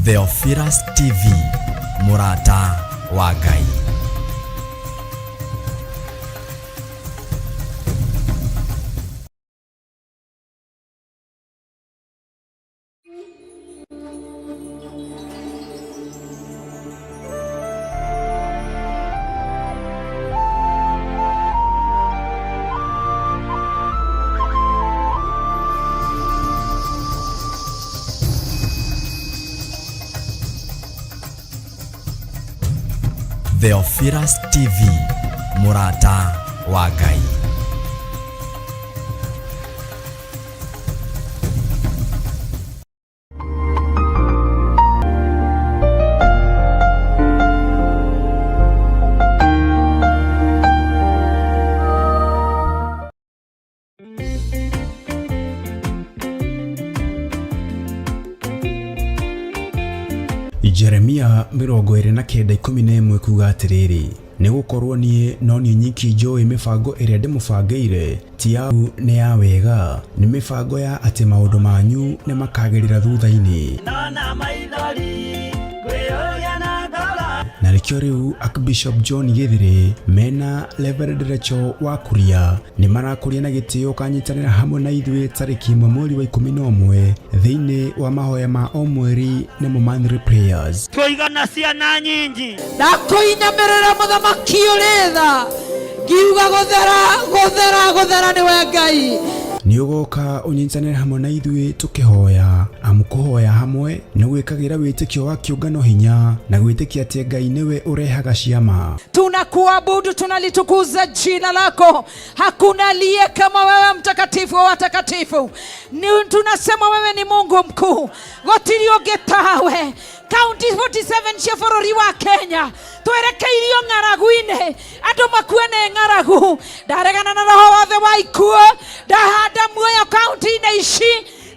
Theophilus TV, mũrata wa Ngai. Theophilus TV, mũrata wa Ngai. Jeremia 29:11 kuga atĩrĩrĩ, nĩ gũkorwo niĩ no niĩ nyiki njũĩ mĩbango ĩrĩa ndĩmũbangĩire, ti ya ũũru nĩ ya wega, nĩ mĩbango ya atĩ maũndũ manyu nĩ makagĩrĩra thutha-inĩ. Na nĩkĩo rĩu Archbishop John Gĩthĩrĩ mena Reverend Rachel wa Kuria nĩ marakũria na gĩtĩo ũkanyitanĩra hamwe na ithuĩ tarĩki 1 mweri wa 11 thĩinĩ wa mahoya ma o mweri nĩmo monthly prayers. Tũigana ciana nyingi. Ndakũinamĩrĩra mũthamaki ũrĩ tha, ngiuga gũthera, gũthera, gũthera nĩwe Ngai. Nĩ ũgoka ũnyitanĩre hamwe na ithuĩ tũkĩhoya, amu kũhoya hamwe nĩ gwĩkagĩra wĩtĩkio wa kĩũngano hinya na gwĩtĩkia atĩ Ngai nĩwe ũrehaga ciama. Tunakuabudu, tunalitukuza jina lako. Hakuna aliye kama wewe, mtakatifu wa watakatifu. Ni tunasema wewe ni Mungu mkuu, gũtirĩ ũngĩ tawe. Kaunti 47 cia bũrũri wa Kenya twerekeirio ng'aragu-inĩ, andũ makue nĩ ng'aragu. Ndaregana na roho wothe wa ikuũ, ndahanda muoyo kaunti-inĩ ici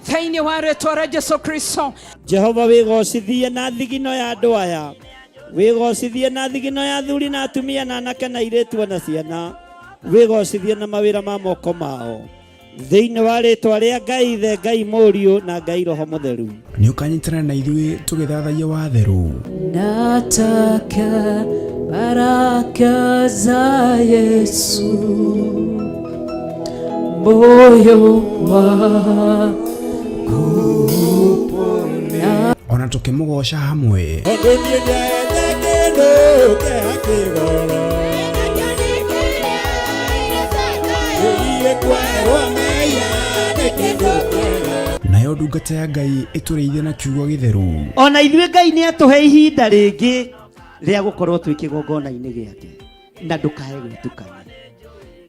thĩinĩ wa rĩtwa rĩa Jesu Kristo. Jehova wĩgocithie na thigino ya andũ aya, wĩgocithie na thigino ya athuri na atumia na anake na airĩtu na ciana, wĩgocithie na mawĩra ma moko mao, thĩinĩ wa rĩtwa rĩa Ngai Ithe, Ngai Mũriũ na Ngai Roho Mũtheru. Nĩ ũkanyitanĩra na ithuĩ tũgĩthathaiya watheru. Nataka baraka za Yesu, moyo wangu upone. Ona tũkĩmũgoca hamwe. Tondũ niĩ ndete kĩndũ kĩa kĩgoro. Gũthiĩ kwerwo mehia nĩ kĩndũ kĩega. Nayo ndungata ya Ngai ĩtũrĩithie na kiugo gĩtheru. Ona ithuĩ Ngai nĩ atũhe ihinda rĩngĩ rĩa gũkorwo twĩ kĩgongona-inĩ gĩake, na ndũkae gwĩtukania.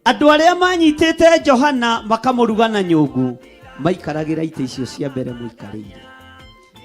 Andũ arĩa manyitĩte Johana makamũruga na nyũngũ maikaragĩra itĩ icio cia mbere mũikarĩire,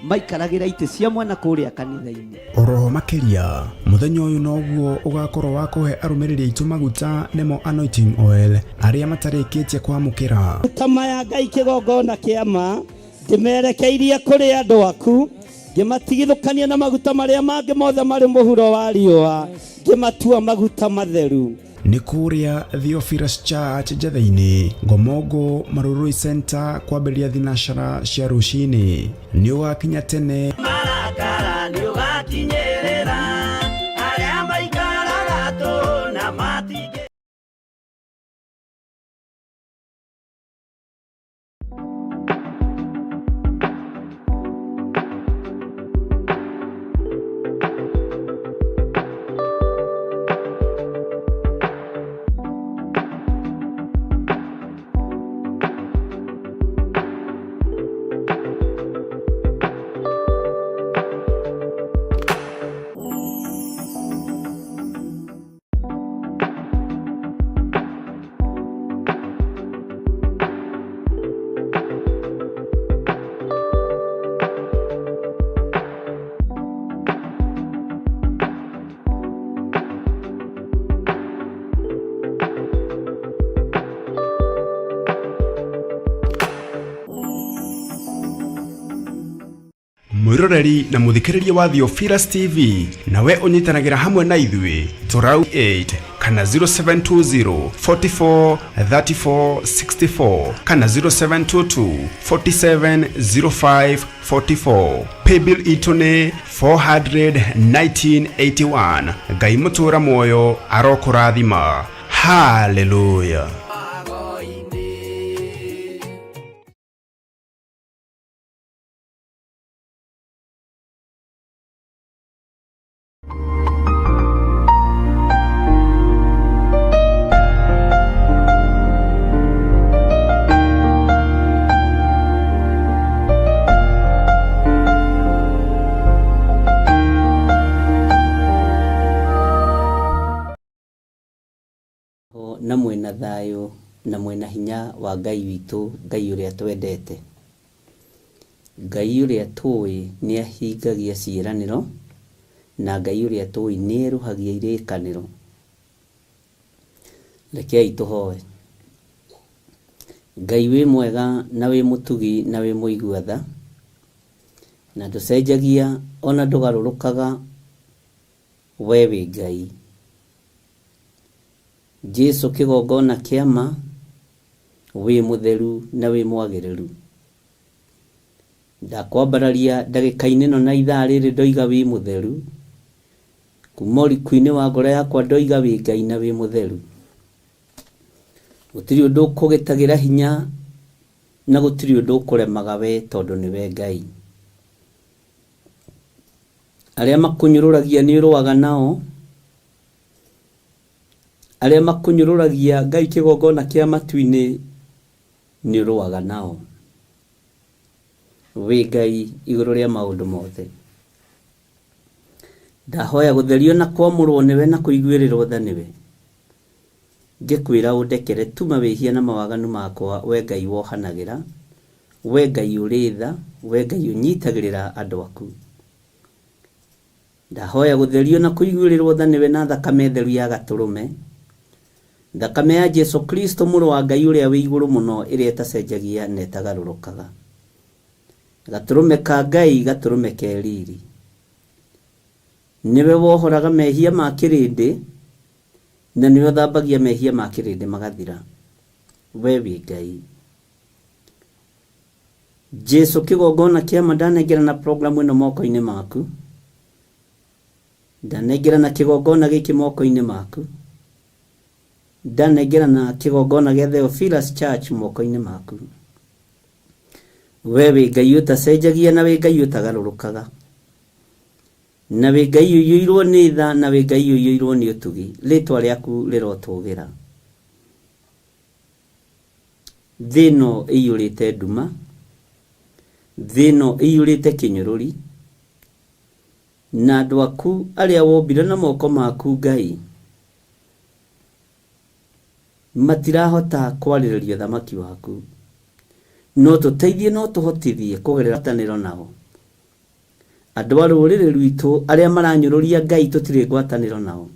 maikaragĩra itĩ cia mwena kũrĩa kanitha-inĩ. Oroho makĩria mũthenya ũyũ noguo ũgakorwo wa kũhe arũmĩrĩri aitũ maguta nĩmo anointing oil arĩa matarĩkĩtie kwamũkĩra. Maguta maya Ngai kĩgongona kĩa ma ndĩmerekeirie kũrĩ andũ aku, ngĩmatigithũkania na maguta marĩa mangĩ mothe marĩ mũhuro wa riũa, ngĩmatua maguta matheru. Nĩ kũrĩa Theophilus Church Njetha-inĩ, Ngomongo Marurui Center kwambĩrĩria thinacara cia rũcinĩ. Nĩ ũgakinya tene. Marakara nĩ ũgakinyĩrĩra arĩa maikaraga tũ na matingĩ. Mwĩroreri na mũthikĩrĩria wa Theophilus TV nawe ũnyitanagĩra hamwe na ithuĩ tũrau 8 kana 0720 44 34 64 kana 0722 47 05 44. Paybill itũ nĩ 41981. Ngai mũtũra muoyo arokũrathima. Haleluya. Na mwena thayũ na mwena hinya wa Ngai witũ, Ngai ũrĩa twendete, Ngai ũrĩa tũĩ nĩ ahingagia ciĩranĩro, na Ngai ũrĩa tũĩ nĩ erũhagia irĩkanĩro. Rekei tũhoe. Ngai wĩ mwega na wĩ mũtugi na wĩ mũigua tha, na ndũcenjagia ona ndũgarũrũkaga, we wĩ Ngai. Jesu kĩgongona kĩa ma, wĩ mũtheru na wĩ mwagĩrĩru. Ndakwambararia ndagĩka-inĩ ĩno na ithaa rĩrĩ ndoiga wĩ mũtheru, kuma ũriku-inĩ wa ngoro yakwa ndoiga wĩ Ngai na wĩ mũtheru. Gũtirĩ ũndũ ũkũgĩtagĩra hinya na gũtirĩ ũndũ ũkũremaga we tondũ nĩwe Ngai. Arĩa makũnyũrũragia nĩ ũrũaga nao, arĩa makũnyũrũragia Ngai kĩgongona kĩa matu-inĩ nĩ ũrũaga nao. Wĩ Ngai igũrũ rĩa maũndũ mothe. Ndahoya gũtherio na kwamũrwo nĩwe na kũiguĩrĩrwo tha nĩwe. Ngĩkwĩra ũndekere tu mawĩhia na mawaganu makwa, we Ngai wohanagĩra, we Ngai ũrĩ tha, we Ngai ũnyitagĩrĩra andũ aku. Ndahoya gũtherio na kũiguĩrĩrwo tha nĩwe na thakame theru ya gatũrũme, thakame ya Jesu Kristo mũrũ wa Ngai ũrĩa wĩ igũrũ mũno, ĩrĩa ĩtacenjagia na ĩtagarũrũkaga. Gatũrũme ka Ngai, gatũrũme ke riri. Nĩwe wohoraga mehia ma kĩrĩndĩ, na nĩwe ũthambagia mehia ma kĩrĩndĩ magathira. We wĩ Ngai. Jesu kĩgongona kĩa ma, ndanengerana programu ĩno moko-inĩ maku, ndanengerana kĩgongona gĩkĩ moko-inĩ maku, ndanengerana kĩgongona gĩa Theophilus Church moko-inĩ maku. We wĩ Ngai ũtacenjagia na wĩ Ngai ũtagarũrũkaga, na wĩ Ngai ũiyũirwo nĩ tha na wĩ Ngai ũiyũirwo nĩ ũtugi. Rĩtwa rĩaku rĩrotũgĩra. Thĩ ĩno ĩiyũrĩte nduma, thĩ ĩno ĩiyũrĩte kĩnyũrũri, na andũ aku arĩa wombire na moko maku Ngai matirahota kwarĩrĩria ũthamaki waku. No tũteithie, no tũhotithie kũgerera ngwatanĩro nao. Andũ a rũrĩrĩ rwitũ arĩa maranyũrũria Ngai tũtirĩ ngwatanĩro nao,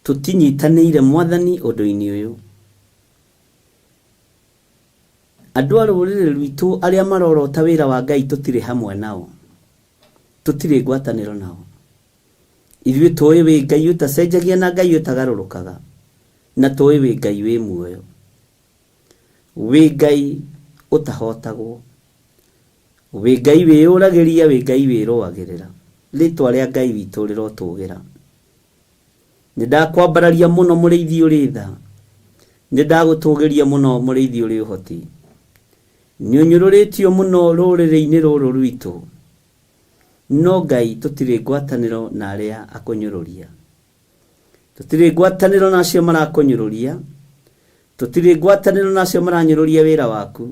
tũtinyitanĩire Mwathani ũndũ-inĩ ũyũ. Andũ a rũrĩrĩ rwitũ arĩa marorota wĩra wa Ngai tũtirĩ hamwe nao, tũtirĩ ngwatanĩro nao. Ithuĩ tũĩ wĩ Ngai ũtacenjagia na Ngai ũtagarũrũkaga, na tũĩ wĩ Ngai wĩ muoyo, wĩ Ngai ũtahotagwo, wĩ Ngai wĩyũragĩria, wĩ Ngai wĩrũagĩrĩra. Rĩtwa rĩa Ngai witũ rĩrotũgĩra. Nĩ ndakwambararia mũno mũrĩithi ũrĩ tha, nĩ ndagũtũgĩria mũno mũrĩithi ũrĩ ũhoti. Nĩ ũnyũrũrĩtio mũno rũrĩrĩ-inĩ rũrũ rwitũ, no Ngai tũtirĩ ngwatanĩro na arĩa akũnyũrũria, tũtirĩ ngwatanĩro na acio marakũnyũrũria, tũtirĩ ngwatanĩro na acio maranyũrũria wĩra waku.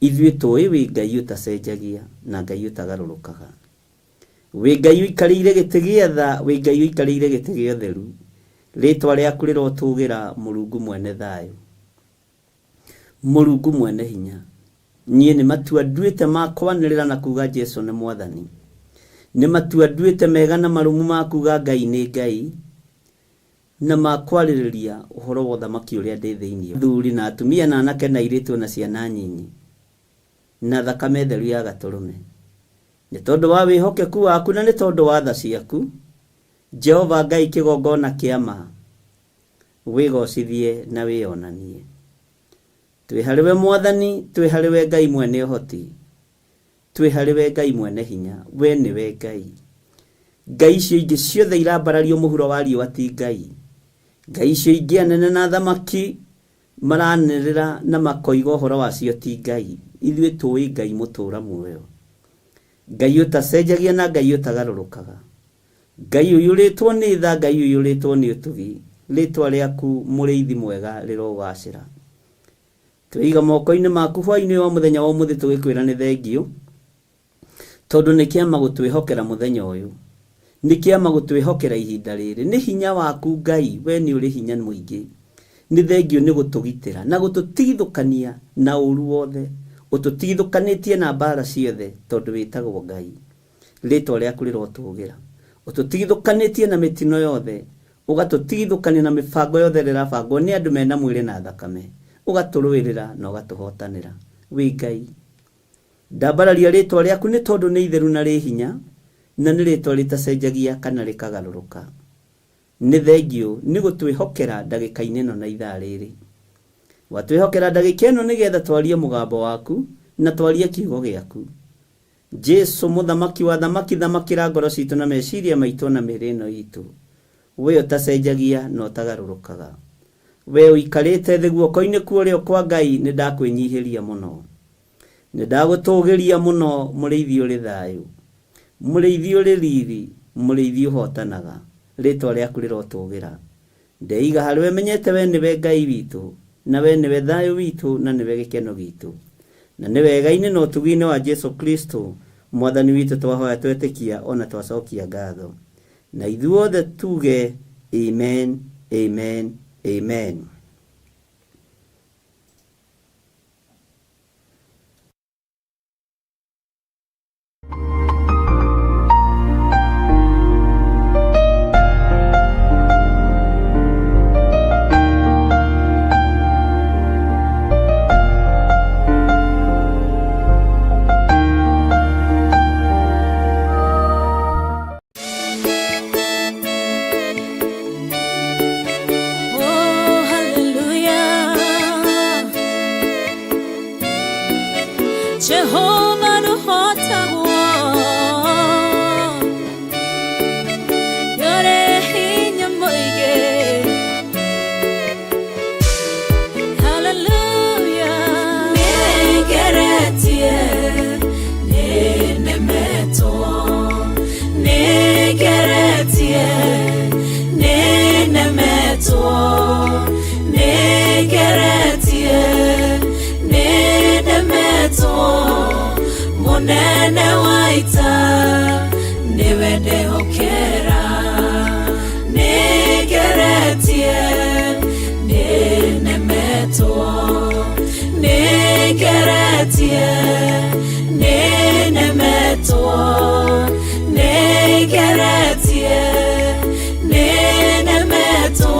Ithuĩ tũĩ wĩ Ngai ũtacenjagia na Ngai ũtagarũrũkaga, wĩ Ngai ũikarĩire gĩtĩ gĩa tha, wĩ Ngai ũikarĩire gĩtĩ gĩa ũtheru. Rĩtwa rĩaku rĩrotũgĩra, Mũrungu mwene thayũ, Mũrungu mwene hinya. Niĩ nĩ matua nduĩte ma kwanĩrĩra na kuga Jesu nĩ Mwathani. Nĩ matua nduĩte mega na marũmu ma kuga Ngai nĩ Ngai, na ma kwarĩrĩria ũhoro wa ũthamaki ũrĩa ndĩ thĩinĩ. Athuri na atumia na anake na airĩtu na ciana nyinyi, na thakame theru ya gatũrũme. Nĩ tondũ wa wĩhokeku waku na nĩ tondũ wa tha ciaku, Jehova Ngai kĩgongona kĩa ma, wĩgocithie na wĩonanie. Twĩ harĩwe Mwathani, twĩ harĩwe Ngai mwene ũhoti, twĩ harĩwe Ngai mwene hinya, we nĩwe Ngai. Ngai icio ingĩ ciothe irambarario mũhuro wa riũa ti Ngai. Ngai icio ingĩ anene na athamaki maranĩrĩra na makoiga ũhoro wacio ti Ngai. Ithuĩ tũĩ Ngai mũtũra muoyo, Ngai ũtacenjagia na Ngai ũtagarũrũkaga, Ngai ũiyũrĩtwo nĩ tha, Ngai ũiyũrĩtwo nĩ ũtugi. Rĩtwa rĩaku mũrĩithi mwega rĩrogacĩra. Twĩiga moko-inĩ maku hwaĩ-inĩ wa mũthenya wa ũmũthĩ tũgĩkwĩra nĩ thengiũ, tondũ nĩ kĩama gũtwĩhokera mũthenya ũyũ, nĩ kĩama gũtwĩhokera ihinda rĩrĩ. Nĩ hinya waku Ngai, we nĩ ũrĩ hinya mũingĩ. Nĩ thengiũ nĩ gũtũgitĩra na gũtũtigithũkania na ũru wothe, ũtũtigithũkanĩtie na mbara ciothe, tondũ wĩtagwo Ngai. Rĩtwa rĩaku rĩrotũgĩra. Ũtũtigithũkanĩtie na mĩtino yothe, ũgatũtigithũkania na mĩbango yothe ĩrĩa ĩrabangwo nĩ andũ mena mwĩrĩ na thakame, ũgatũrũĩrĩra na ũgatũhotanĩra. Wĩ Ngai. Ndambararia rĩtwa rĩaku nĩ tondũ nĩ itheru na rĩ hinya, na nĩ rĩtwa rĩtacenjagia kana rĩkagarũrũka. Nĩ thengiũ nĩ gũtwĩhokera ndagĩka-inĩ ĩno na ithaa rĩrĩ. Watwĩhokera ndagĩka ĩno nĩgetha twarie mũgambo waku na twarie kiugo gĩaku. Jesu mũthamaki wa thamaki, thamakĩra ngoro citũ na meciria maitũ na mĩĩrĩ ĩno itũ. We ũtacenjagia na ũtagarũrũkaga. We ũikarĩte thĩ guoko-inĩ kwa ũrĩo kwa Ngai, nĩ ndakwĩnyihĩria mũno. Nĩ ndagũtũgĩria mũno, mũrĩithi ũrĩ thayũ, mũrĩithi ũrĩ riri, mũrĩithi ũhotanaga. Rĩtwa rĩaku rĩrotũgĩra. Ndeiga harĩwe menyete we nĩwe Ngai witũ, na we nĩwe thayũ witũ, na nĩwe gĩkeno gitũ. Na nĩ wega-inĩ na ũtugi-inĩ wa Jesu Kristo Mwathani witũ twahoya twetĩkia ona twacokia ngatho. Na ithuothe tuge amen, amen, amen. Oh, hallelujah. Jehovah nuhotagwo. Yore hinya mũingĩ. Hallelujah. Nĩngeretie, nĩnemetwo. Nĩngeretie, nĩnemetwo. Nĩngeretie, nĩnemetwo. Mũnene wa ita, nĩwe ndehokera. Nĩngeretie, nĩnemetwo. Nĩngeretie, nĩnemetwo. Nĩngeretie, nĩnemetwo.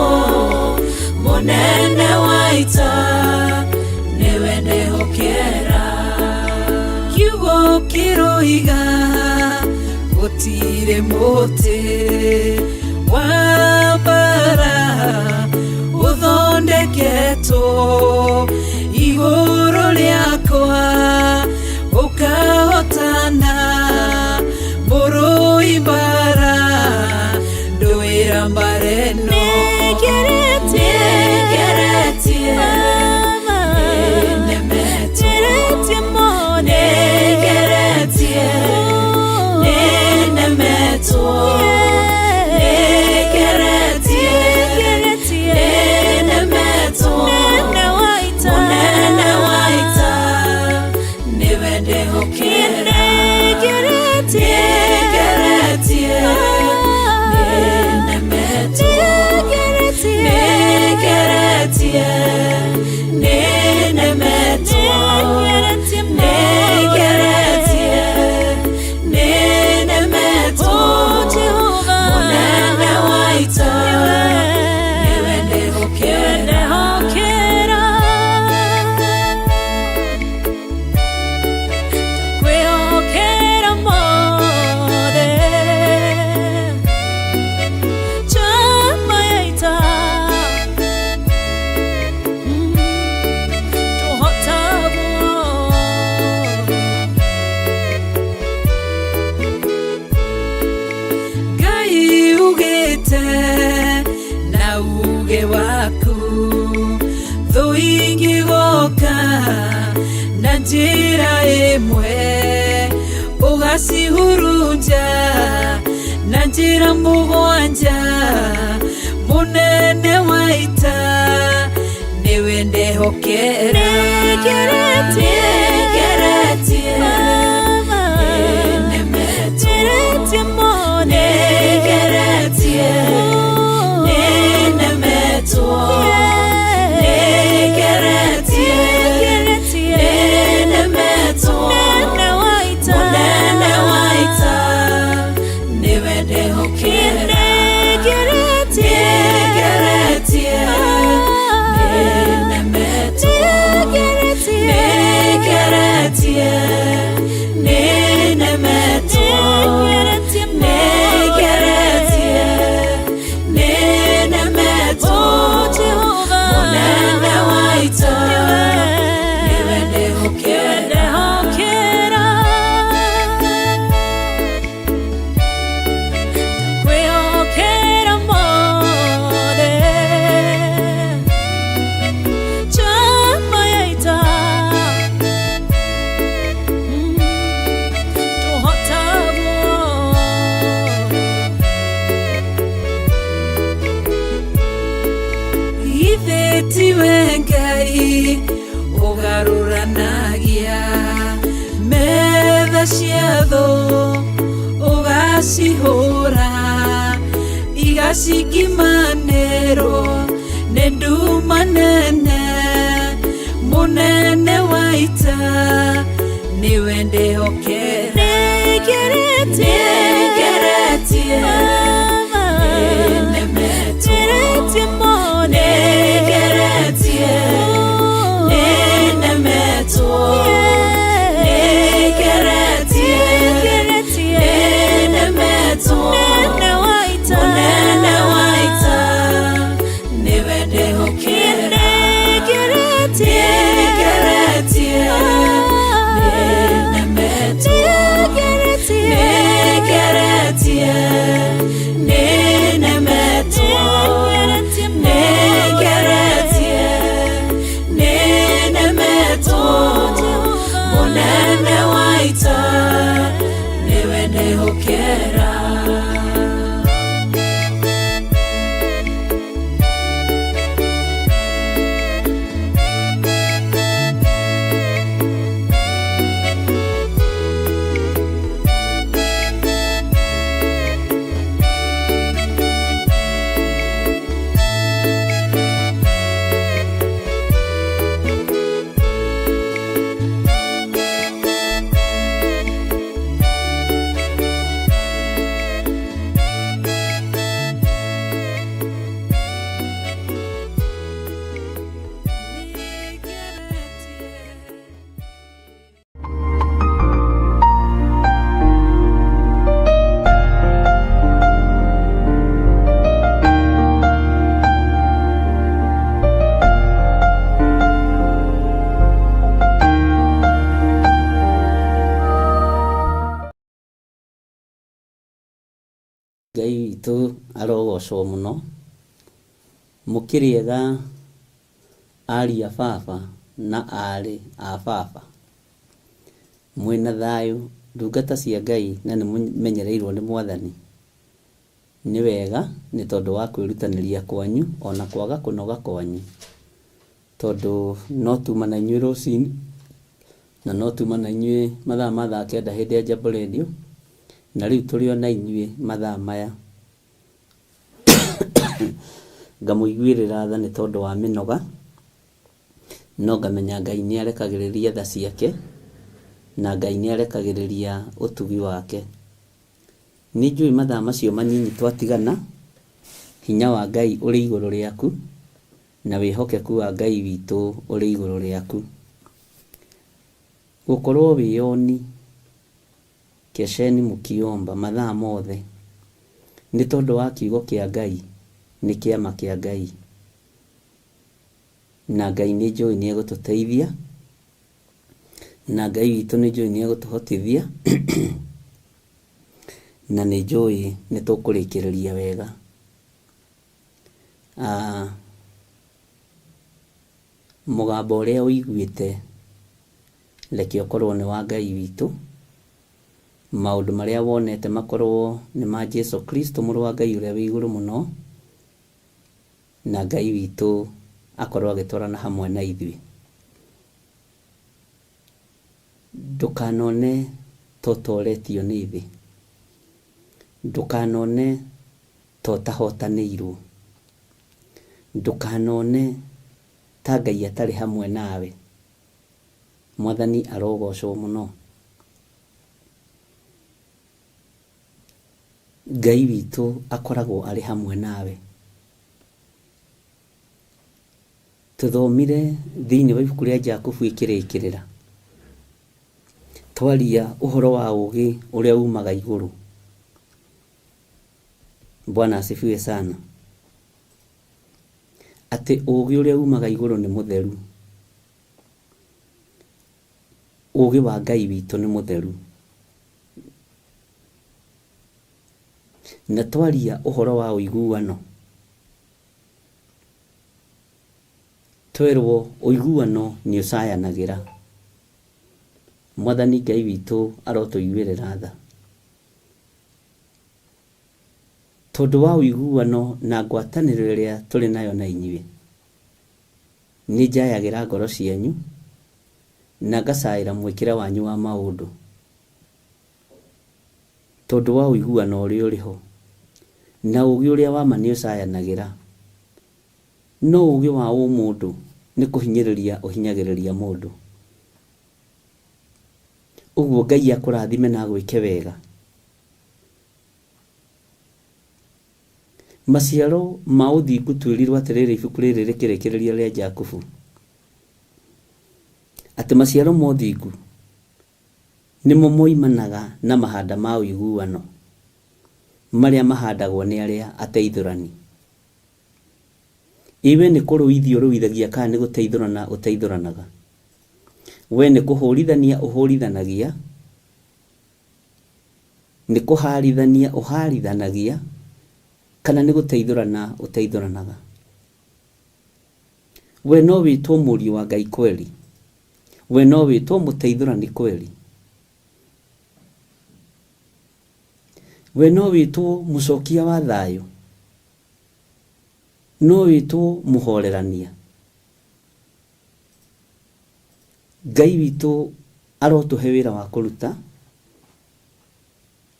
Mũnene wa ita, nĩwe ndehokera. Kiugo kĩroiga gũtirĩ mũtĩ wa mbara ũthondeketwo igũrũ rĩakwa ũkahotana mũrũi mbara ndũĩra mbara ĩno. Nĩngeretie, nĩnemetwo. Nĩngeretie, nĩnemetwo. Nĩngeretie, nĩnemetwo. Mũnene wa ita, nĩwe ndehokera. Nĩngeretie, nĩnemetwo. Nĩngeretie, nĩnemetwo. Nĩngeretie, nĩnemetwo. Mũnene wa ita, nĩwe ndehokera. Kwĩhokera Njĩra ĩmwe ũgacihurunja na njĩra mũgwanja mũnene wa ita nĩwe ndehokera nĩngeretie nĩnemetwo nĩngeretie nĩnemetwo nĩngeretie nĩnemetwo mũnene wa ita nĩwe ndehokera nĩngeretie nĩnemetwo nĩngeretie nĩnemetwo nĩngeretie nĩnemetwo mũnene wa ita nĩwe ndehokera. Ithe tiwe Ngai ũgarũranagia metha cia thũ ũgacihũra igacingimanĩrwo nĩ nduma nene mũnene wa ita nĩwe ndehokera nĩngeretie nĩnemetwo nĩngeretie nĩnemetwo nĩngeretie nĩnemetwo mũnene wa ita nĩwe ndehokera nĩngeretie nĩnemetwo nĩngeretie nĩnemetwo nĩngeretie nĩnemetwo mũnene wa ita nĩwe ndehokera. Ngai witũ arogocwo mũno mũkĩrĩega aria baba na aarĩ a baba mwĩna thayũ ndungata cia Ngai na nĩ mũmenyereirwo nĩ Mwathani. Nĩ wega nĩ tondũ wa kwĩrutanĩria kwanyu ona kwaga kũnoga kwanyu, tondũ no tuma na inyuĩ rũcinĩ na no tuma na inyuĩ mathaa ma thaa kenda hĩndĩ ya Jambo Radio, na rĩu tũrĩ o na inyuĩ mathaa maya. Ngamũiguĩrĩra tha nĩ tondũ wa mĩnoga, no ngamenya Ngai nĩ arekagĩrĩria tha ciake na Ngai nĩ arekagĩrĩria ũtugi wake. Nĩ njũĩ mathaa macio manyinyi twatigana, hinya wa Ngai ũrĩ igũrũ rĩaku na wĩhokeku wa Ngai witũ ũrĩ igũrũ rĩaku. Gũkorwo wĩyoni kesheni mũkiomba mathaa mothe nĩ tondũ wa kiugo kĩa Ngai, nĩ kĩama kĩa Ngai, na Ngai nĩ njũĩ nĩ egũtũteithia, na Ngai witũ nĩ njũĩ nĩ egũtũhotithia, na nĩ njũĩ nĩ tũkũrĩkĩrĩria wega. Mũgambo ũrĩa ũiguĩte Reke ũkorwo nĩ wa Ngai witũ. Maũndũ marĩa wonete makorwo nĩ ma Jesu Kristo mũrũ wa Ngai ũrĩa wĩ igũrũ mũno, na Ngai witũ akorwo agĩtwarana hamwe na ithuĩ. Ndũkanone ta ũtoretio nĩ thĩ. Ndũkanone ta ũtahotanĩirwo. Ndũkanone ta Ngai atarĩ hamwe nawe. Mwathani arogocwo mũno. Ngai witũ akoragwo arĩ hamwe nawe. Tũthomire thĩinĩ wa ibuku rĩa Jakubu ĩkĩrĩkĩrĩra. Twaria ũhoro wa ũgĩ ũrĩa umaga igũrũ. Bwana asifiwe sana. Atĩ ũgĩ ũrĩa umaga igũrũ nĩ mũtheru. Ũgĩ wa Ngai witũ nĩ mũtheru. Na twaria ũhoro wa ũiguano, twerwo ũiguano nĩ ũcayanagĩra. Mwathani Ngai witũ arotũiguĩrĩra tha. Tondũ wa ũiguano na ngwatanĩro ĩrĩa tũrĩ nayo na inyuĩ, nĩ njayagĩra ngoro cianyu na ngacaĩra mwĩkĩre wanyu wa maũndũ. Tondũ wa ũiguano ũrĩa ũrĩ ho. Na ũũgĩ ũrĩa wa ma nĩ ũcayanagĩra. No ũũgĩ wa ũmũndũ nĩ kũhinyĩrĩria ũhinyagĩrĩria mũndũ. Ũguo Ngai akũrathime na agwĩke wega. Maciaro ma ũthingu twĩrirwo atĩrĩrĩ ibuku rĩrĩ rĩkĩrĩkĩrĩria rĩa Jakubu, atĩ maciaro ma ũthingu nĩmo moimanaga na mahanda ma ũiguano marĩa mahandagwo nĩ arĩa ateithũrani. Ĩ we nĩ kũrũithia ũrũithagia kana nĩ gũteithũrana ũteithũranaga? We nĩ kũhũrithania ũhũrithanagia? Nĩ kũhaarithania ũhaarithanagia, kana nĩ gũteithũrana ũteithũranaga? We no wĩtwo mũriũ wa Ngai kweli? We no wĩtwo mũteithũrani kweli? We no wĩtwo mũcokia wa thayũ? No wĩtwo mũhorerania? Ngai witũ arotũhe wĩra wa kũruta,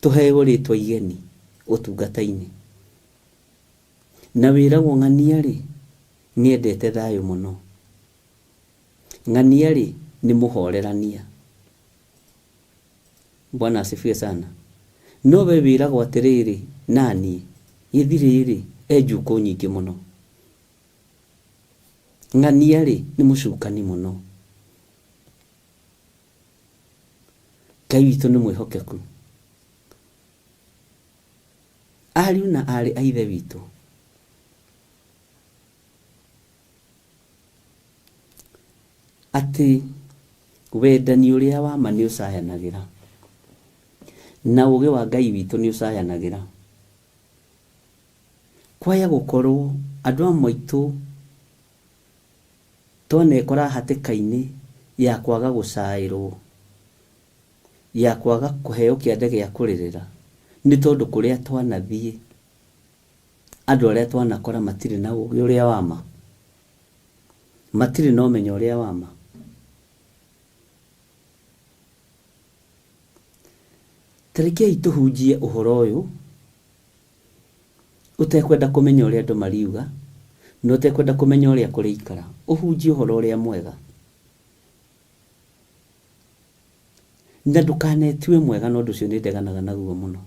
tũheo rĩtwa igeni ũtungata-inĩ. Na wĩragwo ng'ania-rĩ, nĩendete thayũ mũno. Ng'ania-rĩ, nĩ mũhorerania. Bwana asifiwe sana. No we wĩragwo atĩrĩrĩ, naniĩ, gĩthirĩ-rĩ, e njukũ nyingĩ mũno. Ng'ania-rĩ, nĩ mũcukani mũno. Ngai witũ nĩ mwĩhokeku. Ariũ na aarĩ a Ithe witũ, atĩ wendani ũrĩa wa ma nĩ ũcayanagĩra, na ũũgĩ wa Ngai witũ nĩ ũcayanagĩra. Kwaya gũkorwo andũ amwe aitũ twanekora hatĩka-inĩ ya kwaga gũcaĩrwo, ya kwaga kũheo kĩande gĩa kũrĩrĩra, nĩ tondũ kũrĩa twanathiĩ, andũ arĩa twanakora matirĩ na ũgĩ ũrĩa wa ma, matirĩ na ũmenyo ũrĩa wa ma. Ta rekei tũhunjie ũhoro ũyũ Ũtekwenda kũmenya ũrĩa andũ mariuga, na ũtekwenda kũmenya ũrĩa kũrĩikara, ũhunjie ũhoro ũrĩa mwega. Na ndũkanetue mwega na ũndũ ũcio nĩ ndeganaga naguo mũno.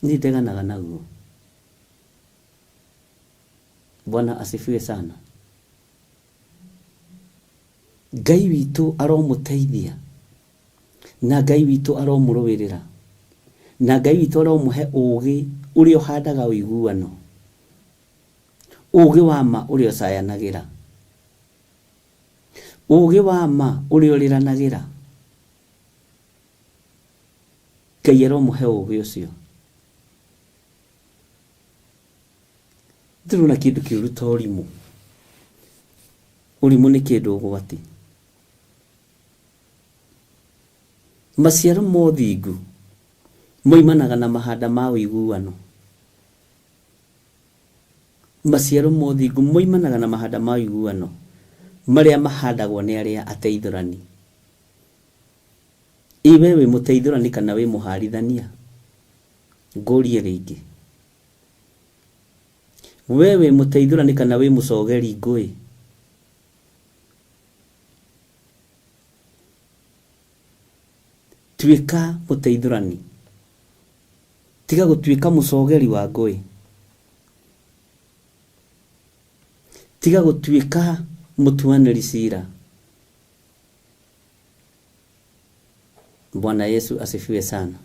Nĩ ndeganaga naguo. Bwana asifiwe sana. Ngai witũ aromũteithia. Na Ngai witũ aromũrũĩrĩra. Na Ngai witũ aromũhe ũũgĩ ũrĩa ũhandaga ũiguano, ũũgĩ wa ma ũrĩa ũcayanagĩra, ũũgĩ wa ma ũrĩa ũrĩranagĩra. Ngai aromũhe ũũgĩ ũcio. Ndĩrona kĩndũ kĩũru ta ũrimũ. Ũrimũ nĩ kĩndũ ũgwati. Maciaro ma ũthingu moimanaga na mahanda ma ũiguano. Maciaro ma ũthingu moimanaga na mahanda ma ũiguano marĩa mahandagwo nĩ arĩa ateithũrani. Ĩ we wĩ mũteithũrani kana wĩ mũharithania? Ngũrie rĩngĩ. We wĩ mũteithũrani kana wĩ mũcogeri ngũĩ? Tuĩka mũteithũrani. Tiga gũtuĩka mũcogeri wa ngũĩ. Tiga gũtuĩka mũtuanĩri cira. Bwana Yesu asifiwe sana.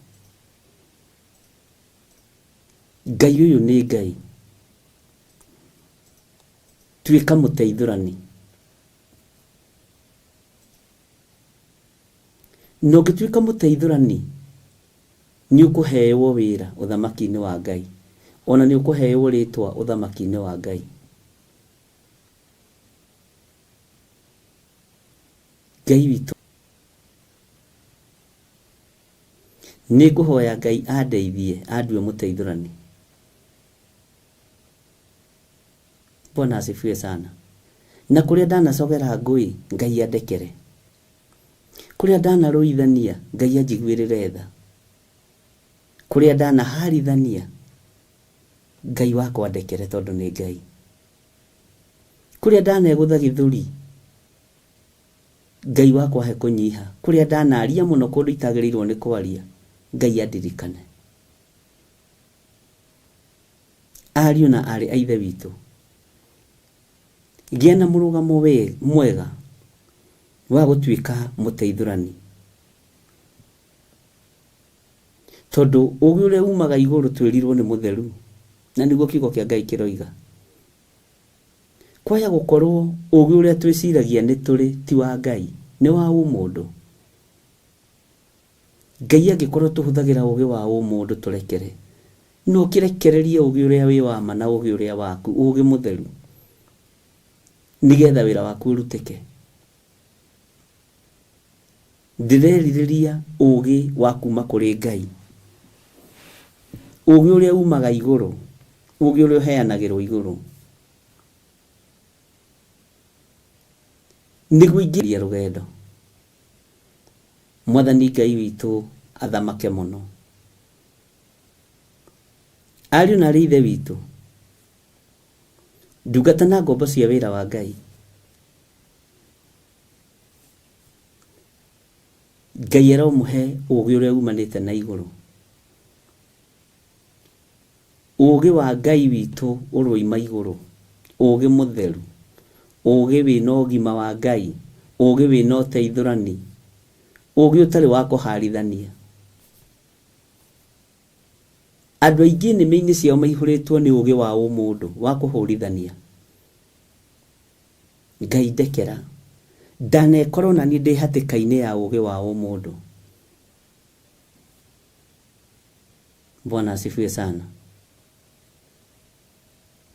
Ngai ũyũ nĩ Ngai. Tuĩka mũteithũrani. Na ũngĩtuĩka mũteithũrani, nĩ ũkũheeo wĩra ũthamaki-inĩ wa Ngai. O na nĩ ũkũheeo rĩtwa ũthamaki-inĩ wa Ngai. Ngai witũ. Nĩ ngũhoya Ngai andeithie andue mũteithũrani. Bwana asifiwe sana. Na kũrĩa ndanacogera ngũĩ, Ngai andekere. Kũrĩa ndanarũithania, Ngai anjiguĩrĩre tha. Kũrĩa ndanaharithania, Ngai wakwa andekere tondũ nĩ Ngai. Kũrĩa ndanegũtha gĩthũri, Ngai wakwa he kũnyiha. Kũrĩa ndanaria mũno kũndũ itagĩrĩirwo nĩ kwaria, Ngai andirikane. Ariũ na aarĩ a Ithe witũ, gĩa na mũrũgamo mwega wa gũtuĩka mũteithũrani, tondũ ũũgĩ ũrĩa umaga igũrũ twĩrirwo nĩ mũtheru, na nĩguo kiugo kĩa Ngai kĩroiga. Kwaya gũkorwo ũũgĩ ũrĩa twĩciragia nĩ tũrĩ ti wa Ngai, nĩ wa ũmũndũ. Ngai angĩkorwo tũhũthagĩra ũũgĩ wa ũmũndũ tũrekere, na ũkĩrekererie ũũgĩ ũrĩa wĩ wa ma na ũũgĩ ũrĩa waku, ũũgĩ mũtheru, nĩgetha wĩra waku ũrutĩke. Ndĩrerirĩria ũũgĩ wa kuma kũrĩ Ngai, ũũgĩ ũrĩa umaga igũrũ, ũũgĩ ũrĩa ũheanagĩrwo igũrũ, nĩguo ingĩria rũgendo. Mwathani Ngai witũ athamake mũno. Ariũ na aarĩ a Ithe witũ, ndungata na ngombo cia wĩra wa Ngai, Ngai aromũhe ũũgĩ ũrĩa umanĩte na igũrũ. Ũũgĩ wa Ngai witũ ũroima igũrũ, ũũgĩ mũtheru, ũũgĩ wĩna ũgima wa Ngai, ũũgĩ wĩna ũteithũrani, ũũgĩ ũtarĩ wa kũharithania. Andũ aingĩ nĩmĩ-inĩ ciao maihũrĩtwo nĩ ũũgĩ wa ũmũndũ, wa kũhũrithania. Ngai ndekera, ndanekora ona niĩ ndĩ hatĩka-inĩ ya ũũgĩ wa ũmũndũ. Bwana asifiwe sana.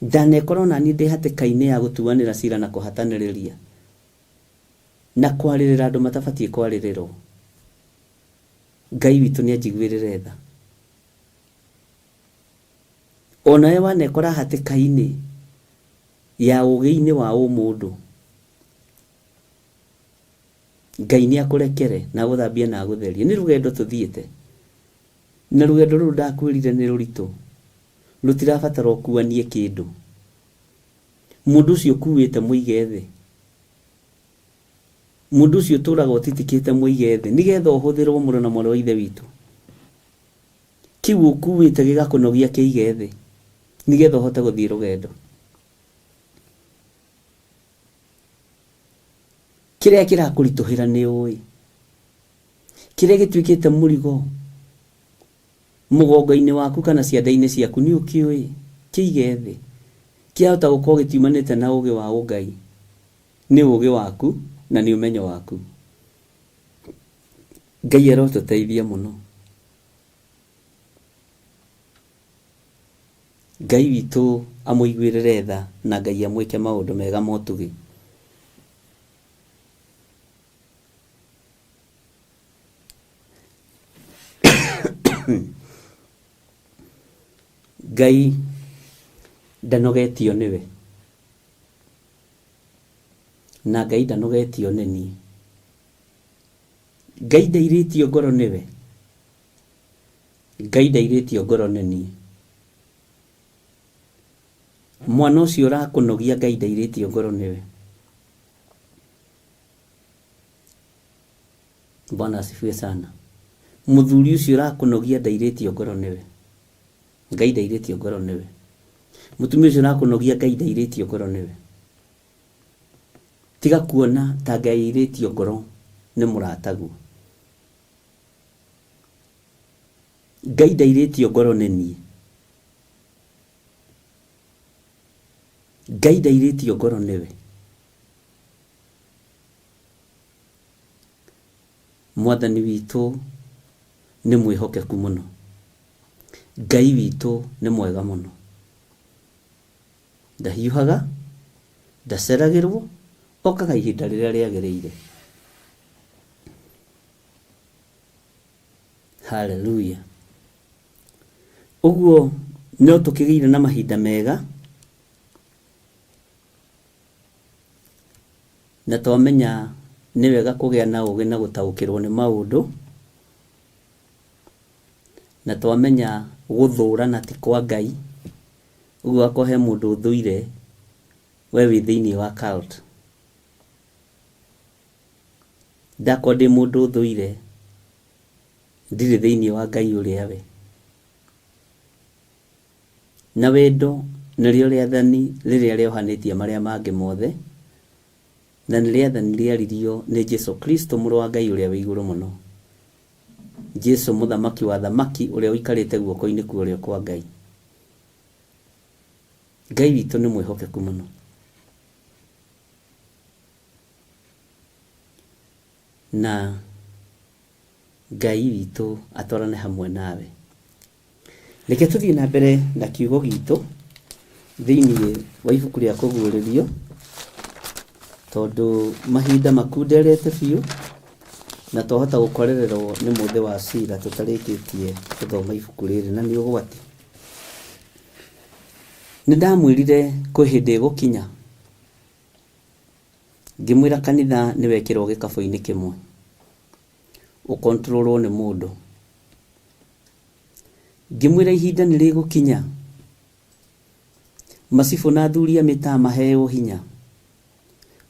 Ndanekora ona niĩ ndĩ hatĩka-inĩ ya gũtuanĩra cira na kũhatanĩrĩria na kwarĩrĩra andũ matabatiĩ kwarĩrĩrwo. Ngai witũ nĩ anjiguĩrĩre tha. Onawe wanekora hatĩka-inĩ ya ũũgĩ-inĩ wa ũmũndũ, Ngai nĩ akũrekere na agũthambie na agũtherie. Nĩ rũgendo tũthiĩte. Na rũgendo rũrũ ndakwĩrire nĩ rũritũ. Rũtirabatara ũkuanie kĩndũ. Mũndũ ũcio ũkuĩte mũige thĩ. Mũndũ ũcio ũtũraga ũtitikĩte mũige thĩ nĩgetha ũhũthĩrwo mũrũ na mwarĩ wa Ithe witũ. Kĩu ũkuĩte gĩgakũnogia kĩige thĩ nĩgetha ũhote gũthiĩ rũgendo. Kĩrĩa kĩrakũritũhĩra nĩ ũĩ. Kĩrĩa gĩtuĩkĩte mũrigo mũgongo-inĩ waku kana ciande-inĩ ciaku nĩ ũkĩũĩ. Kĩige thĩ. Kĩahota gũkorwo gĩtiumanĩte na ũũgĩ wa ũngai. Nĩ ũũgĩ waku na nĩ ũmenyo waku. Ngai arotũteithia mũno. Ngai witũ amũiguĩrĩre tha na Ngai amwĩke maũndũ mega ma ũtugi. Ngai ndanogetio nĩwe na Ngai ndanogetio nĩ niĩ. Ngai ndairĩtio ngoro nĩwe, Ngai ndairĩtio ngoro nĩ niĩ. Mwana ũcio ũrakũnogia Ngai ndairĩtio ngoro nĩwe. Bwana asifiwe sana. Mũthuri ũcio ũrakũnogia ndairĩtio ngoro nĩwe. Ngai ndairĩtio ngoro nĩwe. Mũtumia ũcio ũrakũnogia Ngai ndairĩtio ngoro nĩwe. Tiga kuona ta Ngai airĩtio ngoro nĩ mũrataguo. Ngai ndairĩtio ngoro nĩ niĩ. Ngai ndairĩtio ngoro nĩwe. Mwathani witũ nĩ mwĩhokeku mũno. Ngai witũ nĩ mwega mũno. Ndahiũhaga, ndaceragĩrwo, okaga ihinda rĩrĩa rĩagĩrĩire. Haleluya. Ũguo no tũkĩgĩire na mahinda mega na twamenya nĩ wega kũgĩa na ũgĩ na gũtaũkĩrwo nĩ maũndũ, na twamenya gũthũrana ti kwa Ngai, ũguo akorwo he mũndũ ũthũire, we wĩ thĩinĩ wa cult. Ndakorwo ndĩ mũndũ ũthũire, ndirĩ thĩinĩ wa Ngai ũrĩa we. Na wendo nĩrĩo rĩathani rĩrĩa rĩohanĩtie marĩa mangĩ mothe, na nĩ rĩathani rĩaririo nĩ Jesu Kristo mũrũ wa Ngai ũrĩa wĩ igũrũ mũno. Jesu mũthamaki wa athamaki ũrĩa ũikarĩte guoko-inĩ kwa ũrĩo kwa Ngai. Ngai witũ nĩ mwĩhokeku mũno. Na Ngai witũ atwarane hamwe nawe. Reke tũthiĩ na mbere na kiugo gitũ thĩinĩ wa ibuku rĩa kũguũrĩrio, tondũ mahinda makunderete biũ na twahota gũkorererwo nĩ mũthĩ wa cira tũtarĩkĩtie gũthoma ibuku rĩrĩ, na nĩ ũgwati. Nĩ ndamwĩrire kwĩ hĩndĩ ĩgũkinya, ngĩmwĩra kanitha nĩ wekĩrwo gĩkabũ-inĩ kĩmwe, ũkontrolwo nĩ mũndũ. Ngĩmwĩra ihinda nĩ rĩgũkinya macibũ na athuri a mĩtaa maheo hinya,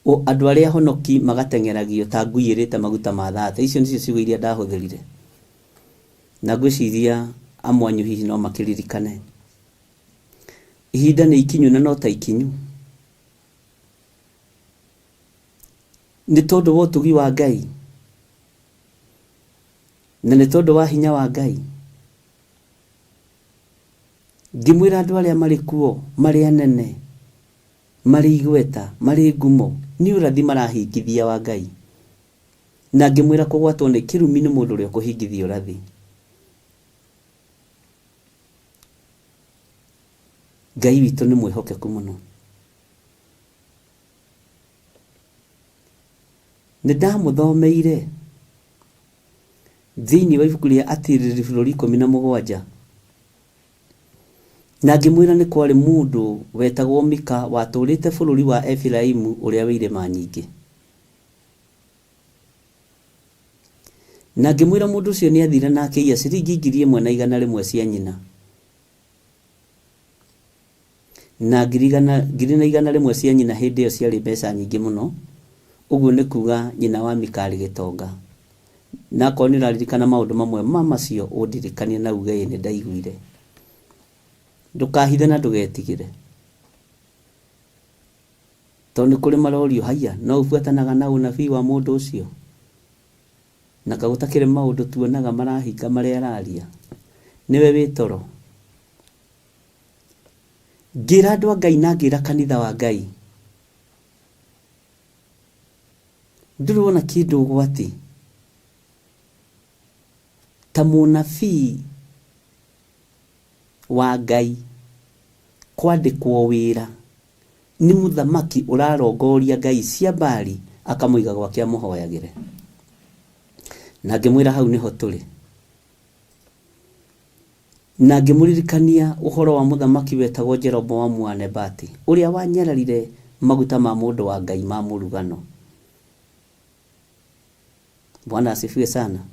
o andũ arĩa ahonoki magateng'eragio ta ngui ĩrĩte maguta ma thate. Icio nĩcio ciugo iria ndahũthĩrire, na ngwĩciria amwe anyu hihi no makĩririkane. Ihinda nĩ ikinyu na no ta ikinyu, nĩ tondũ wa ũtugi wa Ngai na nĩ tondũ wa hinya wa Ngai. Ngĩmwĩra andũ arĩa marĩ kuo, marĩ anene, marĩ igweta, marĩ ngumo, nĩ ũrathi marahingithia wa Ngai. Na ngĩmwĩra kũgwatwo nĩ kĩrumi nĩ mũndũ ũrĩa ũkũhingithia ũrathi. Ngai witũ nĩ mwĩhokeku mũno. Nĩ ndamũthomeire thĩinĩ wa ibuku rĩa Atirĩrĩri Bũrũri 17, na ngĩmwĩra nĩ kwarĩ mũndũ wetagwo Mika watũũrĩte bũrũri wa Efiraimu ũrĩa wĩ irĩma nyingĩ. Na ngĩmwĩra mũndũ ũcio nĩ athire na akĩiya ciringi 1100 cia nyina, na 1,100 cia nyina hĩndĩ ĩyo ciarĩ mbeca nyingĩ mũno. Ũguo nĩ kuga nyina wa Mika arĩ gĩtonga. Na akorwo nĩ ũraririkana maũndũ mamwe ma macio, ũndirikanie na uge ĩĩ nĩ ndaiguire. Ndũkahithe na ndũgetigĩre, tondũ nĩ kũrĩ marorio, haiya, no ũbuatanaga na ũnabii wa mũndũ ũcio? Na kaĩ gũtakĩrĩ maũndũ tuonaga marahinga marĩa araria? Nĩwe wĩ toro. Ngĩra andũ a Ngai na ngĩra kanitha wa Ngai, ndũrĩ wona kĩndũ ũgwati ta mũnabii wa Ngai kwandĩkwo wĩra nĩ mũthamaki ũrarongoria ngai cia Baali akamũiga gwake amũhoyagĩre. Na ngĩmwĩra hau nĩho tũrĩ. Na ngĩmũririkania ũhoro wa mũthamaki wetagwo Jeroboamu wa Nebati, ũrĩa wanyararire maguta ma mũndũ wa Ngai ma mũrugano. Bwana asifiwe sana.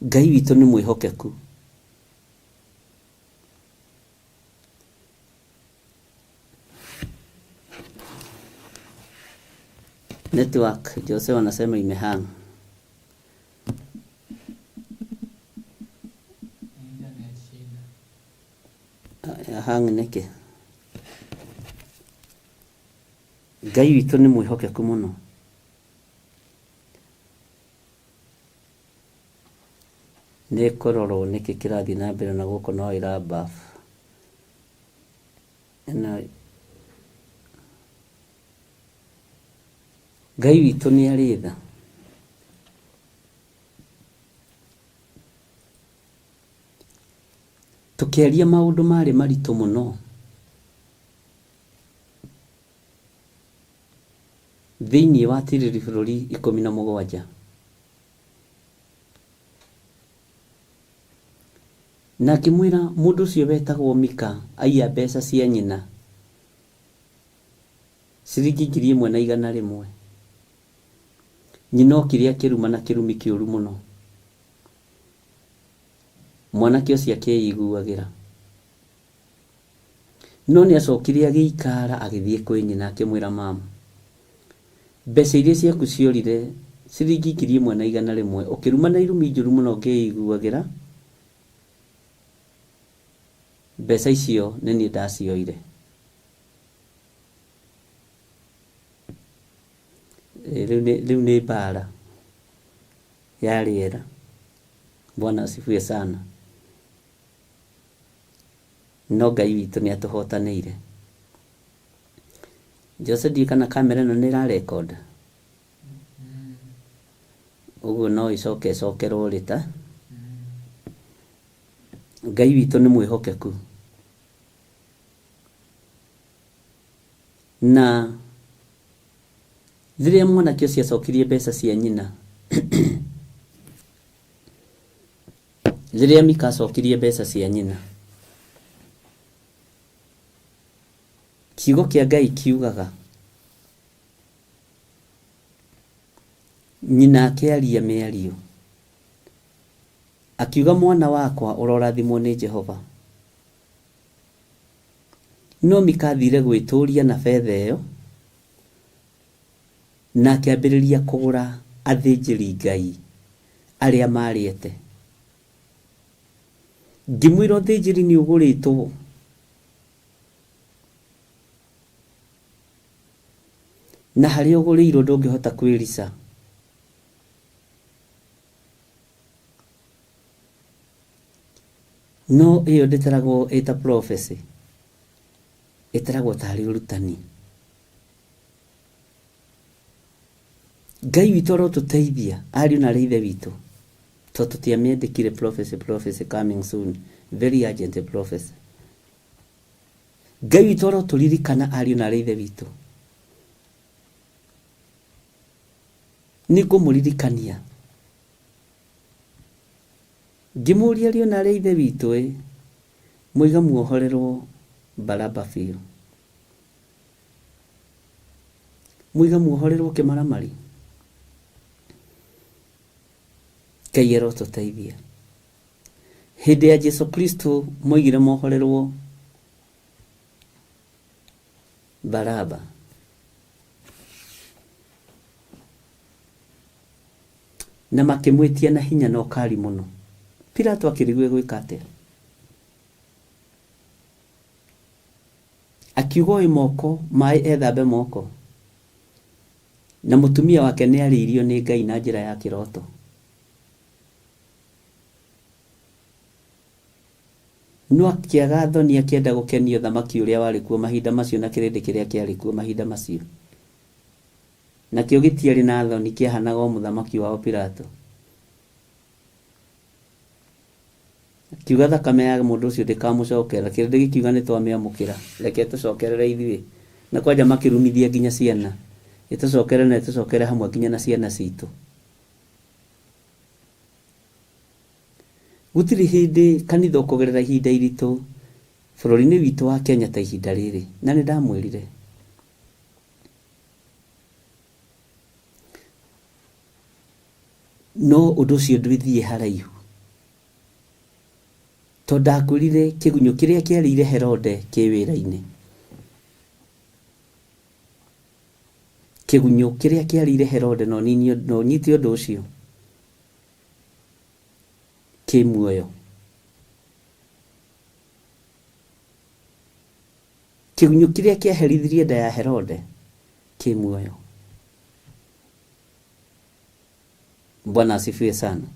Ngai witũ nĩ mwĩhokeku. Network, Jose wanasema imehang. Hang nĩkĩ? Ngai witũ nĩ mwĩhokeku mũno. Nĩ kũrorwo nĩkĩ kĩrathiĩ na mbere na gũkũ no ĩra buff. Ĩno Ngai witũ nĩ arĩ tha. Tũkĩaria maũndũ marĩ maritũ mũno. Thĩinĩ wa tiriri bũrũri 17. Na ngĩmwĩra mũndũ ũcio wetagwo Mika aiya mbeca cia nyina ciringi 1,100. Nyina okire akĩruma na kĩrumi kĩũru mũno. Mwanake ũcio akĩiguagĩra. No nĩ acokire agĩikara agĩthiĩ kwĩ nyina akĩmwĩra mam, mbeca iria ciaku ciorire ciringi 1,100 ũkĩruma na irumi njũru mũno ngĩiguagĩra, mbeca icio nĩ niĩ ndacioire. Rĩu nĩ mbara ya rĩera. Bwana asifiwe sana. No Ngai witũ nĩ atũhotanĩire. Jose ndiũĩ kana kamera ĩno nĩ ĩra record. Ũguo no ĩcoke ĩcokerwo rĩta. Ngai witũ nĩ mwĩhokeku. Na rĩrĩa mwanake ũcio acokirie mbeca cia nyina, rĩrĩa Mika acokirie mbeca cia nyina, kiugo kĩa Ngai kiugaga nyina akĩaria mĩario akiuga mwana wakwa ũrorathimwo nĩ Jehova. No Mika athire gwĩtũria na betha ĩyo na akĩambĩrĩria kũgũra athĩnjĩri Ngai arĩa marĩete. Ngĩmwĩra ũthĩnjĩri nĩ ũgũrĩtwo. Na harĩa ũgũrĩirwo ndũngĩhota kwĩrica. No ĩyo ndĩtaragwo ĩta prophecy, ĩtaragwo tarĩ ũrutani. Ngai witũ arotũteithia ariũ na arĩ ithe witũ, tondũ tũtiamĩandĩkire prophecy, prophecy coming soon, very urgent prophecy. Ngai witũ arotũririkana ariũ na arĩ ithe witũ. Nĩngũmũririkania ngĩmũũria ariũ na arĩ ithe witũ ĩ, mũiga muohorerwo Baraba biũ. Mũiga muohorerwo kĩmaramari. Ngai arotũteithia. Hĩndĩ ya Jesu Kristo moigire mohorerwo Baraba. Na makĩmwĩtia na hinya na ũkari mũno. Pilato akĩrigwo egwĩka atĩa. Akiuga oe moko, maĩ ethambe moko. Na mũtumia wake nĩ arĩirio nĩ Ngai na njĩra ya kĩroto. No akĩaga thoni akĩenda gũkenia ũthamaki ũrĩa warĩ kuo mahinda macio na kĩrĩndĩ kĩrĩa kĩarĩ kuo mahinda macio. Nakĩo gĩtiarĩ na thoni, kĩahanaga o mũthamaki wao Pilato. Akiuga thakame ya mũndũ ũcio ndĩkamũcokerera. Kĩrĩndĩ gĩkiuga nĩ twamĩamũkĩra, reke ĩtũcokerere ithuĩ. Na kwanja makĩrumithia nginya ciana. Ĩtũcokerere na ĩtũcokerere hamwe nginya na ciana citũ. Gũtirĩ hĩndĩ kanitha ũkũgerera ihinda iritũ bũrũri-inĩ witũ wa Kenya ta ihinda rĩrĩ, na nĩ ndamwĩrire. No ũndũ ũcio ndwĩthiĩ haraihu, tondũ ndakwĩrire kĩgunyũ kĩrĩa kĩarĩire Herode kĩ wĩra-inĩ. Kĩgunyũ kĩrĩa kĩarĩire Herode no ũnyite ũndũ ũcio kĩ muoyo. Kĩgunyũ kĩrĩa kĩaherithirie nda ya Herode kĩ muoyo. Bwana asifiwe sana.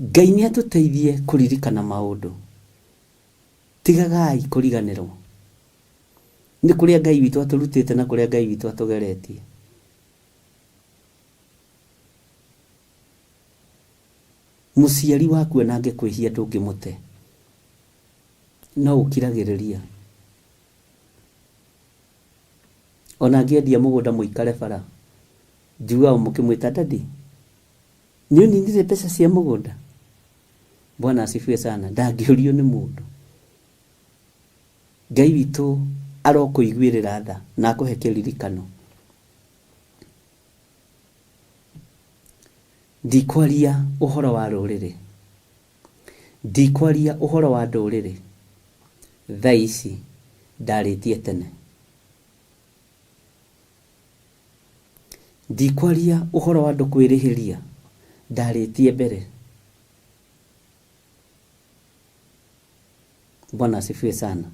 Ngai nĩ atũteithie kũririkana maũndũ. Tigagai kũriganĩrwo nĩ kũrĩa Ngai witũ atũrutĩte na kũrĩa Ngai witũ atũgeretie. Mũciari waku ona angĩkwĩhia ndũngĩmũte, no ũkiragĩrĩria. Ona angĩendia mũgũnda mũikare bara, njiguaga mũkĩmwĩta daddy, nĩ ũninire mbeca cia mũgũnda? Bwana asifiwe sana. Ndangĩũrio nĩ mũndũ. Ngai witũ arokũiguĩrĩra tha na akũhe kĩririkano. Ndikwaria ũhoro wa rũrĩrĩ, ndikwaria ũhoro wa ndũrĩrĩ, thaa ici ndarĩtie tene. Ndikwaria ũhoro wa andũ kwĩrĩhĩria, ndarĩtie mbere. Bwana asifiwe sana.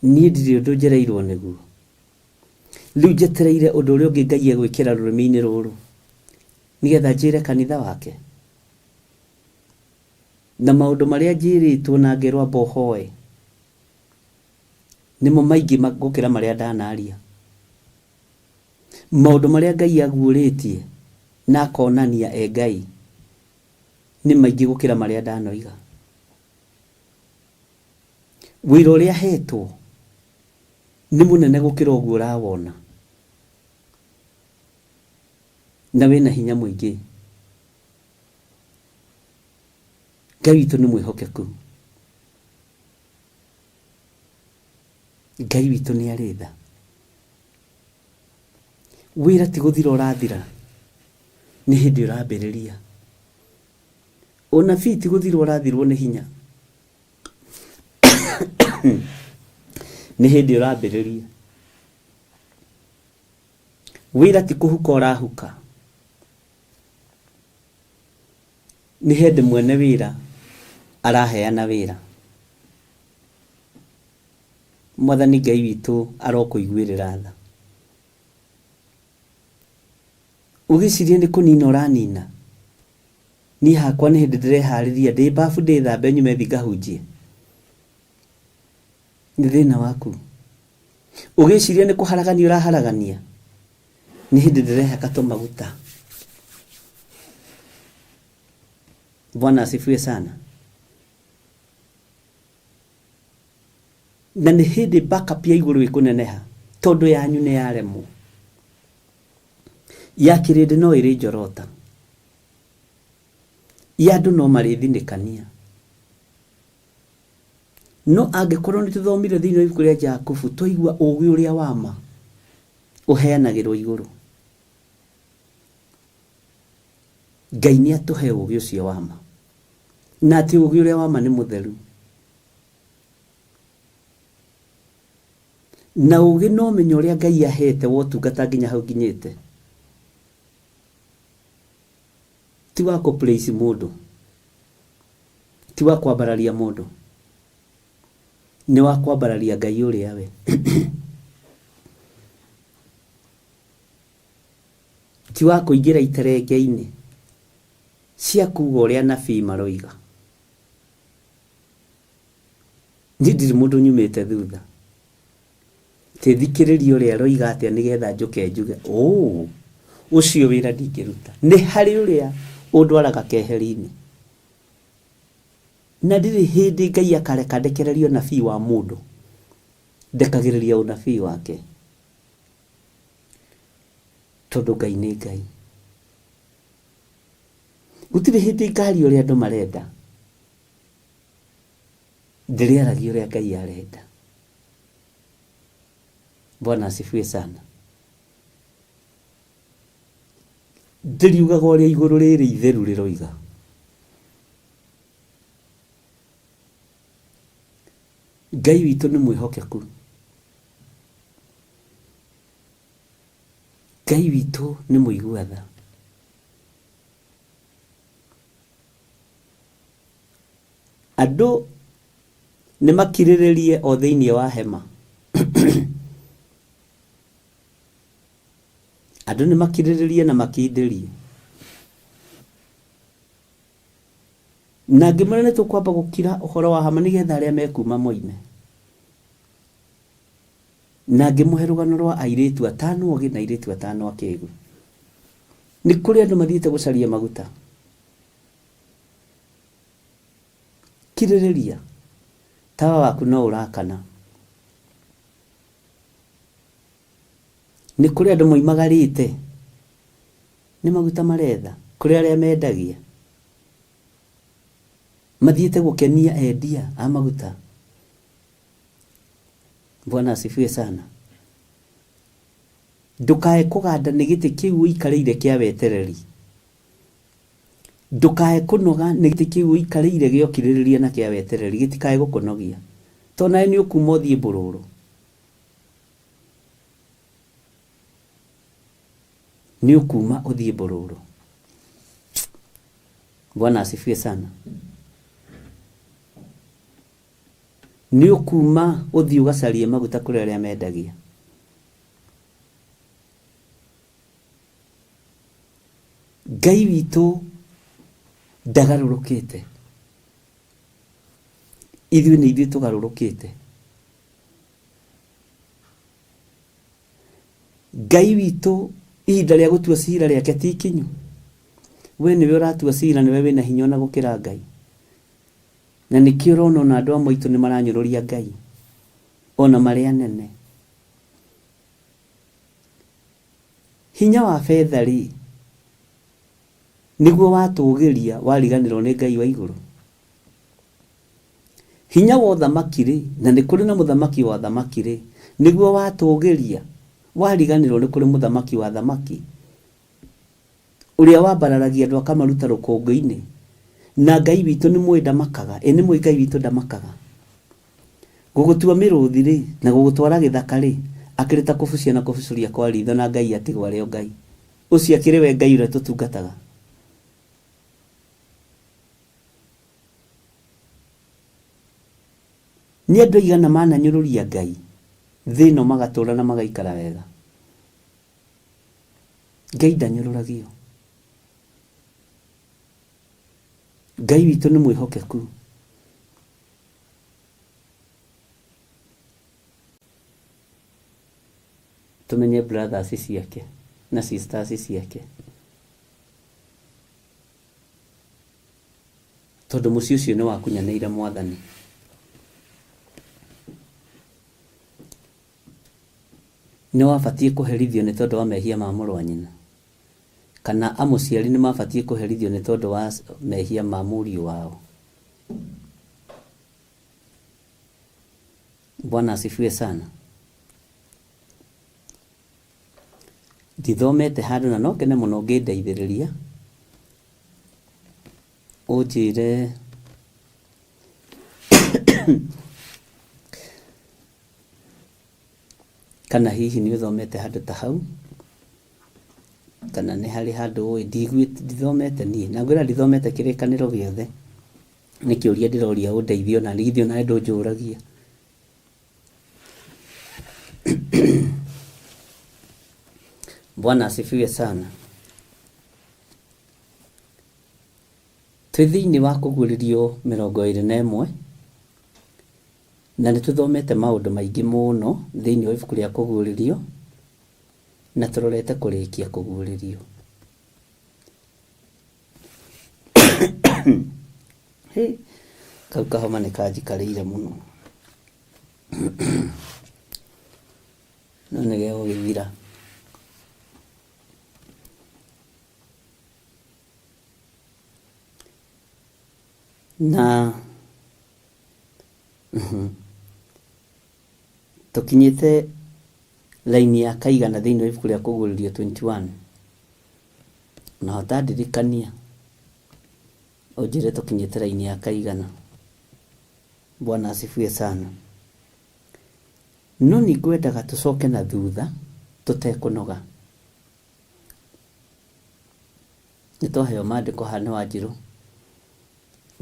Niĩ ndirĩ ũndũ njereirwo nĩguo. Rĩu njetereire ũndũ ũrĩa ũngĩ Ngai egwĩkĩra rũrĩmĩ-inĩ rũrũ nĩgetha njĩre kanitha wake. Na maũndũ marĩa njĩrĩtwo na ngerwo amba ũhoe nĩmo maingĩ gũkĩra marĩa ndanaria. Maũndũ marĩa Ngai aguũrĩtie na akonania e Ngai nĩ maingĩ gũkĩra marĩa ndanoiga. Wĩra ũrĩa hetwo nĩ mũnene gũkĩra ũguo ũrawona, na wĩna hinya mũingĩ. Ngai witũ nĩ mwĩhokeku. Ngai witũ nĩ arĩ tha. Wĩra ti gũthira ũrathira, nĩ hĩndĩ ũrambĩrĩria. Ũnabii ti gũthirwo ũrathirwo nĩ hinya, nĩ hĩndĩ ũrambĩrĩria. Wĩra ti kũhuka ũrahuka, nĩ hĩndĩ mwene wĩra araheana wĩra. Mwathani Ngai witũ arokũiguĩrĩra tha. Ũgĩciria nĩ kũnina ũranina? Niĩ hakwa nĩ hĩndĩ ndĩreharĩria ndĩ babu ndĩthambe nyume thiĩ ngahunjie. Nĩ thĩna waku. Ũgĩciria nĩ kũharagania ũraharagania? Nĩ hĩndĩ ndĩrehaka tũmaguta. Bwana asifiwe sana. Na nĩ hĩndĩ backup ya igũrũ ĩkũneneha tondũ yanyu nĩ yaremwo. Ya kĩrĩndĩ no ĩrĩ njorota. Ya andũ no marĩthinĩkania. No angĩkorwo nĩ tũthomire thĩinĩ wa ibuku rĩa Jakubu twaigua ũũgĩ ũrĩa wa ma ũheanagĩrwo igũrũ. Ngai nĩ atũhe ũũgĩ ũcio wa ma. Na atĩ ũũgĩ ũrĩa wa ma nĩ mũtheru. Na ũũgĩ na ũmenyo ũrĩa Ngai ahete wa ũtungata nginya hau nginyĩte, ti wa kũ place mũndũ, ti wa kwambararia mũndũ, nĩ wa kwambararia Ngai ũrĩa we. Ti wa kũingĩra iterenge-inĩ cia kuga ũrĩa anabii maroiga. Niĩ ndirĩ mũndũ nyumĩte thutha. Atĩ thikĩrĩrie ũrĩa aroiga atĩa nĩgetha njũke njuge, ũũ, ũcio wĩra ndingĩruta. Nĩ harĩ ũrĩa ũndwaraga keheri-inĩ. Na ndirĩ hĩndĩ Ngai akareka ndekererie ũnabii wa mũndũ. Ndekagĩrĩria ũnabii wake. Tondũ Ngai nĩ Ngai. Gũtirĩ hĩndĩ ngaria ũrĩa andũ marenda. Ndĩrĩaragia ũrĩa Ngai arenda. Bwana asifiwe sana. Ndĩriugaga ũrĩa igũrũ rĩrĩ itheru rĩroiga. Ngai witũ nĩ mwĩhokeku. Ngai witũ nĩ mũigua tha. Andũ nĩ makirĩrĩrie o thĩinĩ wa hema. Andũ nĩ makirĩrĩrie na makindĩrie. Na ngĩmwĩra nĩ tũkwamba gũkira ũhoro wa hama nĩgetha arĩa mekuma moime. Na ngĩmũhe rũgano rwa airĩtu atano ogĩ na airĩtu atano akĩgu. Nĩ kũrĩ andũ mathiĩte gũcaria maguta. Kirĩrĩria, tawa waku no ũrakana. Nĩ kũrĩ andũ moimagarĩte nĩ maguta maretha, kũrĩ arĩa mendagia. Mathiĩte gũkenia endia a maguta. Bwana asifiwe sana. Ndũkae kũganda nĩ gĩtĩ kĩu ũikarĩire kĩa wetereri. Ndũkae kũnoga nĩ gĩtĩ kĩu ũikarĩire gĩa ũkirĩrĩria na kĩa wetereri, gĩtikae gũkũnogia. Tondũ nawe nĩ ũkuma ũthiĩ mbũrũrũ. Nĩ ũkuma ũthiĩ mbũrũrũ. Bwana asifiwe sana. Nĩ ũkuma ũthiĩ ũgacarie maguta kũrĩ arĩa mendagia. Ngai witũ ndagarũrũkĩte. Ithuĩ nĩ ithuĩ tũgarũrũkĩte. Ngai witũ ihinda rĩa gũtua cira rĩake ti ikinyu. We nĩwe ũratua cira, nĩwe wĩna hinya ona gũkĩra Ngai. Na nĩkĩo ũrona ona andũ amwe aitũ nĩ maranyũrũria Ngai, ona marĩ anene. Hinya wa betha-rĩ, nĩguo watũũgĩria wariganĩrwo nĩ Ngai wa igũrũ? Hinya wa ũthamaki-rĩ, na nĩ kũrĩ na mũthamaki wa athamaki-rĩ, nĩguo watũũgĩria wariganĩrwo nĩ kũrĩ mũthamaki wa athamaki? Ũrĩa wambararagia andũ akamaruta rũkũngũ-inĩ. Na Ngai witũ nĩ mũĩ ndamakaga, ĩ nĩ mũĩ Ngai witũ ndamakaga. Gũgũtua mĩrũthi-rĩ, na gũgũtwara gĩthaka-rĩ, akĩrĩ ta kũbucia na kũbucũria kwa ritho na Ngai atigwo arĩ o Ngai. Ũcio akĩrĩ we Ngai ũrĩa tũtungataga. Nĩ andũ aigana mananyũrũria Ngai thĩ ĩno magatũra na magaikara wega? Ngai ndanyũrũragio. Ngai witũ nĩ mwĩhokeku. Tũmenye brothers ciake na sisters ciake. Tondũ mũciĩ ũcio nĩ wakunyanĩire Mwathani. Nĩ wabatiĩ kũherithio nĩ tondũ wa mehia ma mũrũ wa nyina? Kana amũciari nĩ mabatiĩ kũherithio nĩ tondũ wa mehia ma mũriũ wao? Bwana asifiwe sana. Ndithomete handũ na no ngene mũno ũngĩndeithĩrĩria ũnjĩre Kana hihi nĩ ũthomete handũ ta hau, kana nĩ harĩ handũ ũĩ, ndiguĩte, ndithomete niĩ, na ngwĩra ndithomete kĩrĩkanĩro gĩothe, nĩ kĩũria ndĩroria ũndeithie ona niĩ, githĩ onawe ndũnjũragia. Bwana asifiwe sana. Twĩ thĩinĩ wa kũguũrĩrio 21, Na nĩ tũthomete maũndũ maingĩ mũno thĩinĩ wa ibuku rĩa Kũguũrĩrio, na tũrorete kũrĩkia Kũguũrĩrio. Hĩ, kau kahoma nĩ kanjikarĩire mũno. No nĩ gegũgĩthira. Na tũkinyĩte raini ya kaigana thĩinĩ wa ibuku rĩa Kũguũrĩrio 21. Na hota ndirikania ũnjĩre tũkinyĩte raini ya kaigana. Bwana asifiwe sana. No nĩ ngwendaga tũcoke na thutha tũtekũnoga. Nĩ twaheo maandĩko haha nĩ Wanjirũ,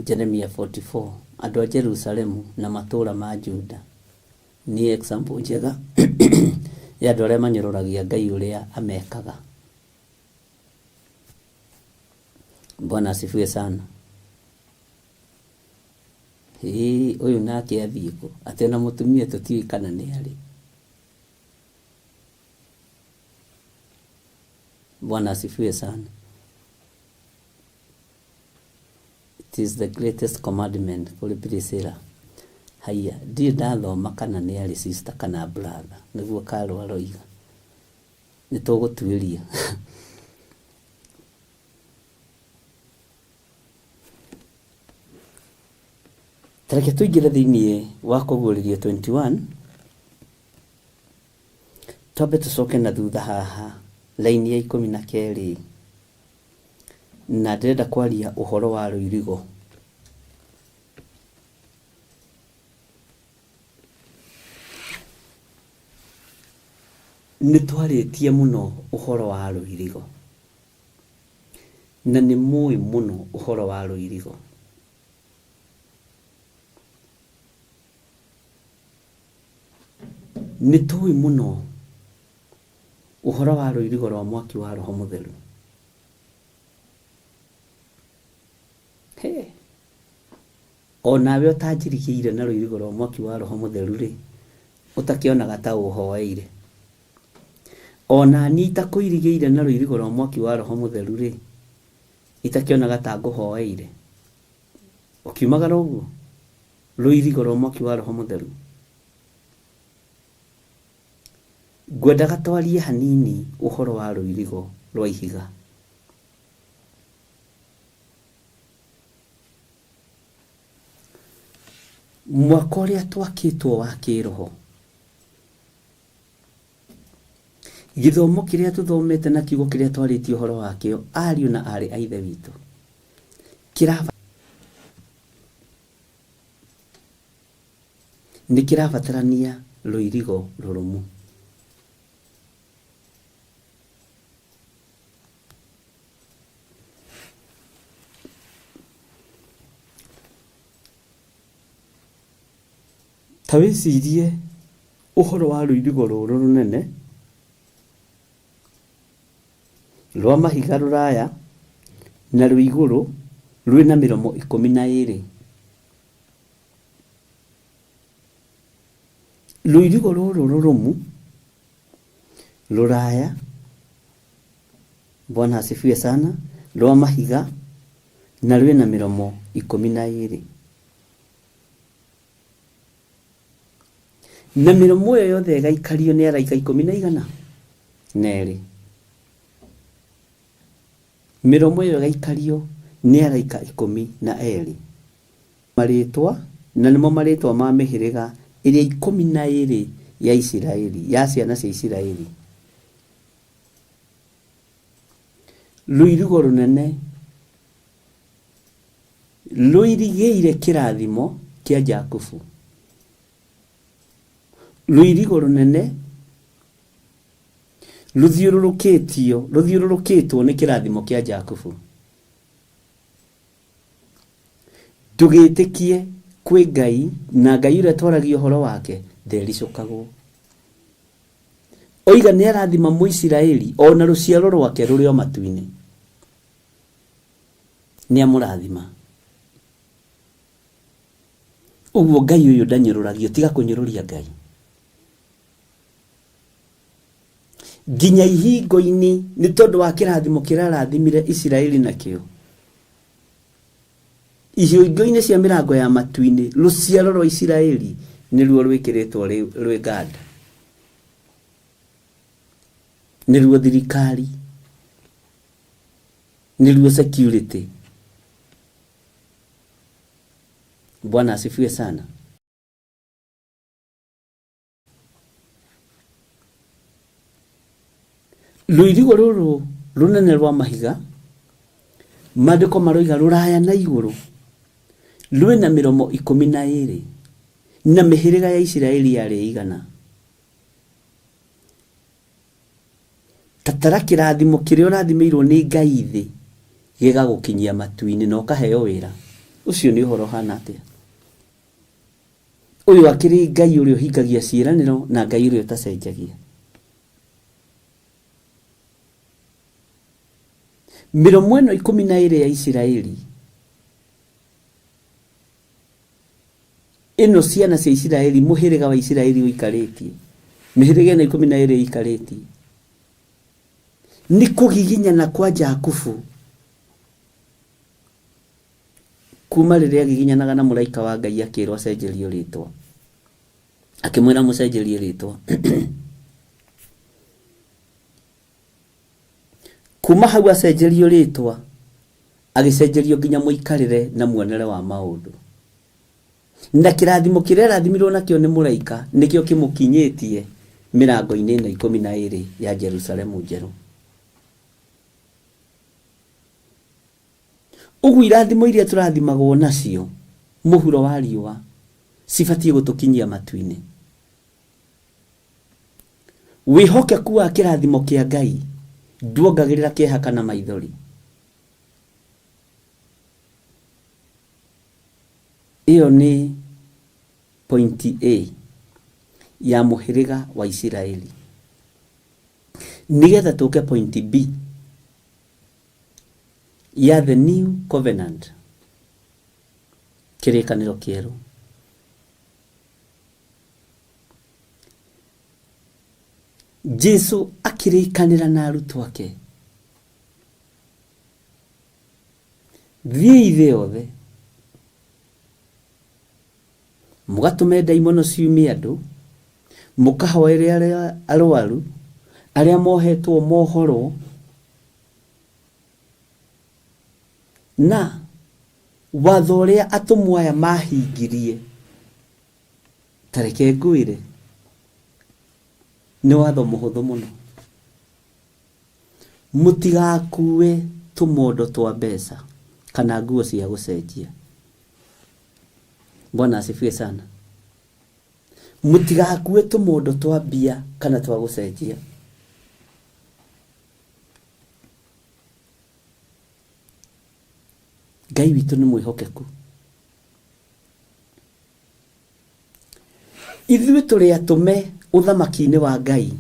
Jeremia 44, andũ a Jerusalemu na matũũra ma Juda nĩ example njega ya andũ arĩa manyũrũragia Ngai ũrĩa amekaga. Bwana asifiwe sana. Hĩ, ũyũ nake athiĩ kũ? Atĩ ona mũtumia tũtiũĩ kana nĩ arĩ. Bwana asifiwe sana. It is the greatest commandment kũrĩ Priscilla. Haiya, ndirĩ ndathoma kana nĩ arĩ sister kana brother, nĩguo Carol aroiga. Nĩ tũgũtuĩria. Ta reke tũingĩre thĩinĩ wa Kũguũrĩrio 21, twambe tũcoke na thutha haha raini ya ikũmi na kerĩ, na ndĩrenda kwaria ũhoro wa rũirigo. Nĩ twarĩtie mũno ũhoro wa rũirigo, na nĩ mũĩ mũno ũhoro wa rũirigo. Nĩ tũĩ mũno ũhoro wa rũirigo rwa mwaki wa Roho Mũtheru. He. O nawe ũtanjirigĩire na rũirigo rwa mwaki wa Roho Mũtheru rĩ, ũtakĩonaga ta ũhoeire. O na niĩ itakũirigĩire na rũirigo rwa mwaki wa Roho Mũtheru rĩ, itakĩonaga ta ngũhoeire. Ũkiumagara ũguo, rũirigo rwa mwaki wa Roho Mũtheru. Ngwendaga twarie hanini ũhoro wa rũirigo rwa ihiga. Mwaka ũrĩa twakĩtwo wa kĩroho, gĩthomo kĩrĩa tũthomete na kiugo kĩrĩa twarĩtie ũhoro wakĩo, ariũ na aarĩ a Ithe witũ, nĩ kĩrabatarania rũirigo rũrũmu. Ta wĩcirie ũhoro wa rũirigo rũrũ rũnene rwa mahiga rũraya na rwĩ igũrũ rwĩna mĩromo ikũmi na ĩrĩ. Rũirigo rũrũ rũrũmu rũraya, Bwana asifiwe sana, rwa mahiga na rwĩna mĩromo ikũmi na ĩrĩ. Na mĩromo ĩyo yothe ĩgaikario nĩ araika ikũmi na igana na erĩ. Mĩromo ĩyo ĩgaikario nĩ araika ikũmi na erĩ. Marĩĩtwa, na nĩmo marĩĩtwa ma mĩhĩrĩga ĩrĩa ikũmi na ĩĩrĩ ya Isiraeli, ya ciana cia Isiraeli. Rũirigo rũnene rũirigĩire kĩrathimo kĩa Jakubu. Rũirigo rũnene rũthiũrũrũkĩtio, rũthiũrũrũkĩtwo nĩ kĩrathimo kĩa Jakubu. Ndũgĩtĩkie kwĩ Ngai na Ngai ũrĩa twaragia ũhoro wake ndericũkagwo. Oiga nĩ arathima Mũisiraeli o na rũciaro rwake rũrĩ o matu-inĩ. Nĩ amũrathima. Ũguo Ngai ũyũ ndanyũrũragio, tiga kũnyũrũria Ngai. Nginya ihingo-inĩ nĩ tondũ wa kĩrathimo kĩrĩa arathimire Isiraeli nakĩo. Ihingo-inĩ cia mĩrango ya matu-inĩ, rũciaro rwa Isiraeli nĩruo rwĩkĩrĩtwo rwĩ nganda. Nĩruo thirikari, nĩruo security. Bwana asifiwe sana. Rũirigo rũrũ rũnene rwa mahiga, maandĩko maroiga rũraya na igũrũ, rwĩna mĩromo 12, na mĩhĩrĩga ya Isiraeli yarĩ ĩigana. Tatara kĩrathimo kĩrĩa ũrathimĩirwo nĩ Ngai thĩ gĩgagũkinyia matu-inĩ na ũkaheo wĩra. Ũcio nĩ ũhoro ũhana atĩa? Ũyũ akĩrĩ Ngai ũrĩa ũhingagia ciĩranĩro na Ngai ũrĩa ũtacenjagia. Mĩromo ĩno 12 ya Isiraeli, ĩno ciana cia Isiraeli, mũhĩrĩga wa Isiraeli ũikarĩtie, mĩhĩrĩga ĩno 12 ĩikarĩtie, nĩ kũgiginyana kwa Jakubu kuma rĩrĩa agiginyanaga na mũraika wa Ngai akĩrwo acenjerio rĩtwa, akĩmwĩra mũcenjerie rĩtwa. Kuma hau acenjerio rĩtwa, agĩcenjerio nginya mũikarĩre na muonere wa maũndũ. Na kĩrathimo kĩrĩa arathimirwo nakĩo nĩ mũraika nĩkĩo kĩmũkinyĩtie mĩrango-inĩ ĩno 12 ya Jerusalemu njerũ. Ũguo irathimo iria tũrathimagwo nacio mũhuro wa riũa cibatiĩ gũtũkinyia matu-inĩ. Wĩhokeku wa kĩrathimo kĩa Ngai nduongagĩrĩra kĩeha kana maithori. Ĩyo nĩ pointi A ya mũhĩrĩga wa Isiraeli. Nĩgetha tũke pointi B ya the new covenant, kĩrĩkanĩro kĩerũ. Jesu akĩrĩkanĩra na arutwo ake, thiĩi thĩ yothe mũgatũme ndaimono ciumie andũ, mũkahoere arĩa arwaru, arĩa mohetwo mohorwo, na watho ũrĩa atũmwo aya mahingirie. Ta reke ngwĩre, nĩ watho mũhũthũ mũno. Mũtigakue tũmondo twa mbeca kana nguo cia gũcenjia. Bwana asifiwe sana. Mũtigakue tũmondo twa mbia kana twa gũcenjia. Ngai witũ nĩ mwĩhokeku. Ithuĩ tũrĩ atũme ũthamaki-inĩ wa Ngai.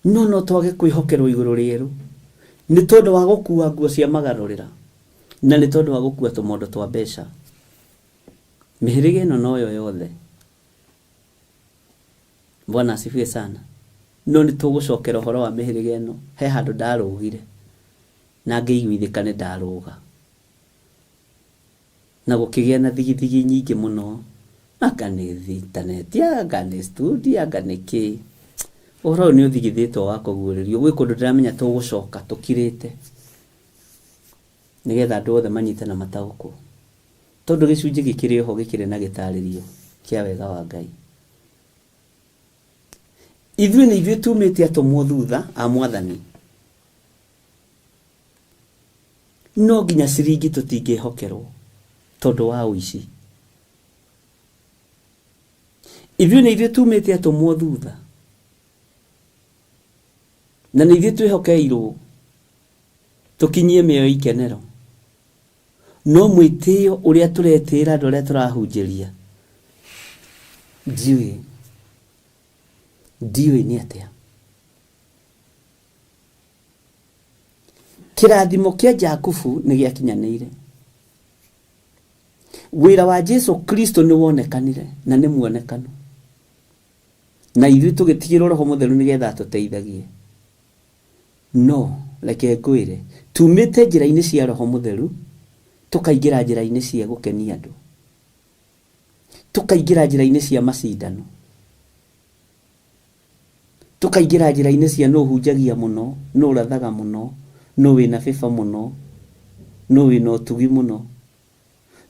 No no twage kwĩhokerwo igũrũ rĩerũ nĩ tondũ wa gũkua nguo cia magarũrĩra na nĩ tondũ wa gũkua tũmondo twa mbeca. Mĩhĩrĩga ĩno noyo yothe. Bwana asifiwe sana. No nĩ tũgũcokera ũhoro wa mĩhĩrĩga ĩno. He handũ ndarũgire na ngĩiguithĩka nĩ ndarũga. Na gũkĩgĩa na thigithigi nyingĩ mũno, anga nĩ intaneti, anga nĩ studio, anga nĩ kĩ. Ũhoro ũyũ nĩ ũthigithĩtwo wa kũguũrĩrio. Gwĩ kũndũ ndĩramenya tũgũcoka tũkirĩte nĩgetha andũ othe manyite na mataũkwo. Tondũ gĩcunjĩ gĩkĩrĩ oho gĩkĩrĩ na gĩtarĩrio kĩa wega wa Ngai. Ithuĩ nĩ ithuĩ tumĩte atũmwo thutha a Mwathani. No nginya ciringi tũtingĩhokerwo tondũ wa ũici. Ithuĩ nĩ ithuĩ tumĩte atũmwo thutha na nĩ ithuĩ twĩhokeirwo tũkinyie mĩoyo ikenero. No mwĩtĩo ũrĩa tũretĩĩra andũ arĩa tũrahunjĩria ndiũĩ, ndiũĩ nĩ atĩa. Kĩrathimo kĩa Jakubu nĩ gĩakinyanĩire. Wĩra wa Jesu Kristo nĩ wonekanire na nĩ muonekano. Na ithuĩ tũgĩtigĩrwo Roho Mũtheru nĩgetha atũteithagie. No reke ngwĩre, tumĩte njĩra-inĩ cia Roho Mũtheru tũkaingĩra njĩra-inĩ cia gũkenia andũ. Tũkaingĩra njĩra-inĩ cia macindano. Tũkaingĩra njĩra-inĩ cia nũ ũhunjagia mũno, nũ ũrathaga mũno, nũ wĩna favor mũno. Nũ wĩna ũtugi mũno?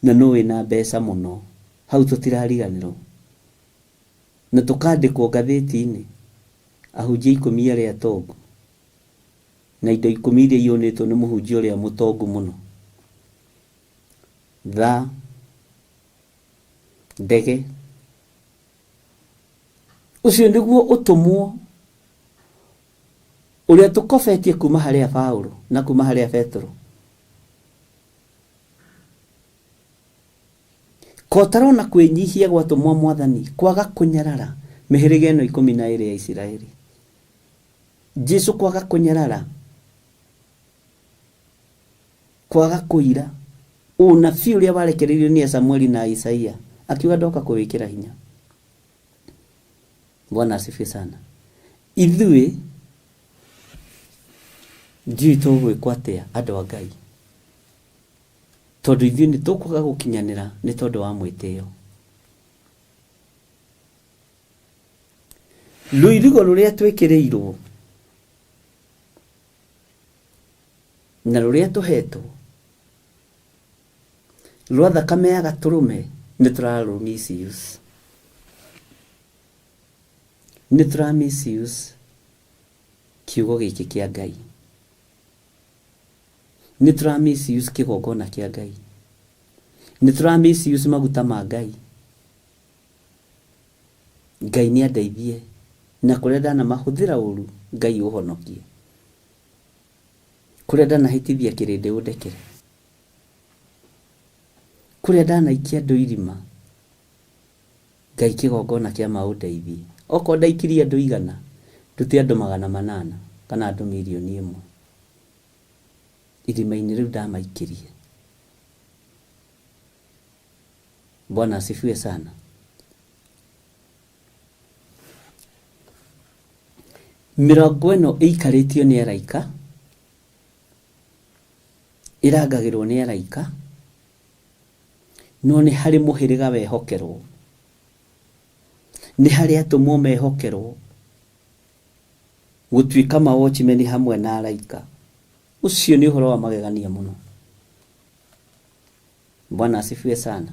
Na nũ wĩna mbeca mũno? Hau tũtirariganĩrwo. Na tũkandĩkwo ngathĩti-inĩ, ahunjia ikũmi arĩa atongu, na indo ikũmi iria iyũnĩtwo nĩ mũhunjia ũrĩa mũtongu mũno. Thaa, ndege. Ũcio nĩguo ũtũmwo ũrĩa tũkobetie kuma harĩa Paulo na kuma harĩa Petero. Kotarona kwĩnyihia gwatũmwo mwathani kwaga kũnyarara mĩhĩrĩga ĩno 12 ya Isiraeli. Jesu kwaga kũnyarara, kwaga kũira ũnabii ũrĩa warekereirio nĩ Samueli na Isaia, akiuga ndoka kũwĩkĩra hinya. Bwana asifiwe sana. Ithuĩ ndiũĩ tũgwĩkwo atĩa andũ a Ngai, tondũ ithuĩ nĩ tũkwaga gũkinyanĩra nĩ tondũ wa mwĩtĩo. Rũirigo rũrĩa twĩkĩrĩirwo na rũrĩa tũhetwo rwa thakame ya gatũrũme nĩ tũrarũ misuse. Nĩ tũra misuse kiugo gĩkĩ kĩa Ngai. Nĩ tũra misuse kĩgongona kĩa Ngai. Nĩ tũra misuse maguta ma Ngai. Ngai nĩ andeithie na kũrĩa ndanamahũthĩra ũru Ngai ũhonokie. Kũrĩa ndanahĩtithia kĩrĩndĩ ũndekere. Kũrĩa ndanaikia andũ irima Ngai kĩgongona kĩa ma ũndeithie. Okorwo ndaikirie andũ 100, ndute andũ 800 kana andũ 1,000,000. Irima-inĩ rĩu ndamaikirie. Bwana asifiwe sana. Mĩrango ĩno ĩikarĩtio nĩ araika, ĩrangagĩrwo nĩ araika, no nĩ harĩ mũhĩrĩga wehokerwo, nĩ harĩ atũmwo mehokerwo gũtuĩka ma watchmen hamwe na araika. Ũcio nĩ ũhoro wa magegania mũno. Bwana asifiwe sana.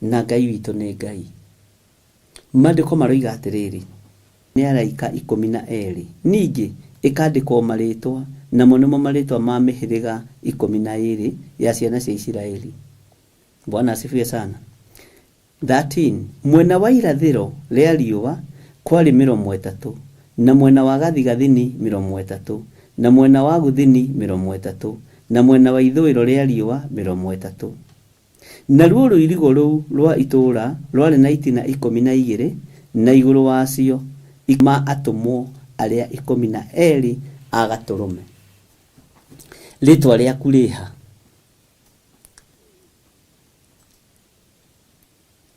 Na Ngai witũ nĩ Ngai. Maandĩko maroiga atĩrĩrĩ, nĩ araika 12, ningĩ ĩkandĩkwo marĩĩtwa, namo nĩmo marĩĩtwa ma mĩhĩrĩga 12 ya ciana cia Isiraeli. Bwana asifiwe sana. 13 mwena wa irathĩro rĩa riũa kwarĩ mĩromo ĩtatũ, na mwena wa gathigathini mĩromo ĩtatũ, na mwena wa gũthini mĩromo ĩtatũ, na mwena wa ithũĩro rĩa riũa mĩromo ĩtatũ. Naruo rũirigo rũu rwa itũũra rwarĩ na itina 12, na igũrũ wacio ma atũmwo arĩa 12 a Gatũrũme. Rĩĩtwa rĩaku rĩha?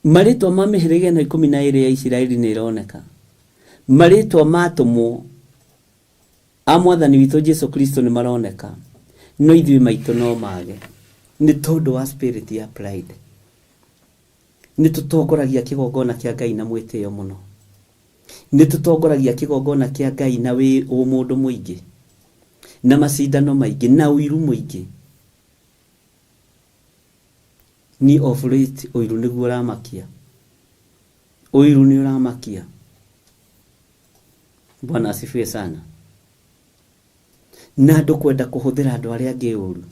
Marĩtwa ma mĩhĩrĩga ĩno 12 ya Isiraeli nĩ ĩroneka. Marĩtwa ma atũmwo a Mwathani witũ Jesu Kristo nĩ maroneka. No ithuĩ maitũ no mage. Nĩ tondũ wa spirit ya pride. Nĩ tũtongoragia kĩgongona kĩa Ngai na mwĩtĩo mũno. Nĩ tũtongoragia kĩgongona kĩa Ngai na wĩ ũmũndũ mũingĩ, na macindano maingĩ, na ũiru mũingĩ. Ni of late ũiru nĩguo ũramakia. Ũiru nĩ ũramakia. Bwana asifiwe sana. Na andũ kwenda kũhũthĩra andũ arĩa angĩ ũru.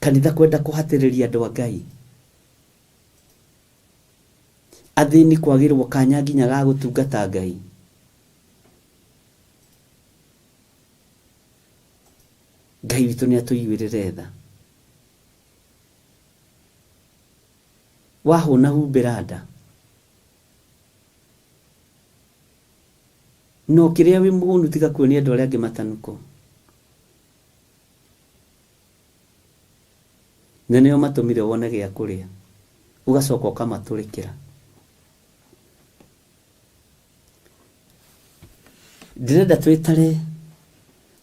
Kanitha kwenda kũhatĩrĩria andũ a Ngai. Athĩni kwagĩrwo kanya nginya ga gũtungata Ngai. Ngai witũ nĩ atũiguĩrĩre tha. Wahũna humbĩra nda. No kĩrĩa wĩ mũhũnu tiga kuonia andũ arĩa angĩ matanuko. Na nĩo matũmire wone gĩa kũrĩa. Ũgacoka ũkamatũrĩkĩra. Ndĩrenda twĩtare,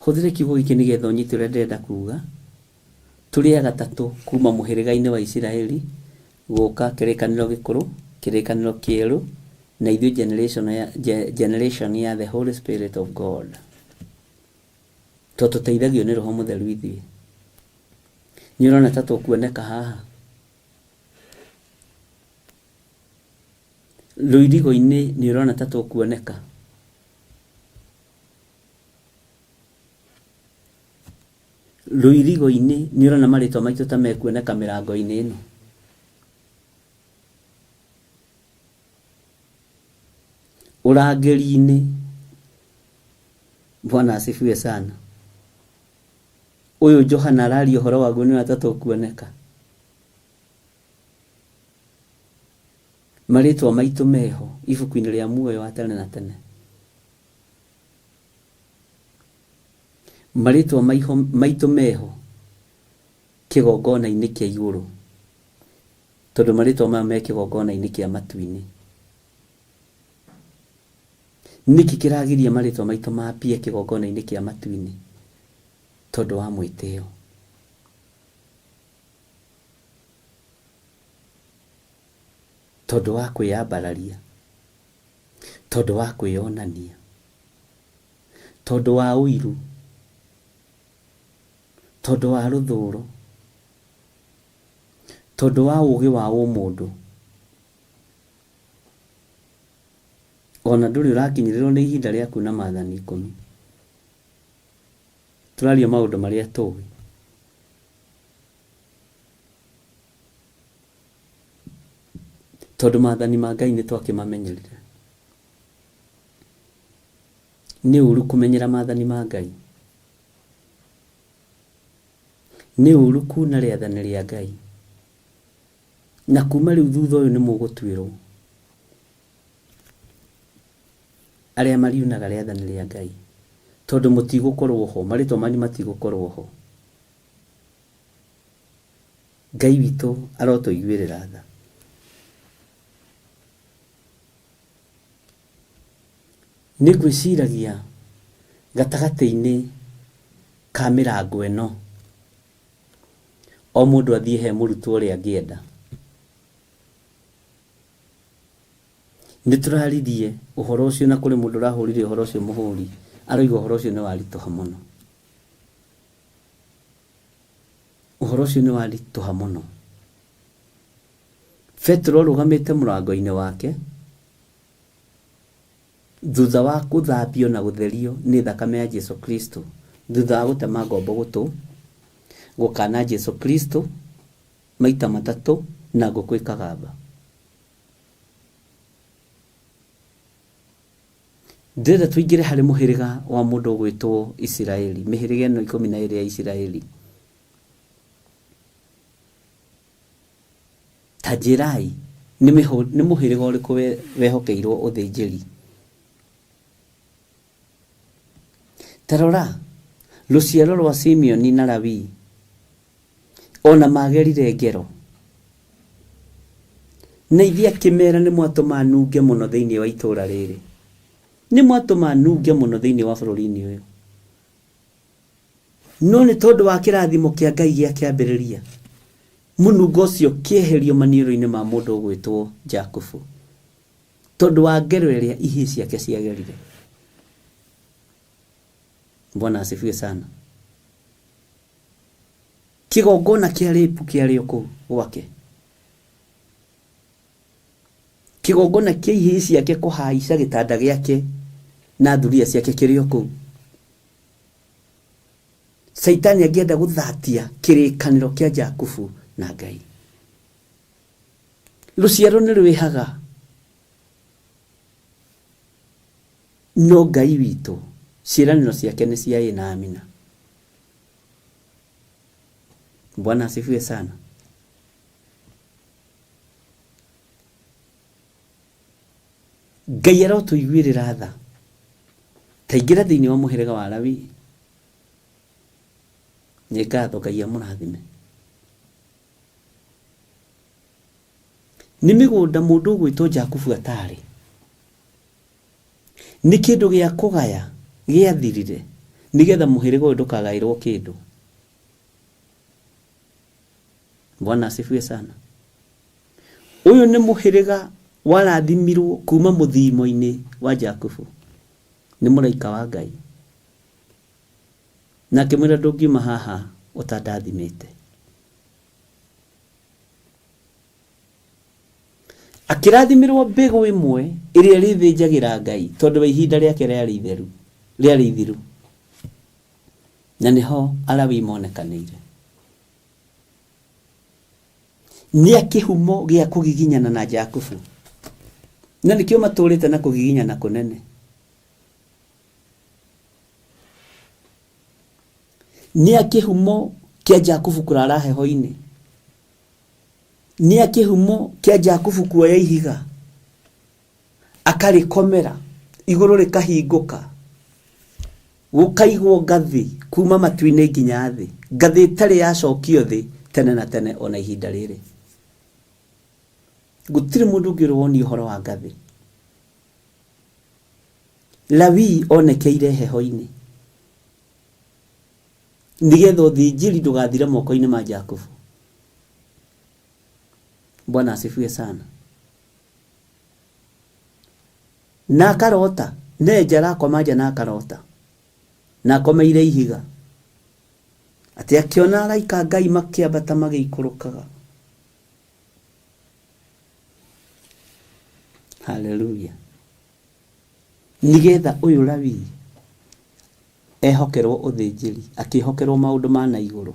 hũthĩra kiugo gĩkĩ nĩgetha ũnyite ũrĩa ndĩrenda kuga. Tũrĩ a gatatũ kuma mũhĩrĩga-inĩ wa Isiraeli gũka kĩrĩkanĩro gĩkũrũ, kĩrĩkanĩro kĩerũ, na ithuĩ generation ya, generation ya the Holy Spirit of God. To tũteithagio nĩ Roho Mũtheru ithuĩ. Nĩ ũrona ta tũkuoneka haha? Rũirigo-inĩ nĩ ũrona ta tũkuoneka? Rũirigo-inĩ nĩ ũrona marĩtwa maitũ ta mekuoneka mĩrango-inĩ ĩno? Ũrangĩri-inĩ, Bwana asifiwe sana. Ũyũ Johana araria ũhoro waguo nĩ ũrona ta tũkuoneka? Marĩtwa maitũ meho ibuku-inĩ rĩa muoyo wa tene na tene. Marĩtwa maitũ meho kĩgongona-inĩ kĩa igũrũ, tondũ marĩtwa maya me kĩgongona-inĩ kĩa matu-inĩ. Nĩkĩ kĩragiria marĩtwa maitũ mapie kĩgongona-inĩ kĩa matu-inĩ? Tondũ wa mwĩtĩo. Tondũ wa kwĩyambararia. Tondũ wa kwĩyonania. Tondũ wa ũiru. Tondũ wa rũthũũro. Tondũ wa ũũgĩ wa ũmũndũ. Ona ndũrĩ ũrakinyĩrĩrwo nĩ ihinda rĩa kuuna maathani ikũmi. Tũraria maũndũ marĩa tũĩ. Tondũ maathani ma Ngai nĩ twakĩmamenyerire. Nĩ ũru kũmenyera maathani ma Ngai? Nĩ ũru kuuna rĩathani rĩa Ngai? Na kuma rĩu thutha ũyũ nĩ mũgũtuĩrwo. Arĩa mariunaga rĩathani rĩa Ngai. Tondũ mũtigũkorwo ho, marĩtwa manyu matigũkorwo ho. Ngai witũ arotũiguĩrĩra tha. Nĩ ngwĩciragia gatagatĩ-inĩ ka mĩrango ĩno, o mũndũ athiĩ he mũrutwo ũrĩa angĩenda. Nĩ tũraririe ũhoro ũcio na kũrĩ mũndũ ũrahũrire ũhoro ũcio mũhũri, aroiga ũhoro ũcio nĩ waritũha mũno. Ũhoro ũcio nĩ waritũha mũno. Petero arũgamĩte mũrango-inĩ wake, thutha wa gũthambio na gũtherio nĩ thakame ya Jesu Kristo, thutha wa gũtema ngombo gũtũ, gũkana Jesu Kristo maita matatũ na ngũkũ ĩkagamba. Ndĩrenda tũingĩre harĩ mũhĩrĩga wa mũndũ ũgwĩtwo Isiraeli, mĩhĩrĩga ĩno 12 ya Isiraeli. Ta njĩrai, nĩ mũhĩrĩga ũrĩkũ wehokeirwo ũthĩnjĩri? Ta rora, rũciaro rwa Simeoni na Lawii o na magerire ngero. Na ithe akĩmera nĩ mwatũma nunge mũno thĩinĩ wa itũũra rĩrĩ. Nĩ mwatũma nunge mũno thĩinĩ wa bũrũri-inĩ ũyũ. No nĩ tondũ wa kĩrathimo kĩa Ngai gĩa kĩambĩrĩria, mũnungo ũcio ũkĩeherio maniũrũ-inĩ ma mũndũ ũgwĩtwo Jakubu, tondũ wa ngero ĩrĩa ihĩĩ ciake ciagerire. Bwana asifiwe sana. Kĩgongona kĩa rape kĩarĩ o kũu gwake. Kĩgongona kĩa ihĩĩ ciake kũhaica gĩtanda gĩake na thuriya ciake kĩrĩ o kũu. Caitani angĩenda gũthatia kĩrĩkanĩro kĩa Jakubu na Ngai. Rũciaro nĩ rwĩhaga, no Ngai witũ ciĩranĩro ciake nĩ cia ĩ na amina. Bwana asifiwe sana. Ngai arotũiguĩrĩra tha. Ta ingĩra thĩinĩ wa mũhĩrĩga wa Lawi. Nĩ ngatho Ngai amũrathime. Nĩ mĩgũnda mũndũ ũgwĩtwo Jakubu atarĩ. Nĩ kĩndũ gĩa kũgaya gĩathirire nĩgetha mũhĩrĩga ũyũ ndũkagaĩrwo kĩndũ. Bwana asifiwe sana. Ũyũ nĩ mũhĩrĩga warathimirwo kuma mũthimo-inĩ wa Jakubu nĩ mũraika wa Ngai. Na akĩmwĩra ndũngiuma haha ũtandathimĩte. Akĩrathimĩrwo mbegũ ĩmwe ĩrĩa ĩrĩthĩnjagĩra Ngai tondũ wa ihinda rĩake rĩarĩ itheru, rĩarĩ ithiru. Na nĩho Alawii monekanĩire. Nĩ a kĩhumo gĩa kũgiginyana na Jakubu. Na nĩkĩo matũrĩte na kũgiginyana kũnene. Nĩ a kĩhumo kĩa Jakubu kũrara heho-inĩ. Nĩ a kĩhumo kĩa Jakubu kuoya ihiga akarĩkomera igũrũ rĩkahingũka gũkaigwo ngathĩ kuma matu-inĩ nginya thĩ, ngathĩ ĩtarĩ yacokio thĩ tene na tene ona ihinda rĩrĩ. Gũtirĩ mũndũ ũngĩ ũrĩ wonia ũhoro wa ngathĩ. Lawii onekeire heho-inĩ nĩgetha ũthĩnjĩri ndũgathire moko-inĩ ma Jakubu. Bwana asifiwe sana. Na akarota, nenja arakoma nja na akarota, na akomeire ihiga, atĩ akĩona araika a Ngai makĩambata magĩikũrũkaga. Haleluya. Nĩgetha ũyũ Lawii ehokerwo ũthĩnjĩri, akĩhokerwo maũndũ ma na igũrũ,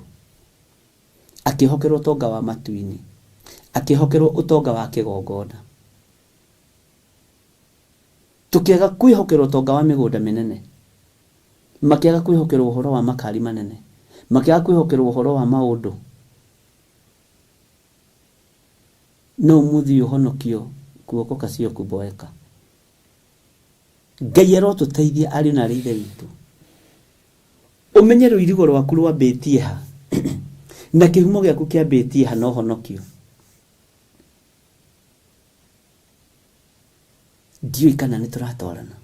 akĩhokerwo ũtonga wa matu-inĩ, akĩhokerwo ũtonga wa kĩgongona. Tũkĩaga kwĩhokerwo ũtonga wa mĩgũnda mĩnene, makĩaga kwĩhokerwo ũhoro wa makari manene, makĩaga kwĩhokerwo ũhoro wa maũndũ. No ũmũthĩ ũyũ ũhonokio kuokoka sio kuboeka. Ngai arotũteithia ariũ na arĩ ithe witũ. Ũmenye rũirigo rwaku rwambĩtie ha na kĩhumo gĩaku kĩambĩtie ha na ũhonokio. Ndiũĩ kana nĩ tũratwarana.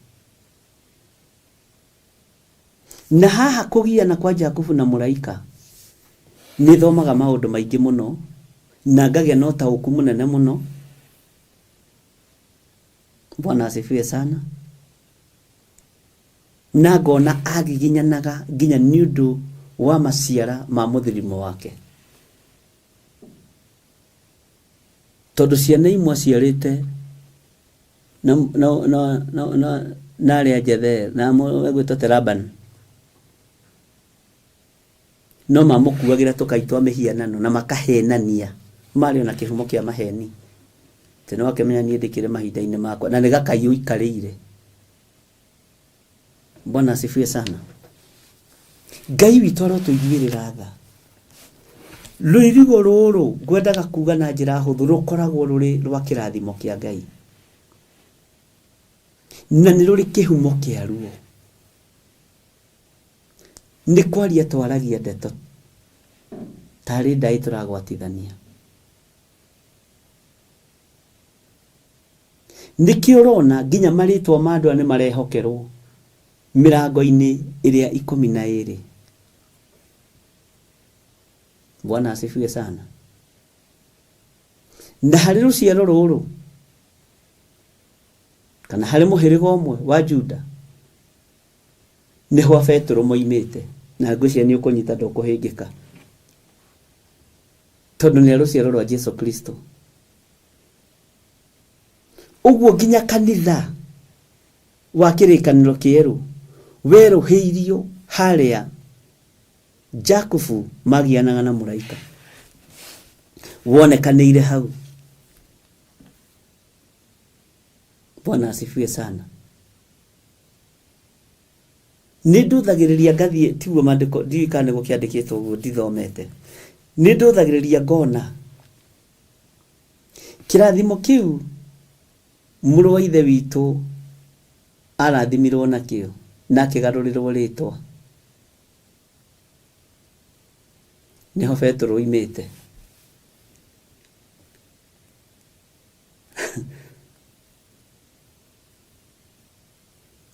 Na haha kũgiana kwa Jakubu na mũraika, nĩ thomaga maũndũ maingĩ mũno na ngagĩa na ũtaũku mũnene mũno. Bwana asifiwe sana. Na ngona agiginyanaga nginya nĩ ũndũ wa maciara ma mũthirimo wake. Tondũ ciana imwe aciarĩte na, na, na, na, na, na arĩa njethe na egwĩtwo te Laban no mamũkuagĩra tũkai twa mĩhianano na makahenania marĩ ona kĩhumo kĩa maheni atĩ nĩ wakĩmenya niĩ ndĩkĩrĩ mahinda-inĩ makwa na nĩ gakai ũikarĩire. Bwana asifiwe sana. Ngai witũ arotũiguĩrĩra tha. Rũirigo rũrũ ngwendaga kuga na njĩra hũthũ rũkoragwo rũrĩ rwa kĩrathimo kĩa Ngai na nĩ rũrĩ kĩhumo kĩaruo. Nĩ kwaria twaragia ndeto tarĩ ndaĩ tũragwatithania. Nĩkĩo ũrona nginya marĩtwa ma andũ aya nĩ marehokerwo mĩrango-inĩ ĩrĩa ikũmi na ĩrĩ. Bwana asifiwe sana. Na harĩ rũciaro rũrũ kana harĩ mũhĩrĩga ũmwe wa Juda nĩho Abetũrũ moimĩte, na ngwĩciria nĩ ũkũnyita ndũkũhĩngĩka tondũ nĩ a rũciaro rwa Jesu Kristo. Ũguo nginya kanitha wa kĩrĩkanĩro kĩerũ werũhĩirio harĩa Jakubu magianaga na mũraika. Wonekanĩire hau. Bwana asifiwe sana. Nĩ ndũthagĩrĩria ngathiĩ, tiguo maandĩko, ndiũĩ kana nĩguo kĩandĩkĩtwo ũguo, ndithomete. Nĩ ndũthagĩrĩria ngona Kĩrathimo kĩu mũrũ wa Ithe witũ arathimirũo nakĩo na akĩgarũrĩrũo rĩĩtwa, nĩho Petero oimĩte.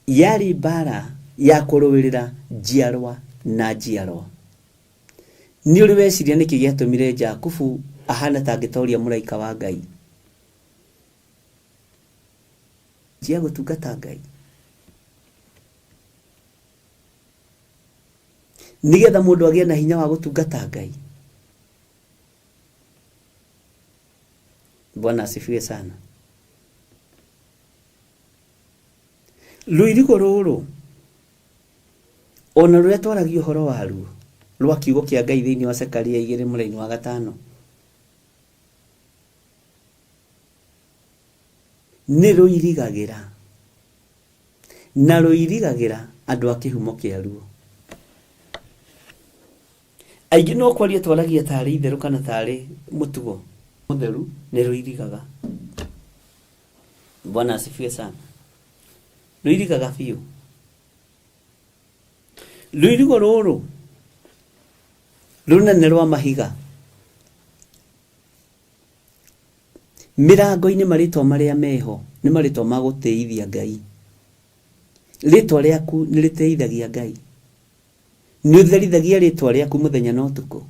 Yarĩ mbaara ya kũrũĩrĩra njiarwa na njiarwa. Nĩ ũrĩ weciria nĩkĩ gĩatũmire Jakubu ahane ta angĩtoria mũraika wa Ngai? Ya gũtungata Ngai. Nĩgetha mũndũ agĩe na hinya wa gũtungata Ngai. Bwana asifiwe sana. Rũirigo rũrũ ona rũrĩa twaragia ũhoro waruo rwa kiugo kĩa Ngai thĩinĩ wa Zekaria 2 mũraini wa 5 nĩ rũirigagĩra na rũirigagĩra andũ a kĩhumo kĩaruo. Aingĩ no kwaria twaragia tarĩ itherũ kana tarĩ mũtugo mũtheru, nĩ rũirigaga. Bwana asifiwe sana. Rũirigaga biũ. Rũirigo rũrũ rũnene rwa mahiga mĩrango-inĩ, marĩtwa marĩa meho nĩ marĩtwa ma gũtĩithia Ngai. Rĩtwa rĩaku nĩ rĩtĩithagia Ngai. Nĩ ũtherithagia rĩtwa rĩaku mũthenya na ũtukũ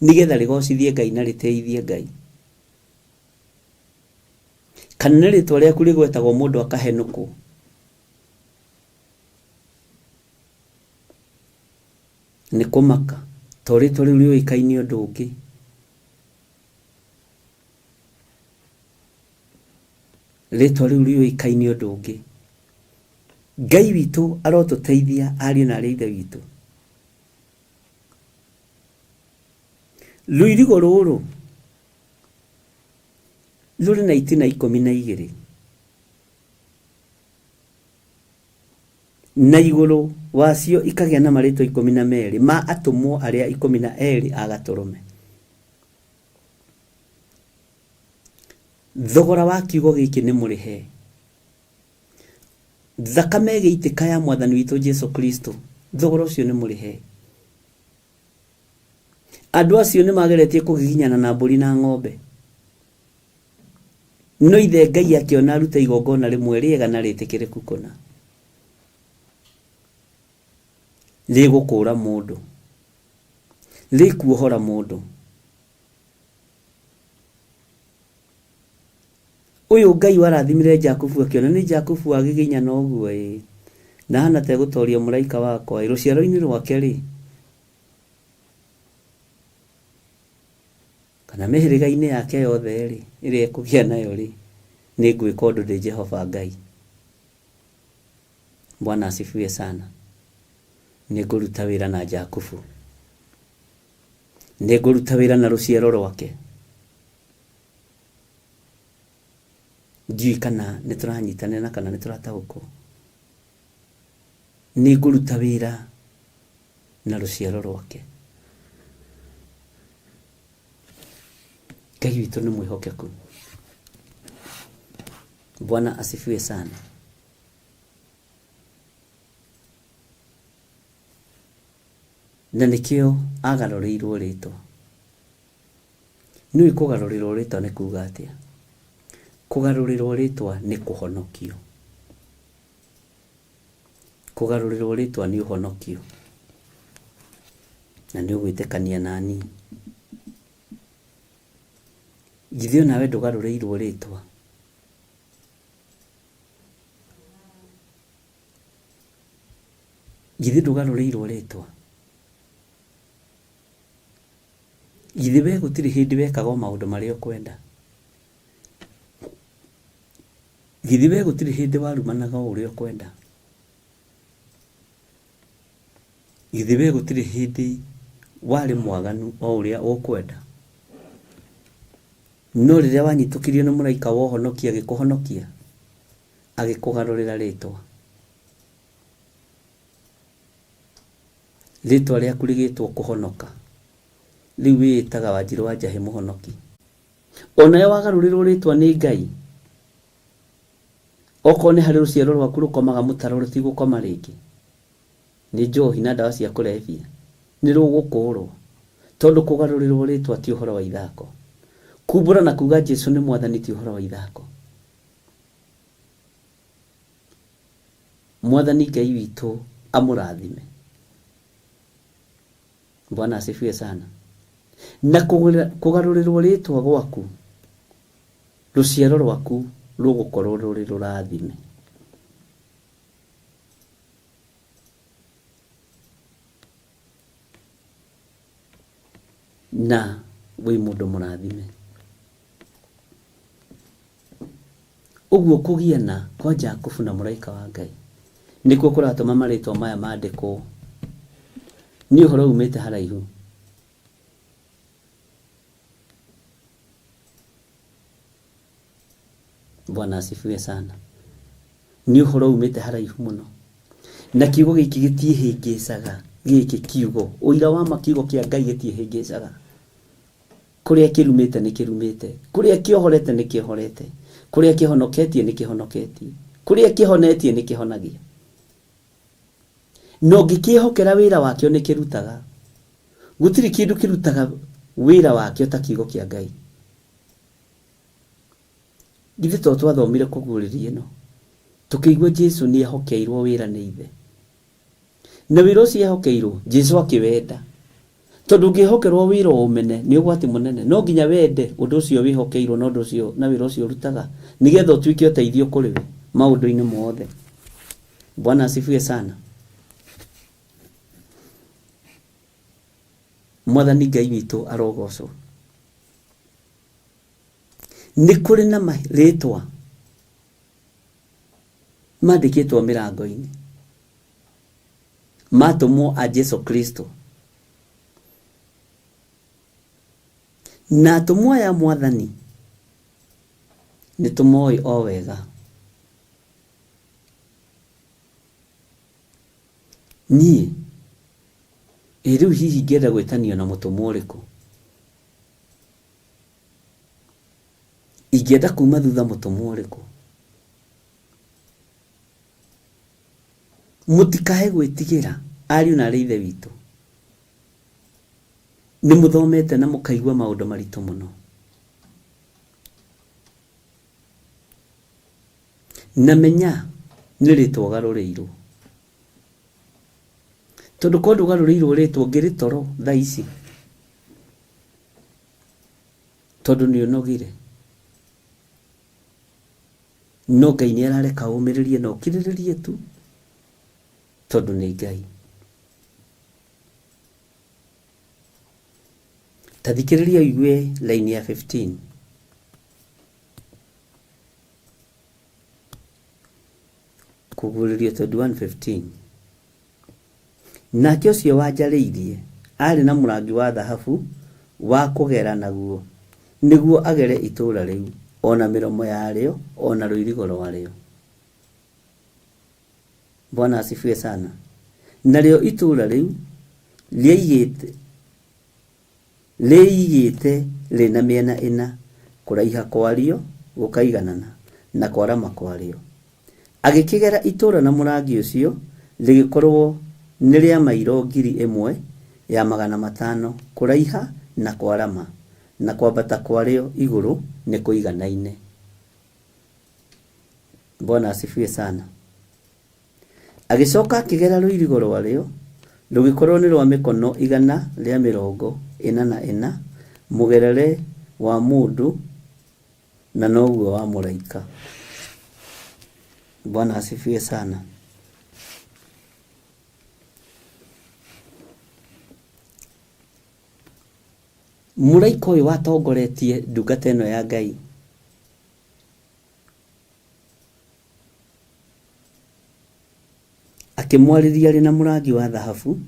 nĩgetha rĩgocithie Ngai na rĩtĩithie Ngai. Kana nĩ rĩtwa rĩaku rĩgwetagwo mũndũ akahenũkwo. Nĩ kũmaka to rĩtwa rĩu rĩũĩkaine ũndũ ũngĩ. Rĩtwa rĩu rĩũĩkaine ũndũ ũngĩ. Ngai witũ arotũteithia ariũ na arĩ a Ithe witũ. Rũirigo rũrũ rũrĩ na itina 12 na igũrũ wacio ikagĩa na marĩtwa 12 ma atũmwo arĩa 12 a Gatũrũme. Thogora wa kiugo gĩkĩ nĩ mũrĩhe. Thakame ĩgĩitĩka ya Mwathani witũ Jesu Kristo, thogora ũcio nĩ mũrĩhe. Andũ acio nĩ mageretie kũgiginyana na mbũri na ng'ombe. No ithe Ngai akĩona arute igongona rĩmwe rĩega na rĩtĩkĩrĩku kũna. Rĩgũkũra mũndũ. Rĩkuohora mũndũ. Ũyũ Ngai warathimire Jakubu akĩona nĩ Jakubu agiginyana ũguo ĩ. Na hana ta egũtoria mũraika wakwa ĩ. Rũciaro-inĩ rwake rĩ. Kana mĩhĩrĩga-inĩ yake yothe rĩ, ĩrĩa ekũgĩa nayo rĩ, nĩ ngwĩka ũndũ ndĩ Jehova Ngai. Bwana asifiwe sana. Nĩ ngũruta wĩra na Jakubu. Nĩ ngũruta wĩra na rũciaro rwake. Ndiũĩ kana nĩ tũranyitanĩra na kana nĩ tũrataũkwo. Nĩ ngũruta wĩra na rũciaro rwake. Ngai witũ nĩ mwĩhokeku. Bwana asifiwe sana. Na nĩkĩo agarũrĩirwo rĩtwa. Nĩũĩ kũgarũrĩrwo rĩtwa nĩ kuga atĩa? Kũgarũrĩrwo rĩtwa nĩ kũhonokio. Kũgarũrĩrwo rĩtwa nĩ ũhonokio. Na nĩ ũgwĩtĩkania nani. Githĩ onawe ndũgarũrĩirwo rĩtwa? Githĩ ndũgarũrĩirwo rĩtwa? Githĩ we gũtirĩ hĩndĩ wekaga o maũndũ marĩa ũkwenda? Githĩ we gũtirĩ hĩndĩ warumanaga o ũrĩa ũkwenda? Githĩ we gũtirĩ hĩndĩ warĩ mwaganu o ũrĩa ũkwenda? No rĩrĩa wanyitũkirio nĩ mũraika wa ũhonokia agĩkũhonokia, agĩkũgarũrĩra rĩtwa. Rĩtwa rĩaku rĩgĩtwo kũhonoka. Rĩu wĩĩtaga Wanjirũ wa Njahĩ mũhonoki. Onawe wagarũrĩrwo rĩtwa nĩ Ngai, okorwo nĩ harĩ rũciaro rwaku rũkomaga mũtaro rũtigũkoma rĩngĩ nĩ njohi na ndawa cia kũrebia, nĩ rũgũkũrwo. Tondũ kũgarũrĩrwo rĩtwa ti ũhoro wa ithako. Kumbũra na kuga Jesu nĩ Mwathani ti ũhoro wa ithako. Mwathani Ngai witũ amũrathime. Bwana asifiwe sana. Na kũgarũrĩrwo rĩtwa gwaku, rũciaro rwaku rũgũkorwo rũrĩ rũrathime. Na wĩ mũndũ mũrathime. Ũguo kũgiana kwa Jakubu na mũraika wa Ngai nĩkuo kũratũma marĩtwa maya mandĩkwo. Nĩ ũhoro umĩte haraihu. Bwana asifiwe sana. Nĩ ũhoro umĩte haraihu mũno. Na kiugo gĩkĩ gĩtiĩhĩngĩcaga, gĩkĩ kiugo, ũira wa ma kiugo kĩa Ngai gĩtiĩhĩngĩcaga. Kũrĩa kĩrumĩte nĩ kĩrumĩte, kũrĩa kĩohorete nĩ kĩohorete, kũrĩa kĩhonoketie nĩ kĩhonoketie, kũrĩa kĩhonetie nĩ kĩhonagia. Na ũngĩkĩhokera wĩra wakĩo nĩ kĩrutaga. Gũtirĩ kĩndũ kĩrutaga wĩra wakĩo ta kiugo kĩa Ngai. Githĩ to twathomire kũguũrĩrio ĩno, tũkĩigua Jesu nĩ ehokeirwo wĩra nĩ Ithe. Na wĩra ũcio ehokeirwo, Jesu akĩwenda. Tondũ ũngĩhokerwo wĩra ũmene nĩ ũgwati mũnene. No nginya wende ũndũ ũcio wĩhokeirwo na ũndũ ũcio na wĩra ũcio ũrutaga nĩgetha ũtuĩke ũteithio kũrĩ we maũndũ-inĩ mothe. Bwana asifiwe sana. Mwathani Ngai witũ arogocwo. Nĩ kũrĩ na marĩtwa mandĩkĩtwo mĩrango-inĩ matũmwo a Jesu Kristo. Na atũmwo aya a Mwathani nĩ tũmoĩ o wega. Niĩ, ĩ rĩu hihi ingĩenda gwĩtanio na mũtũmwo ũrĩkũ? Ingĩenda kuma thutha mũtũmwo ũrĩkũ? Mũtikae gwĩtigĩra, ariũ na aarĩ a Ithe witũ. Nĩ mũthomete na mũkaigua maũndũ maritũ mũno. Na menya nĩ rĩtwa ũgarũrĩirwo. Tondũ korwo ndũgarũrĩirwo rĩtwa ũngĩrĩ toro thaa ici. Tondũ nĩ ũnogire. No Ngai nĩ arareka ũmĩrĩrie na ũkirĩrĩrie tu tondũ nĩ Ngai. Ta thikĩrĩria ũigue line ya 15. Kũguũrĩrio 21:15. Nake ũcio wanjarĩirie aarĩ na mũrangi wa thahabu wa kũgera naguo, nĩguo agere itũũra rĩu, o na mĩromo yarĩo, o na rũirigo rwarĩo. Bwana asifiwe sana. Narĩo itũũra rĩu rĩaigĩte Rĩĩigĩte rĩ na mĩena ĩna, kũraiha kwarĩo gũkaiganana na kwarama kwarĩo. Agĩkĩgera itũũra na mũrangi ũcio, rĩgĩkorũo nĩ rĩa mairo 1,500 kũraiha na kwarama, na kwambata kwarĩo igũrũ nĩkũiganaine. Bwana asifiwe sana. Agĩcoka akĩgera rũirigo rũarĩo, rũgĩkorũo nĩ rũa mĩkono 144, mũgerere wa mũndũ na noguo wa mũraika. Bwana asifiwe sana. Mũraika ũyũ watongoretie ndungata ĩno ya Ngai Akĩmwarĩria arĩ na mũrangi wa thahabu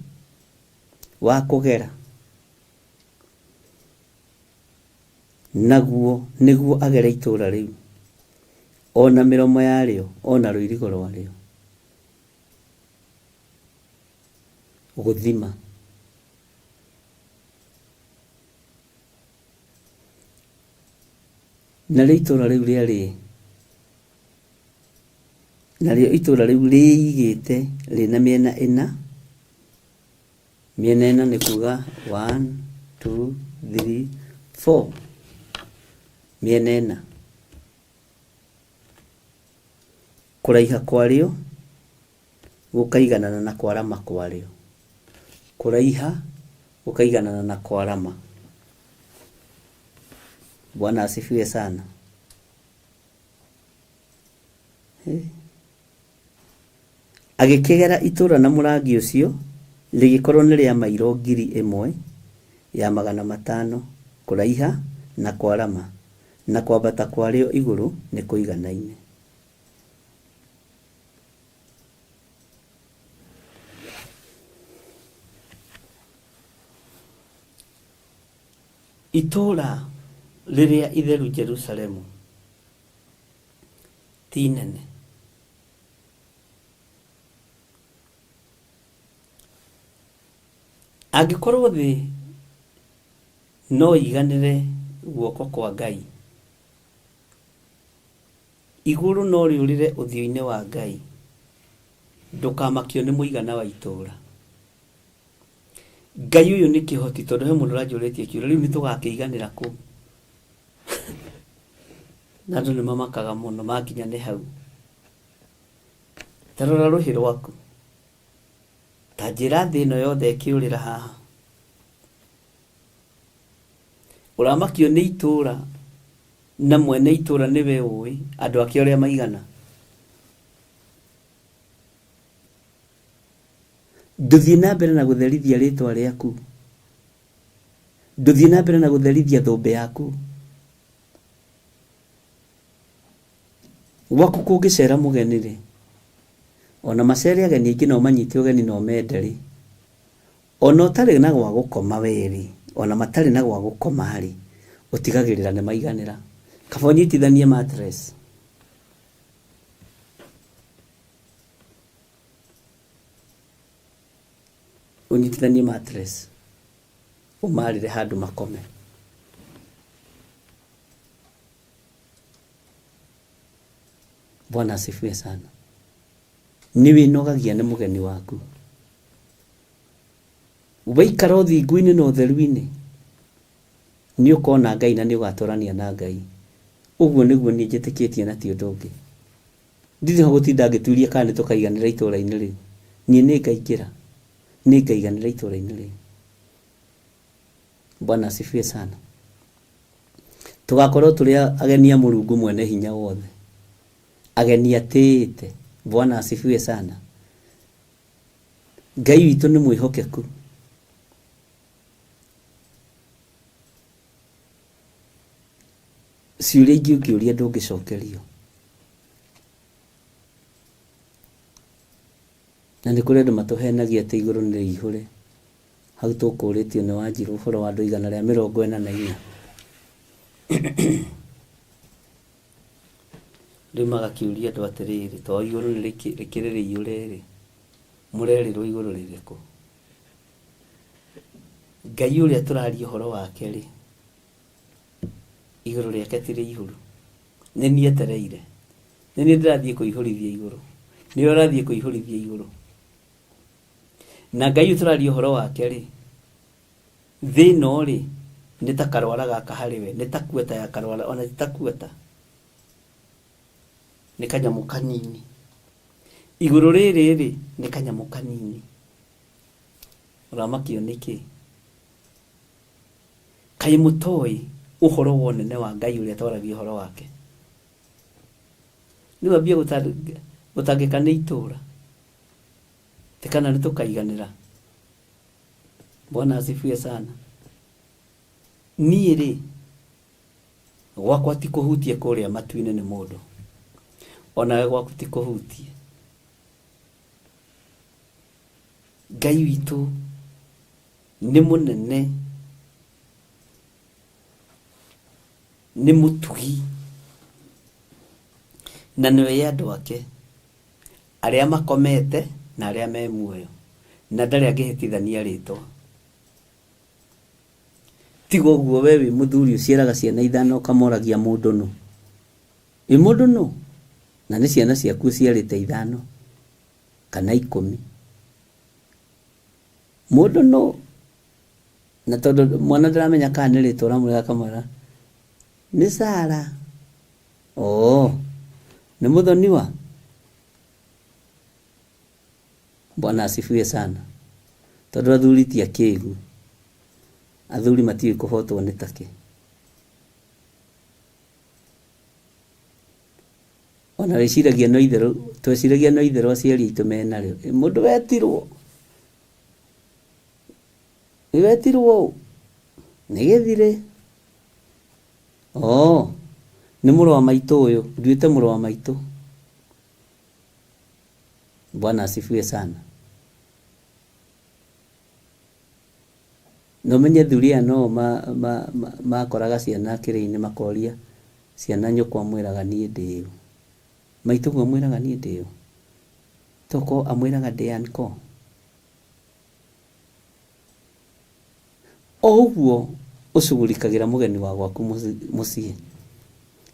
wa kũgera naguo nĩguo agere itũũra rĩu, o na mĩromo yarĩo, o na rũirigo rwarĩo. Gũthima. Narĩo itũũra rĩu rĩarĩ Narĩo itũũra rĩu rĩĩigĩte rĩ na mĩena ĩna, mĩena ĩna nĩ kuga one, two, three, four, mĩena ĩna. Kũraiha kwarĩo gũkaiganana na kwarama kwarĩo. Kũraiha gũkaiganana na kwarama. Bwana asifiwe sana. Agĩkĩgera itũũra na mũrangi ũcio, rĩgĩkorũo nĩ rĩa mairo ya 500 kũraiha na kwarama, na kwambata kwarĩo igũrũ nĩ kũiganaine. Itũũra rĩrĩa itheru Jerusalemu ti inene. Angĩkorwo thĩ no ĩiganĩre guoko kwa Ngai, igũrũ no rĩũrĩre ũthiũ-inĩ wa Ngai, ndũkamakio nĩ mũigana wa itũũra. Ngai ũyũ nĩ kĩhoti tondũ he mũndũ ũranjũrĩtie kĩũria rĩu nĩ tũgakĩiganĩra kũ? Na andũ nĩ mamakaga mũno makinya nĩ hau. Ta rora rũhĩ rwaku. Ta njĩra thĩ ĩno yothe ĩkĩũrĩra haha. Ũramakio nĩ itũũra na mwene itũũra nĩwe ũĩ andũ ake ũrĩa maigana. Ndũthiĩ na mbere na gũtherithia rĩtwa rĩaku. Ndũthiĩ na mbere na gũtherithia thũmbĩ yaku. Gwaku kũngĩcera mũgeni-rĩ, ona macere ageni aingĩ na ũmanyite ũgeni na ũmende-rĩ, ona ũtarĩ na gwa gũkoma we-rĩ, ona matarĩ na gwa gũkoma-rĩ, ũtigagĩrĩra nĩ maiganĩra. Kaba ũnyitithanie mattress. Ũnyitithanie mattress, ũmarĩre handũ makome. Bwana asifiwe sana. Nĩ wĩnogagia nĩ mũgeni waku. Waikara ũthingu-inĩ na ũtheru-inĩ, nĩ ũkona Ngai na nĩ ũgatũrania na Ngai. Ũguo nĩguo niĩ njĩtĩkĩtie na ti ũndũ ũngĩ. Ndirĩ ho gũtinda ngĩturia kana nĩ tũkaiganĩra itũũra-inĩ rĩu. Niĩ nĩ ngaingĩra, nĩ ngaiganĩra itũũra-inĩ rĩu. Bwana asifiwe sana. Tũgakorwo tũrĩ ageni a Mũrungu mwene hinya wothe. Ageni atĩĩte. Bwana asifiwe sana. Ngai witũ nĩ mwĩhokeku. Ciũria ingĩ ũngĩũria ndũngĩcokerio. Na nĩ kũrĩ andũ matũhenagia atĩ igũrũ nĩ rĩihũre. Hau tũkũrĩtio nĩ Wanjirũ ũhoro wa andũ 144. Rĩu magakĩũria andũ atĩrĩrĩ, to igũrũ nĩ rĩkĩrĩ rĩihũre rĩ, mũrerĩrwo igũrũ rĩrĩkũ? Ngai ũrĩa tũraria ũhoro wake rĩ, igũrũ rĩake ti rĩihũru. Nĩ niĩ etereire. Nĩ niĩ ndĩrathiĩ kũihũrithia igũrũ. Nĩwe ũrathiĩ kũihũrithia igũrũ. Na Ngai ũyũ tũraria ũhoro wake rĩ, thĩ ĩno rĩ, nĩ ta karwara gaka harĩ we, nĩ ta kueta ya karwara, ona ti ta kueta. Nĩ kanyamũ kanini. Igũrũ rĩrĩ rĩ, nĩ kanyamũ kanini. Ũramakio nĩkĩ? Kaĩ mũtoĩ ũhoro wa ũnene wa Ngai ũrĩa twaragia ũhoro wake? Rĩu ambia gũtangĩka nĩ itũũra. Atĩ kana nĩ tũkaiganĩra. Bwana asifiwe sana. Niĩ rĩ, gwakwa ti kũhutie kũrĩa matu-inĩ nĩ mũndũ. Onawe gwaku ti kũhutie. Ngai witũ nĩ mũnene, nĩ mũtugi, na nĩoĩ andũ ake. Arĩa makomete na arĩa me muoyo, na ndarĩ angĩhĩtithania rĩtwa. Tiga ũguo we wĩ mũthuri ũciaraga ciana ithano ũkamoragia mũndũ nũ? Wĩ mũndũ nũ? Na nĩ ciana ciaku ũciarĩte ithano kana ikũmi. Mũndũ nũ? Na tondũ mwana ndaramenya kana nĩ rĩtwa ũramwĩra akamwĩra nĩ Sarah. Oo, nĩ mũthoniwa? Bwana asifiwe sana. Tondũ athuri ti akĩgu. Athuri matiũĩ kũhotwo nĩ takĩ. Ona wĩciragia no itherũ, tweciragia no itherũ aciari aitũ menarĩo. Mũndũ wetirwo, ĩ wetirwo ũ? Nĩ gĩthirĩ. Oo, nĩ mũrũ wa maitũ ũyũ, nduĩte mũrũ wa maitũ. Bwana asifiwe sana. Na ũmenye thuri aya no makoraga ciana kĩrĩa-inĩ makoria ciana nyũkwa amwĩraga niĩ ndĩ ũ. Maitũguo amwĩraga niĩ ndĩ ũ. Tokorwo amwĩraga ndĩ uncle. O ũguo ũcugurikagĩra mũgeni wa gwaku mũciĩ,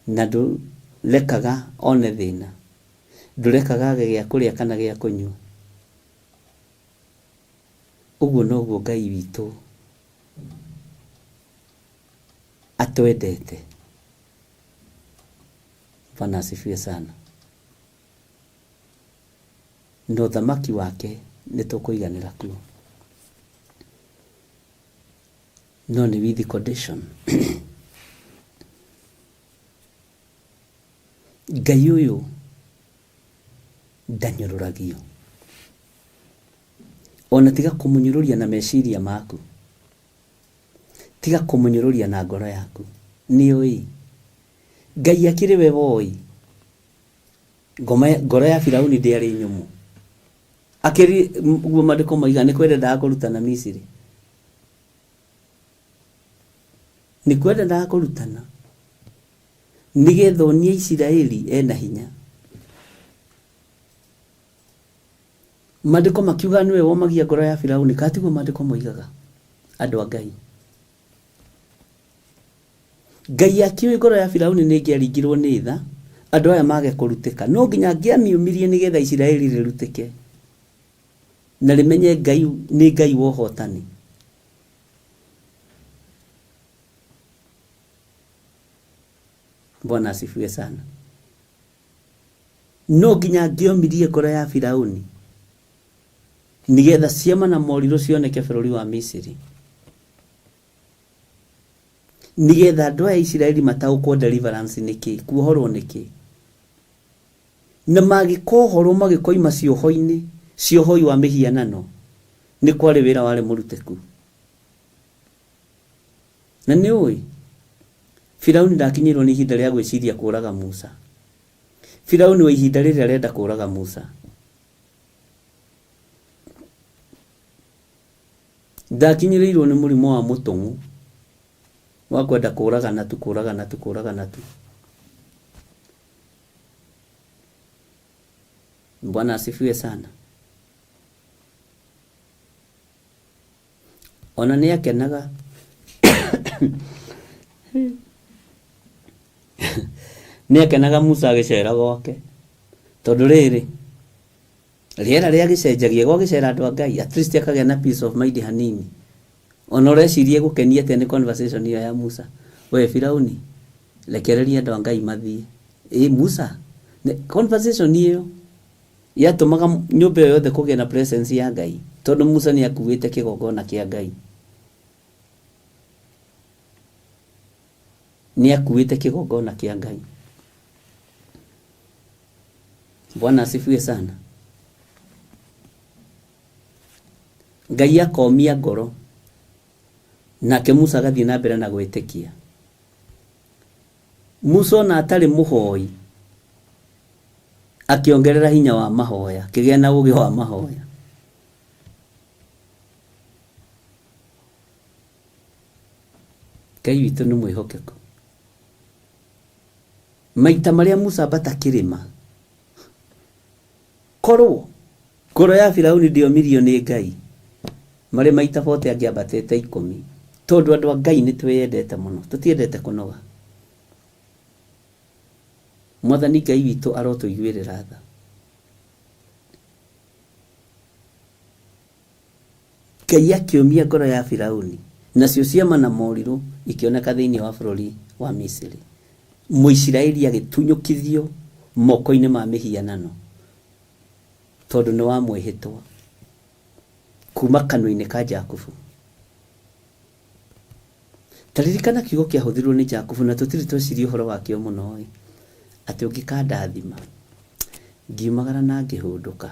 na ndũrekaga one thĩna, ndũrekaga age gĩa kũrĩa kana gĩa kũnyua, ũguo noguo Ngai witũ atwendete. Bwana asifiwe sana. Na ũthamaki wake nĩ tũkũiganĩra kuo. No nĩ with condition. Ngai ũyũ ndanyũrũragio. Ona tiga kũmũnyũrũria na meciria maku. Tiga kũmũnyũrũria na ngoro yaku. Nĩũĩ. Ngai akĩrĩ we woĩ. Ngoro ya Firauni ndĩarĩ nyũmũ. Akĩrĩ guo maandĩko moigaga nĩ kwenda endaga kũrutana Misiri. Nĩ kwenda endaga kũrutana nĩgetha onie Isiraeli ena hinya. Maandĩko makiugaga nĩwe womagia ngoro ya Firauni, kana tiguo maandĩko moigaga? Andũ a Ngai. Ngai akĩũĩ ngoro ya Firauni nĩ ĩngĩaringirwo nĩ tha, andũ aya mage kũrutĩka. No nginya angĩamiũmirie nĩgetha Isiraeli rĩrutĩke na rĩmenye Ngai nĩ Ngai wa ũhotani. Bwana asifiwe sana. No nginya angĩomirie ngoro ya Firauni nĩgetha ciama na morirũ cioneke bũrũri wa Misiri. Nĩgetha andũ aya a Isiraeli mataũkwo deliverance nĩ kĩ, kuohorwo nĩ kĩ. Na magĩkohorwo magĩkoima cioho-inĩ, ciohoi wa mĩhianano, nĩ kwarĩ wĩra warĩ mũrutĩku. Na nĩ ũĩ, Firauni ndakinyĩirwo nĩ ihinda rĩa gwĩciria kũraga Musa. Firauni wa ihinda rĩrĩ arenda kũraga Musa. Ndakinyĩrĩirwo nĩ mũrimũ wa mũtũng'ũ wa kwenda kũragana tu kũragana tu kũragana tu. Bwana asifiwe sana. Ona nĩ akenaga nĩ akenaga Musa agĩcera gwake tondũ rĩrĩ Rĩera rĩa gĩcenjagia gwagĩcera andũ a Ngai at least akagĩa na peace of mind hanini. Ona ũreciria ĩgũkenia atĩa nĩ conversation ĩyo ya Musa. We Firauni, rekereria andũ a Ngai mathiĩ. Ĩ Musa, conversation ĩyo yatũmaga nyũmba ĩyo yothe kũgĩa na presence ya Ngai tondũ Musa nĩ akuĩte kĩgongona kĩa Ngai. Nĩ akuĩte kĩgongona kĩa Ngai. Bwana asifiwe sana. Ngai akomia ngoro nake Musa agathiĩ na mbere na gwĩtĩkia. Musa ona atarĩ mũhoi akĩongerera hinya wa mahoya, akĩgĩa na ũgĩ wa mahoya. Ngai witũ nĩ mwĩhokeku. Maita marĩa Musa ambata kĩrĩma, korwo ngoro ya Firauni ndĩomirio nĩ Ngai, marĩ maita bote angĩambatĩte ikũmi. Tondũ andũ a Ngai nĩ twĩyendete mũno, tũtiendete kũnoga. Mwathani Ngai witũ arotũiguĩrĩra tha. Ngai akĩũmia ngoro ya Firauni, nacio ciama na morirũ ikĩoneka thĩinĩ wa bũrũri wa Misiri. Mũisiraeli agĩtunyũkithio moko-inĩ ma mĩhianano, tondũ nĩ wa mwĩhĩtwa kuuma kanua-inĩ ka Jakubu. Ta ririkana kiugo kĩahũthĩrirũo nĩ Jakubu na tũtirĩ tweciria ũhoro wakĩo mũno-ĩ, atĩ ũngĩkandathima, ngiumagara na ngĩhũndũka,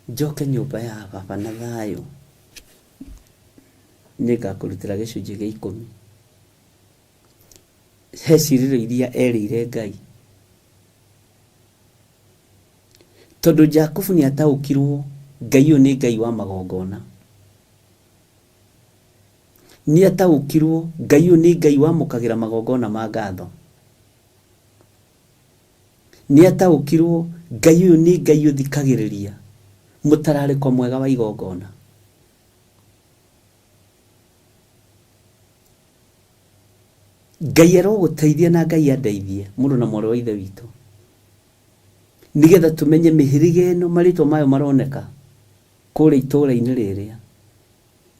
njoke nyũmba ya baba na thayũ, nĩngakũrutĩra gĩcunjĩ gĩa ikũmi. He ciĩrĩro iria erĩire Ngai. Tondũ Jakubu nĩ ataũkirwo Ngai ũyũ nĩ Ngai wa magongona. Nĩ ataũkirwo Ngai ũyũ nĩ Ngai wamũkagĩra magongona ma ngatho. Nĩ ataũkirwo Ngai ũyũ nĩ Ngai ũthikagĩrĩria mũtararĩko mwega wa igongona. Ngai arogũteithia na Ngai andeithie mũrũ na mwarĩ wa ithe witũ nĩgetha tũmenye mĩhĩrĩga ĩno marĩtwa mayo maroneka kũrĩa itũra-inĩ rĩrĩa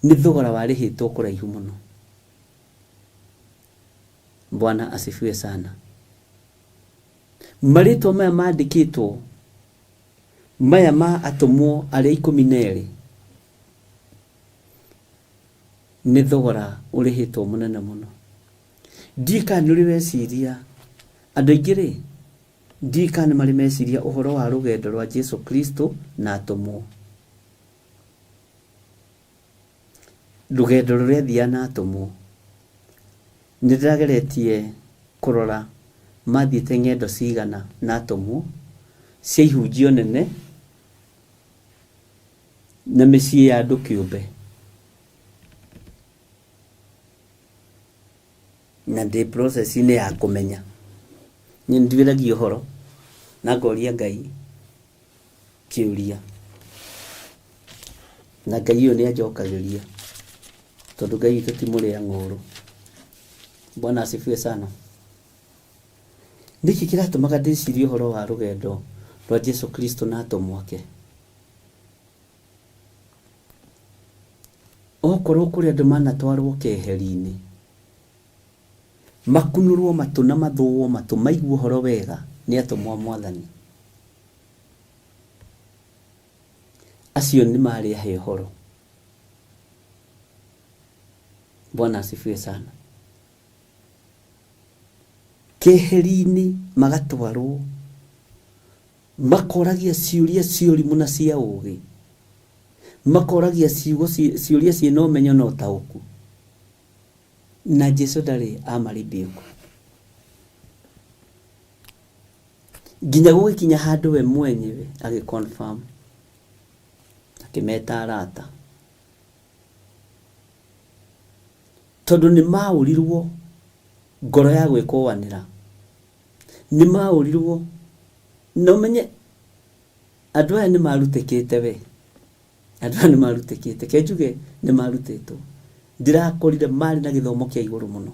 nĩ thogora warĩhĩtwo kũraihu mũno. Bwana asifiwe sana. Marĩtwa maya mandĩkĩtwo maya ma atũmwo arĩa 12 nĩ thogora ũrĩhĩtwo mũnene mũno. Ndiũĩ kana nĩ ũrĩ weciria, andũ aingĩ rĩ, ndiũĩ kana nĩ marĩ meciria ũhoro wa rũgendo rwa Jesu Kristo na atũmwo. Rũgendo rũrĩa athiaga na atũmwo. Nĩ ndĩrageretie kũrora mathiĩte ng'endo cigana na atũmwo, cia ihunjio nene, na mĩciĩ ya andũ kĩũmbe. Na ndĩ process-inĩ ya kũmenya. Niĩ nĩ nduĩragia ũhoro na ngoria Ngai kĩũria. Na Ngai ũyũ nĩ anjokagĩria tondũ Ngai witũ ti mũrĩa ng'ũũrũ. Bwana asifiwe sana. Nĩkĩ kĩratũmaga ndĩcirie ũhoro wa rũgendo rwa Jesu Kristo na atũmwo ake? Okorwo kũrĩ andũ manatwarwo keheri-inĩ, makunũrwo matũ na mathũo matũ maigue ũhoro wega, nĩ atũmwo a Mwathani. Acio nĩ marĩ ahe ũhoro. Bwana asifiwe sana. Keheri-inĩ magatwarwo Makoragia ciũria cia ũrimũ na cia ũũgĩ, makoragia ciugo ciũria ciĩna ũmenyo na ũtaũku, na Jesu ndarĩ ama rebuke. Nginya gũgĩkinya handũ we mwenyewe agĩ confirm, akĩmeta arata. Tondũ nĩ maũrirwo ngoro ya gwĩkũanĩra. Nĩ maũrirwo na ũmenye andũ aya nĩ marutĩkĩte we. Andũ aya nĩ marutĩkĩte. Ke njuge nĩ marutĩtwo. Ndĩrakorire marĩ na gĩthomo kĩa igũrũ mũno.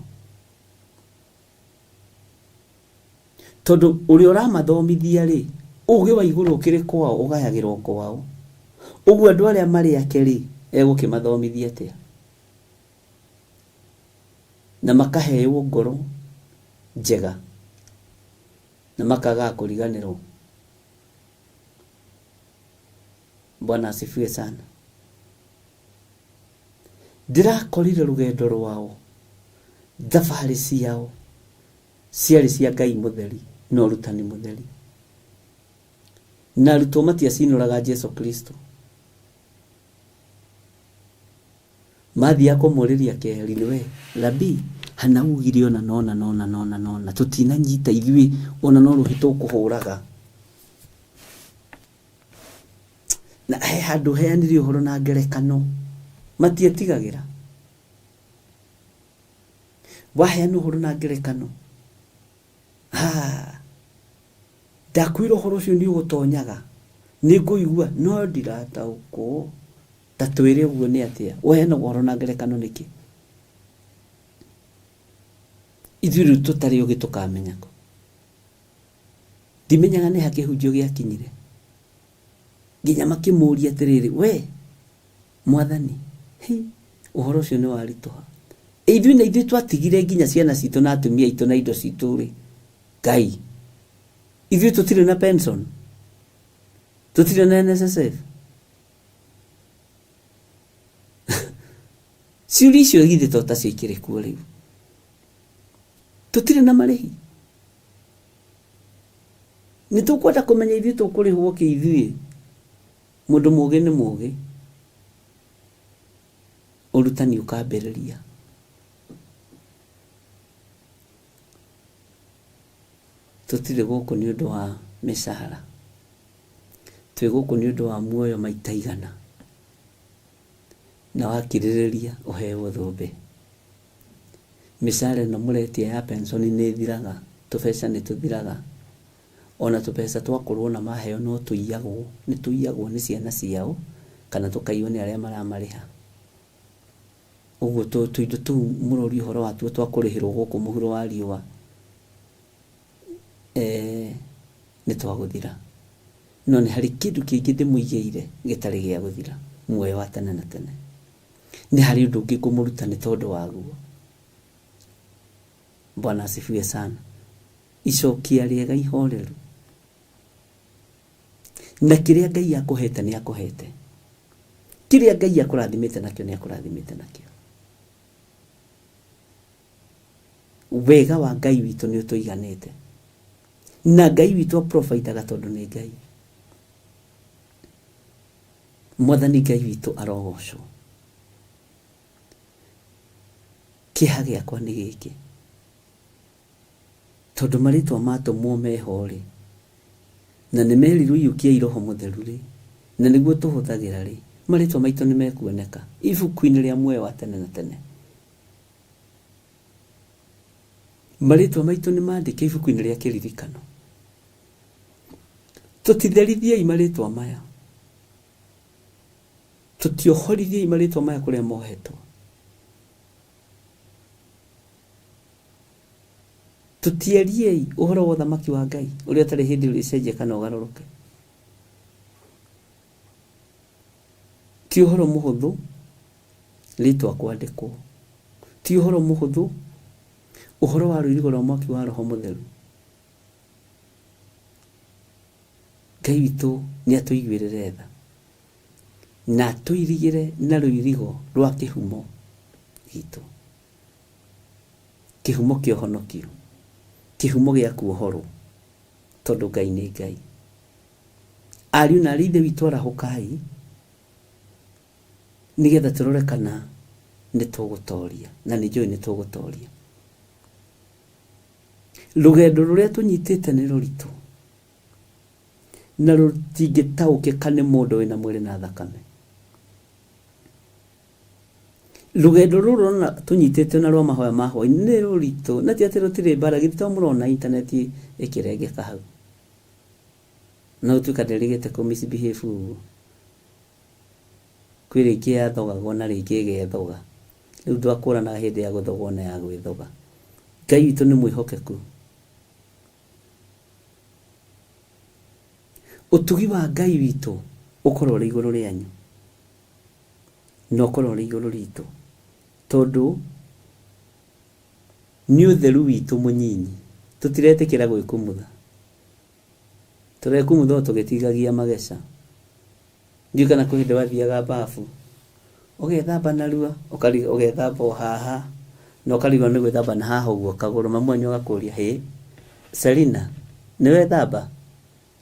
Tondũ ũrĩa ũramathomithia rĩ, ũgĩ wa igũrũ ũkĩrĩ kwao, ũgayagĩrwo kwao. Ũguo andũ arĩa marĩ ake rĩ, egũkĩmathomithia atĩa? Na makaheo ngoro njega na makagaga kũriganĩrwo. Bwana asifiwe sana. Ndĩrakorire rũgendo rwao, thabarĩ ciao ciarĩ cia Ngai mũtheri na ũrutani mũtheri. Na arutwo matiacinũraga Jesu Kristo. Mathiaga kũmũrĩria keheri-inĩ, we Rabii, hana ugire ona nona nona nona nona, tũtinanyita ithuĩ ona no rũhĩ tũkũhũraga. Na he handũ heanire ũhoro na ngerekano, matietigagĩra. Waheana ũhoro na ngerekano, ha, ndakwĩra ũhoro ũcio nĩ ũgũtonyaga, nĩ ngũigua no ndirataũkwo. Ta twĩre ũguo nĩ atĩa? Ũheanaga ũhoro na ngerekano nĩkĩ? Ithuĩ rĩu tũtarĩ ũgĩ tũkamenya kũ? Ndimenyaga nĩ ha kĩhunjio gĩakinyire. Nginya makĩmũria atĩrĩrĩ, we mwathani, hi, ũhoro ũcio nĩ waritũha. Ithuĩ na ithuĩ twatigire nginya ciana citũ na atumia aitũ na indo citũ rĩ, Ngai, ithuĩ tũtirĩ na pension, tũtirĩ na NSSF. Ciũria icio githĩ to tacio ikĩrĩ kuo rĩu? Tũtirĩ na marĩhi? Nĩ tũkwenda kũmenya ithuĩ tũkũrĩhwo kĩ ithuĩ? Mũndũ mũgĩ nĩ mũgĩ. Ũrutani ũkambĩrĩria. Tũtirĩ gũkũ nĩ ũndũ wa mĩcara, twĩ gũkũ nĩ ũndũ wa muoyo maita igana, na wakirĩrĩria ũheo thũmbĩ. Mĩcara ĩno mũretia ya pension nĩ ĩthiraga, tũbeca nĩ tũthiraga, ona tũbeca twakorwo na maheo no tũiyagwo, nĩ tũiyagwo nĩ ciana ciao kana tũkaiywo nĩ arĩa maramarĩha. Ũguo tũindo tũu mũroria ũhoro watuo twa kũrĩhĩrwo gũkũ mũhuro wa riũa nĩ twagũthira. No nĩ harĩ kĩndũ kĩngĩ ndĩmũigĩire gĩtarĩ gĩa gũthira, muoyo wa tene na tene. Nĩ harĩ ũndũ ũngĩ ngũmũruta nĩ tondũ waguo. Bwana asifiwe sana. Icokia rĩega ihoreru. Na kĩrĩa Ngai akũhete nĩ akũhete. Kĩrĩa Ngai akũrathimĩte nakĩo nĩ akũrathimĩte nakĩo. Wega wa Ngai witũ nĩ ũtũiganĩte. Na Ngai witũ aprovidaga tondũ nĩ Ngai. Mwathani Ngai witũ arogocwo. Kĩeha gĩakwa nĩ gĩkĩ, tondũ marĩtwa matũmwo meho-rĩ, na nĩ merirwo iyũkiai Roho Mũtheru-rĩ, na nĩguo tũhũthagĩra-rĩ, marĩtwa maitũ nĩ mekuoneka ibuku-inĩ rĩa muoyo wa tene na tene. Marĩtwa maitũ nĩ mandĩke ibuku-inĩ rĩa kĩririkano. Tũtitherithiei marĩtwa maya. Tũtiohorithiei marĩtwa maya kũrĩa mohetwo. Tũtiariei ũhoro wa ũthamaki wa Ngai ũrĩa ũtarĩ hĩndĩ ũrĩcenjia kana ũgarũrũke. Ti ũhoro mũhũthũ rĩtwa kwandĩkwo. Ti ũhoro mũhũthũ ũhoro wa rũirigo rwa mwaki wa Roho Mũtheru. Ngai witũ nĩ atũiguĩrĩre tha na atũirigĩre na rũirigo rwa kĩhumo gitũ, kĩhumo kĩa ũhonokio, kĩhumo gĩa kuohorwo, tondũ Ngai nĩ Ngai. Ariũ na aarĩ a Ithe witũ arahũkai, nĩgetha tũrore kana nĩ tũgũtoria, na nĩ njũĩ nĩ tũgũtoria. Rũgendo rũrĩa tũnyitĩte nĩ rũritũ, na rũtingĩtaũkĩka nĩ mũndũ wĩna mwĩrĩ na thakame. Rũgendo rũrũ ũrona tũnyitĩte na rwa mahoya ma hwaĩ-inĩ nĩ rũritũ, na ti atĩ rũtirĩ mbara, githĩ to mũrona intaneti ĩkĩrengeka hau? Na gũtuĩka ndĩrĩgĩte kũ misbehave ũguo. Kwĩ rĩngĩ yathogagwo na rĩngĩ ĩgethoga. Rĩu ndwakũranaga hĩndĩ ya gũthogwo na ya gwĩthoga. Ngai witũ nĩ mwĩhokeku. Ũtugi wa Ngai witũ ũkorwo ũrĩ igũrũ rĩanyu na ũkorwo ũrĩ igũrũ ritũ, tondũ nĩ ũtheru witũ mũnyinyi. Tũtiretĩkĩra gwĩkumutha. Tũrekumutha o tũgĩtigagia mageca. Ndiũĩ kana kwĩ hĩndĩ wathiaga babu, ũgethamba narua, ũgethamba o haha, na ũkarigwo nĩ gwĩthamba na haha ũguo kagũrũ, mamu wanyu agakũria, hĩ, Selina, nĩ wethamba?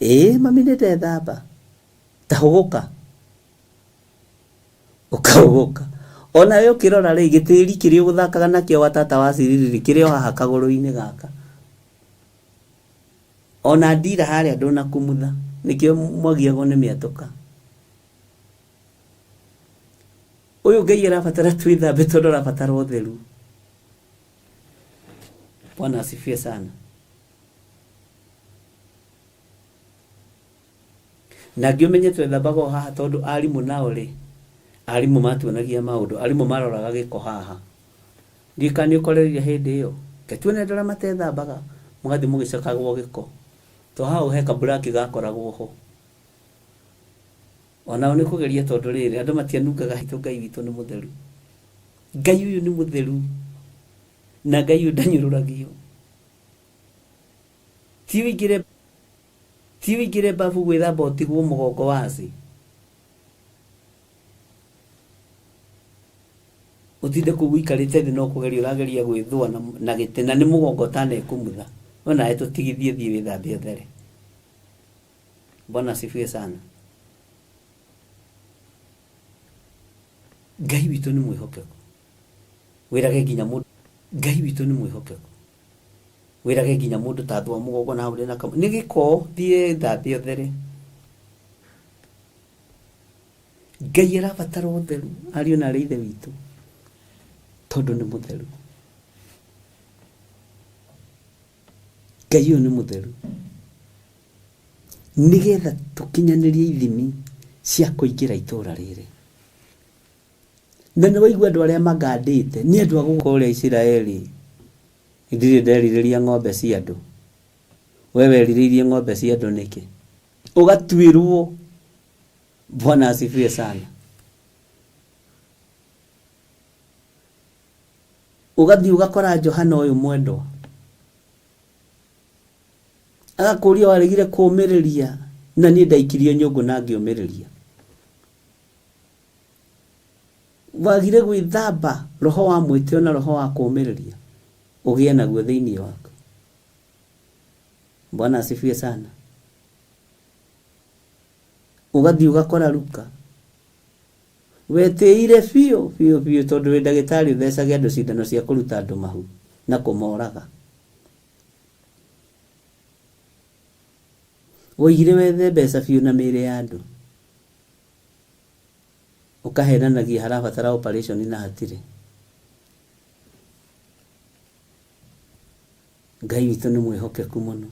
Ĩĩ mami nĩ ndethamba. Ta hũgũka. Ũkahũgũka. Onawe ũkĩrora rĩ, gĩtĩri kĩrĩa ũgũthakaga nakĩo gwa tata wa Ciriri rĩ, kĩrĩ o haha kagũrũ-inĩ gaka. Ona ndira harĩa ndũnakumutha, nĩkĩo mwagiagwo nĩ mĩatũka. Ũyũ Ngai arabatara twĩthambe tondũ arabatara ũtheru. Bwana asifiwe sana. Na angĩ ũmenye twethambaga o haha tondũ arimũ nao rĩ, arimũ matuonagia maũndũ, arimũ maroraga gĩko haha. Ndiũĩ kana nĩ ũkorereire hĩndĩ ĩyo. Reke tuone andũ arĩa matethambaga, mũgathiĩ mũgĩcokagwo gĩko. To hau he kaburaki gakoragwo ho. Onao nĩ kũgeria tondũ rĩrĩ, andũ matianungaga hitũ Ngai witũ nĩ mũtheru. Ngai ũyũ nĩ mũtheru, na Ngai ũyũ ndanyũrũragio. Ti ũingĩre Ti ũingĩre bafu gwĩthamba ũtigwo mũgongo waci. Ũtinde kũu ũikarĩte thĩ no kũgeria ũrageria gwĩthũa na, na gĩtĩ na nĩ mũgongo ũtanekumutha. We nawe tũtigithie thiĩ wĩthambe ũthere. Bwana asifiwe sana. Ngai witũ nĩ mwĩhokeku. Wĩrage nginya mũndũ. Ngai witũ nĩ mwĩhokeku. Wĩrage nginya mũndũ ta thua mũgongo na ũrĩ na kamwe. Nĩ gĩko, thiĩ thambie ũthere. Ngai arabatara ũtheru, ariũ na aarĩ a Ithe witũ, tondũ nĩ mũtheru. Ngai ũyũ nĩ mũtheru. Nĩgetha tũkinyanĩrie ithimi cia kũingĩra itũũra rĩrĩ. Na nĩ waigua andũ arĩa magandĩte, nĩ andũ a kũrĩa Isiraeli. Ndirĩ nderirĩria ng'ombe cia andũ. We werirĩirie ng'ombe cia andũ nĩkĩ? Ũgatuĩrwo. Bwana asifiwe sana. Ũgathiĩ ũgakora Johana ũyũ mwendwa. Agakũria waregire kũũmĩrĩria na niĩ ndaikirio nyũngũ na ngĩũmĩrĩria. Wagire gwĩthamba roho wa mwĩtĩo na roho wa kũũmĩrĩria ũgĩe naguo thĩinĩ waku. Bwana asifiwe sana. Ũgathiĩ ũgakora Luka wetĩire biũ biũ biũ tondũ wĩ ndagĩtarĩ ũthecage andũ cindano cia kũruta andũ mahu na kũmoraga. Woigire wethe mbeca biũ na mĩĩrĩ ya andũ. Ũkahenanagia harabatara operation na hatirĩ. Ngai witũ nĩ mwĩhokeku mũno.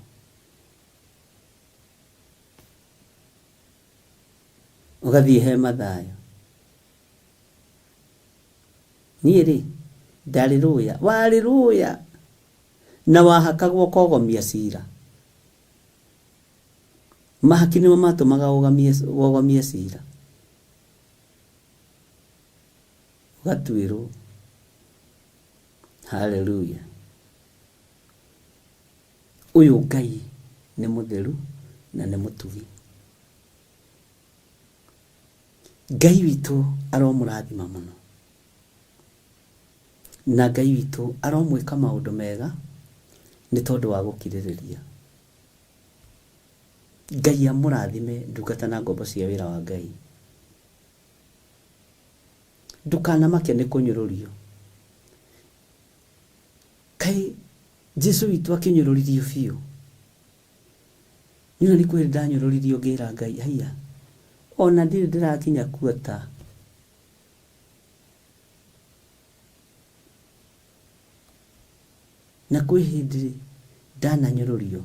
Ũgathiĩ he Mathayo. Niĩ rĩ, ndarĩ rũya. Warĩ rũya na wahakagwo ũkogomia cira. Mahaki nĩmo matũmaga wogomie cira. Ũgatuĩrwo. Hallelujah. Ũyũ Ngai nĩ mũtheru na nĩ mũtugi. Ngai witũ aromũrathima mũno. Na Ngai witũ aromwĩka maũndũ mega nĩ tondũ wa gũkirĩrĩria. Ngai amũrathime ndungata na ngombo cia wĩra wa Ngai. Ndũkanamake nĩ kũnyũrũrio. Kaĩ Jesu witũ akĩnyũrũririo biũ? Niĩ ona nĩ kwĩ hĩndĩ ndanyũrũririo ngĩra Ngai haiya, ona ndirĩ ndĩrakinya kuota. Na kwĩ hĩndĩ ndananyũrũrio,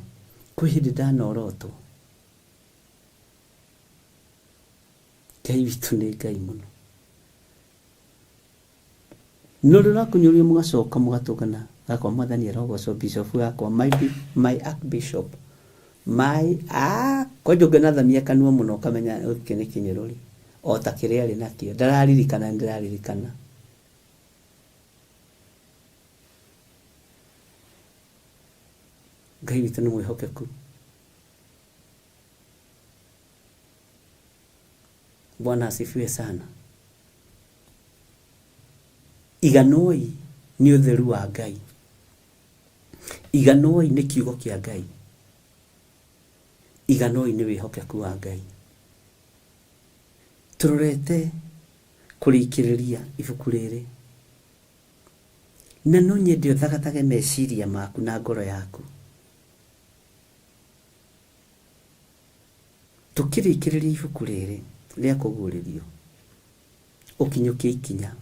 kwĩ hĩndĩ ndanorotwo. Ngai witũ nĩ Ngai mũno. No rĩrĩa ũrakũnyũrũrio mũgacoka mũgatũngana gakwa mwathani arogocwo bishop wakwa my, my archbishop my ah, kwanja ũngĩonathamia kanua mũno ũkamenya gĩkĩ nĩ kĩnyũrũri o ta kĩrĩa arĩ nakĩo ndararirikana nĩndĩraririkana Ngai witũ nĩ mwĩhokeku. Bwana asifiwe sana. Iganoi nĩ ũtheru wa Ngai. Iganoi nĩ kiugo kĩa Ngai. Iganoi nĩ wĩhokeku wa Ngai. Tũrorete kũrĩkĩrĩria ibuku rĩrĩ. Na no nyende ũthagathage meciria maku na ngoro yaku. Tũkĩrĩkĩrĩria ibuku rĩrĩ rĩa kũguũrĩrio, ũkinyũkie ikinya.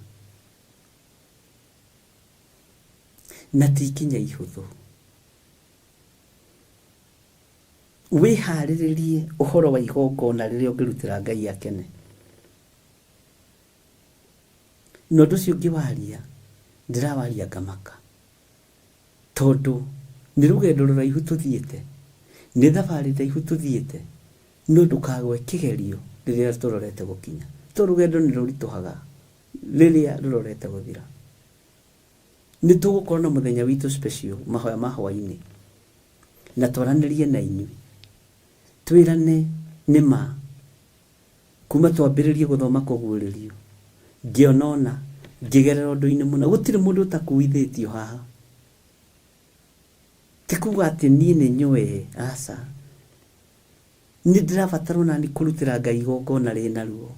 Na ti ikinya ihũthũ. Wĩharĩrĩrie ũhoro wa igongona rĩrĩa ũngĩrutĩra Ngai akene. Na ũndũ ũcio ngĩwaria, ndĩrawaria ngamaka. Tondũ nĩ rũgendo rũraihu tũthiĩte, nĩ thabarĩ ndaihu tũthiĩte, no ndũkagwe kĩgerio rĩrĩa tũrorete gũkinya. Tondũ rũgendo nĩ rũritũhaga rĩrĩa rũrorete gũthira. Nĩ tũgũkorwo na mũthenya witũ special, mahoya ma hwainĩ, na twaranĩrie na inyuĩ, twĩrane nĩ ma Kuma twambĩrĩrie gũthoma Kũguũrĩrio, ngĩona ũna, ngĩgerera ũndũ-inĩ mũna. Gũtirĩ mũndũ ũtakuithĩtio haha. Ti kuga atĩ niĩ nĩ nyũĩ, aca. Nĩ ndĩrabatara onani kũrutĩra Ngai igongona rĩna ruo.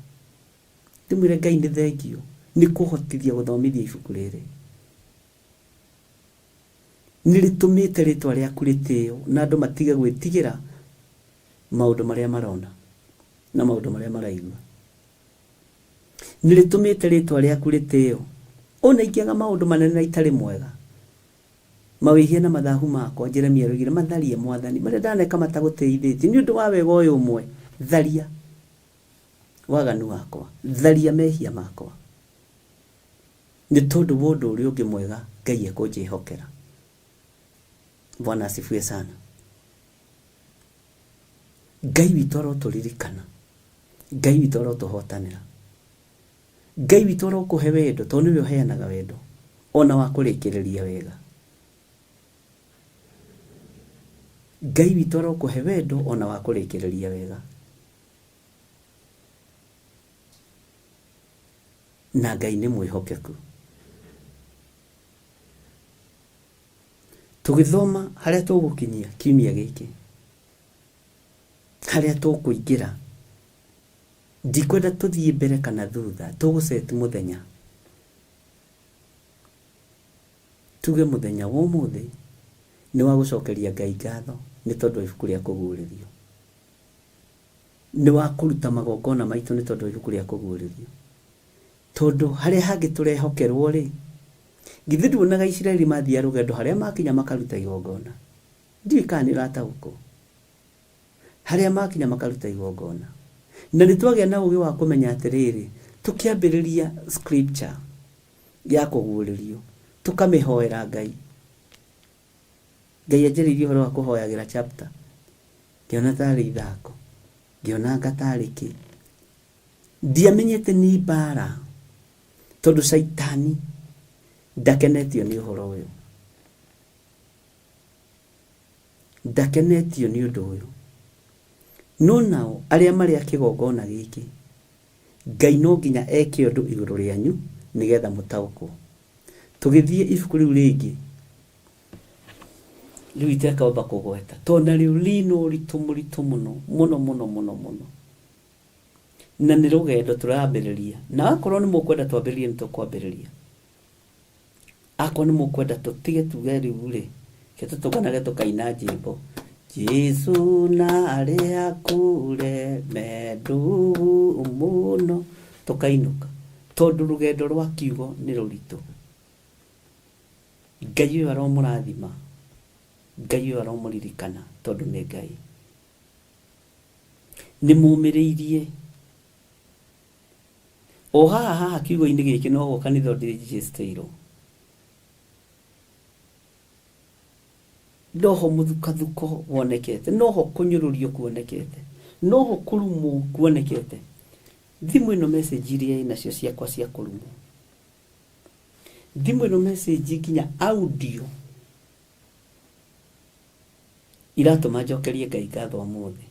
Ndĩmwĩre Ngai nĩ thengiũ nĩ kũhotithia gũthomithia ibuku rĩrĩ. Nĩ rĩtũmĩte rĩtwa rĩaku rĩtĩo na andũ matige gwĩtigĩra maũndũ marĩa marona na maũndũ marĩa maraigua. Nĩ rĩtũmĩte rĩtwa rĩaku rĩtĩo ona ingĩaga maũndũ manene na itarĩ mwega. Mawĩhia na mathahu makwa Jeremia aroigire matharie mwathani marĩa ndaneka matagũtĩithĩtie nĩ ũndũ wa wega ũyũ ũmwe tharia waganu wakwa tharia mehia makwa nĩ tondũ wa ũndũ ũrĩa ũngĩ mwega Ngai ekũnjĩhokera. Bwana asifiwe sana. Ngai witũ arotũririkana, Ngai witũ arotũhotanĩra, Ngai witũ arokũhe wendo tondũ nĩwe ũheanaga wendo ona wa kũrĩkĩrĩria wega. Ngai witũ arokũhe wendo ona wa kũrĩkĩrĩria wega. Na Ngai nĩ mwĩhokeku. Tũgĩthoma harĩa tũgũkinyia kiumia gĩkĩ, harĩa tũkũingĩra, ndikwenda tũthiĩ mbere kana thutha, tũgũceti mũthenya. Tuge mũthenya wa ũmũthĩ nĩ wa gũcokeria Ngai ngatho nĩ tondũ wa ibuku rĩa kũguũrĩrio. Nĩ wa kũruta magongona maitũ nĩ tondũ wa ibuku rĩa kũguũrĩrio. Tondũ harĩa hangĩ tũrehokerwo rĩ, githĩ nduonaga Isiraeli mathiaga rũgendo harĩa makinya makaruta igongona? Ndiũĩ kana nĩ ũrataũkwo. Harĩa makinya makaruta igongona. Na nĩ twagĩa na ũgĩ wa kũmenya atĩrĩrĩ, tũkĩambĩrĩria scripture ya kũguũrĩrio, tũkamĩhoera Ngai. Ngai anjarĩirie ũhoro wa kũhoyagĩra chapter, ngĩona tarĩ ithako, ngĩona anga tarĩ kĩ. Ndiamenyete nĩ mbara, tondũ caitani ndakenetio nĩ ũhoro ũyũ. Ndakenetio nĩ ũndũ ũyũ. No nao arĩa marĩ a kĩgongona gĩkĩ, Ngai no nginya eke ũndũ igũrũ rĩanyu nĩgetha mũtaũkwo. Tũgĩthiĩ ibuku rĩu rĩngĩ, rĩu itekamba kũgweta, tondũ narĩo rĩna ũritũ mũritũ mũno, mũno mũno mũno mũno. Na nĩ rũgendo tũrambĩrĩria. Na akorwo nĩ mũkwenda twambĩrĩrie nĩ tũkwambĩrĩria. Akorwo nĩ mũkwenda tũtige tuge rĩu rĩ, reke tũtũnganage tũkaina njĩmbo. Jesu na arĩa kure me ndũgũ mũno, tũkainũka. Tondũ rũgendo rwa kiugo nĩ rũritũ. Ngai ũyũ aromũrathima, Ngai ũyũ aromũririkana tondũ nĩ Ngai. Nĩ mũmĩrĩirie. O haha haha kiugo-inĩ gĩkĩ noho kanitha ũndĩrĩnjĩstĩirwo. Noho mũthukathuko wonekete, noho kũnyũrũrio kuonekete, noho kũrumwo kuonekete. Thimũ ĩno message iria ĩnacio ciakwa cia kũrumwo. Thimũ ĩno message nginya audio iratũma njokerie Ngai ngatho ũmũthĩ.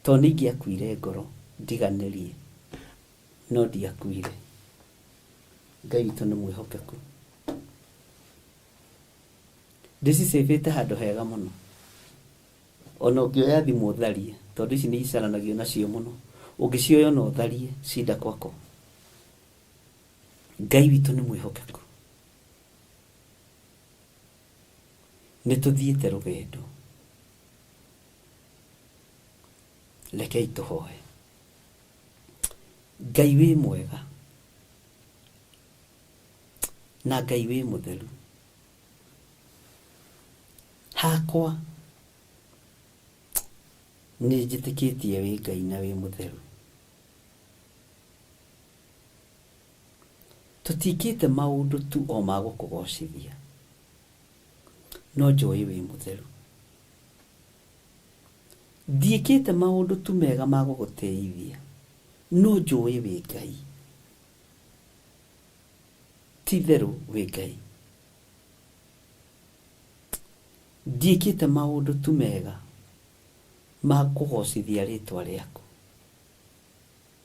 Tondũ nĩ ingĩakuire ngoro ndiganĩrie, no ndiakuire. Ngai witũ nĩ mwĩhokeku. Ndĩcicĩbĩte handũ hega mũno. Ona ũngĩoya thimũ ũtharie, tondũ ici nĩ icaranagio nacio mũno, ũngĩcioya ona ũtharie, cinda kwako. Ngai witũ nĩ mwĩhokeku. Nĩ tũthiĩte rũgendo. Rekei tũhoe. Ngai wĩ mwega na Ngai wĩ mũtheru. Hakwa nĩ njĩtĩkĩtie wĩ Ngai na wĩ mũtheru. Tũtiĩkĩte maũndũ tu o ma gũkũgocithia, no njũĩ wĩ mũtheru. Ndiĩkĩte maũndũ tu mega ma gũgũtĩithia, no njũĩ wĩ Ngai. Ti itherũ wĩ Ngai. Ndiĩkĩte maũndũ tu mega ma kũgocithia rĩtwa rĩaku,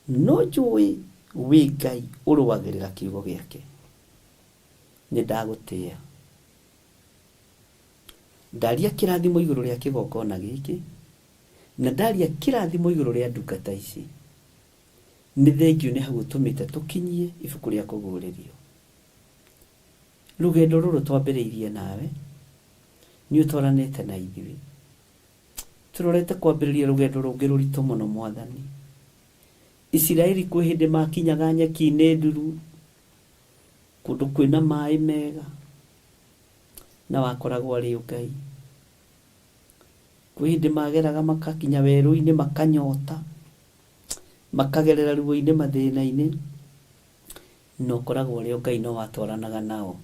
no njũĩ wĩ Ngai ũrũagĩrĩra kiugo gĩake. Nĩ ndagũtĩa. Ndaria kĩrathimo igũrũ rĩa kĩgongona gĩkĩ, na ndaria kĩrathimo igũrũ rĩa ndungata ici. Nĩ thengiũ nĩ hau ũtũmĩte tũkinyie ibuku rĩa kũguũrĩrio. Rũgendo rũrũ twambĩrĩirie nawe, Nĩ ũtwaranĩte na ithuĩ. Tũrorete kwambĩrĩria rũgendo rũngĩ rũritũ mũno Mwathani. Isiraeli kwĩ hĩndĩ makinyaga nyeki-inĩ nduru, kũndũ kwĩna maĩ mega, na wakoragwo arĩ Ngai. Kwĩ hĩndĩ mageraga makakinya werũ-inĩ makanyota, makagerera ruo-inĩ mathĩna-inĩ, na ũkoragwo ũrĩ o Ngai no watwaranaga nao.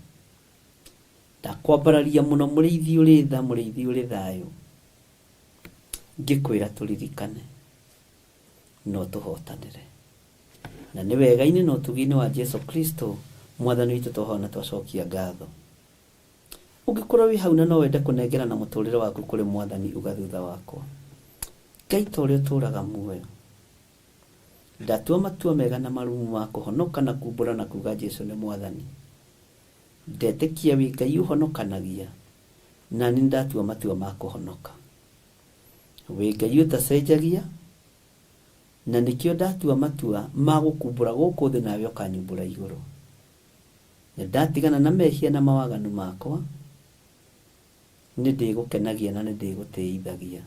Ndakwambararia mũno mũrĩithi ũrĩ tha, mũrĩithi ũrĩ thayũ, ngĩkwĩra tũririkane no tũhotanĩre. Na nĩ wega-inĩ na ũtugi-inĩ wa Jesu Kristo mwathani witũ twahoya na twacokia ngatho. Ũngĩkorwo wĩ hau na no wende kũnengerana mũtũrĩre waku kũrĩ mwathani, uga thutha wakwa, Ngai ta ũrĩa ũtũraga muoyo, ndatua matua mega na marumu ma kũhonoka na kumbũra na kuga Jesu nĩ mwathani. Ndetĩkia wĩ Ngai ũhonokanagia, na nĩ ndatua matua ma kũhonoka. Wĩ Ngai ũtacenjagia, na nĩkĩo ndatua matua ma gũkumbũra gũkũ thĩ nawe ũkanyumbũra igũrũ. Nĩ ndatigana na mehia na mawaganu makwa, nĩ ndĩgũkenagia na nĩ ndĩgũtĩithagia.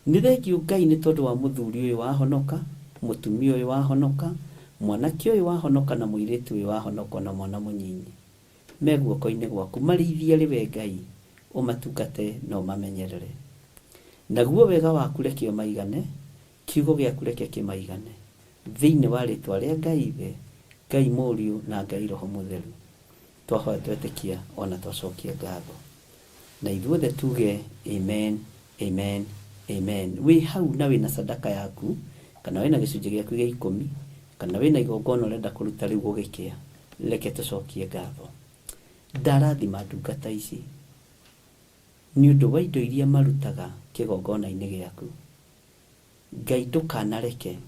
Nĩ thengiũ Ngai nĩ tondũ wa mũthuri ũyũ wahonoka, mũtumia ũyũ wahonoka, mwanake ũyũ wahonoka na mũirĩtu ũyũ wahonoka ona mwana mũnyinyi. Me guoko-inĩ gwaku, marĩithie arĩ we Ngai, ũmatungate na ũmamenyerere. Naguo wega waku reke ũmaigane, kiugo gĩaku reke kĩmaigane. Thĩinĩ wa rĩtwa rĩa Ngai Ithe, Ngai Mũriũ na Ngai Roho Mũtheru, twahoya twetĩkia ona twacokia ngatho. Na ithuothe tuge amen, amen, amen. Wĩ hau na wĩna sadaka yaku, kana wĩna gĩcunjĩ gĩaku gĩa ikũmi, kana wĩna igongona ũrenda kũruta rĩu gũgĩkĩa, reke tũcokie ngatho. Ndarathima ndungata ici nĩ ũndũ wa indo iria marutaga kĩgongona-inĩ gĩaku. Ngai ndũkanareke,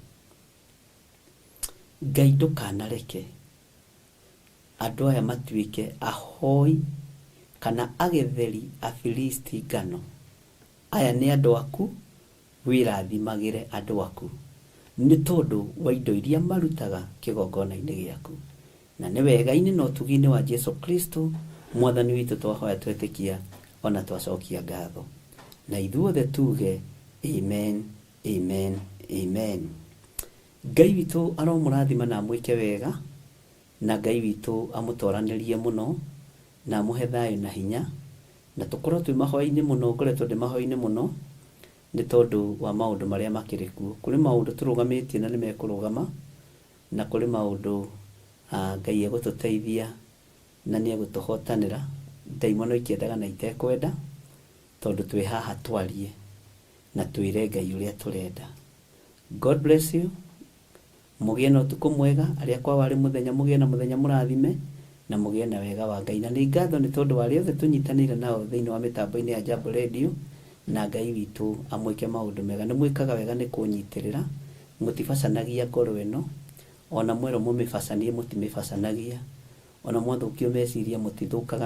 Ngai ndũkanareke andũ aya matuĩke ahoi kana agetheri Afilisti ngano. Aya nĩ andũ aku, wĩrathimagĩre andũ aku nĩ tondũ wa indo iria marutaga kĩgongona-inĩ gĩaku. Na nĩ wega-inĩ na ũtugi-inĩ wa Jesu Kristo mwathani witũ twahoya twetĩkia ona twacokia ngatho. Na ithuothe tuge amen, amen, amen. Ngai witũ aromũrathima na amwĩke wega, na Ngai witũ amũtwaranĩrie mũno, na amũhe thayũ na hinya, na tũkorwo twĩ mahoya-inĩ mũno. Ngoretwo ndĩ mahoya-inĩ mũno nĩ tondũ wa maũndũ marĩa makĩrĩ kuo. Kũrĩ maũndũ tũrũgamĩtie na nĩ mekũrũgama, na kũrĩ maũndũ Ngai egũtũteithia na nĩ egũtũhotanĩra, ndaimono ikĩendaga na itekwenda, tondũ twĩ haha twarie na twĩre Ngai ũrĩa tũrenda. God bless you. Mũgĩe na ũtukũ mwega, arĩa kwao arĩ mũthenya mũgĩe na mũthenya mũrathime, na mũgĩe na wega wa Ngai. Na nĩ ngatho nĩ tondũ wa arĩa othe tũnyitanĩire nao thĩinĩ wa mĩtambo-inĩ ya Jambo Radio, na Ngai witũ amwĩke maũndũ mega. Nĩ mwĩkaga wega nĩ kũnyitĩrĩra, mũtibacanagia ngoro ĩno, ona mwerwo mũmĩbacanie mũtimĩbacanagia, ona mwathũkio meciria mũtithũkaga.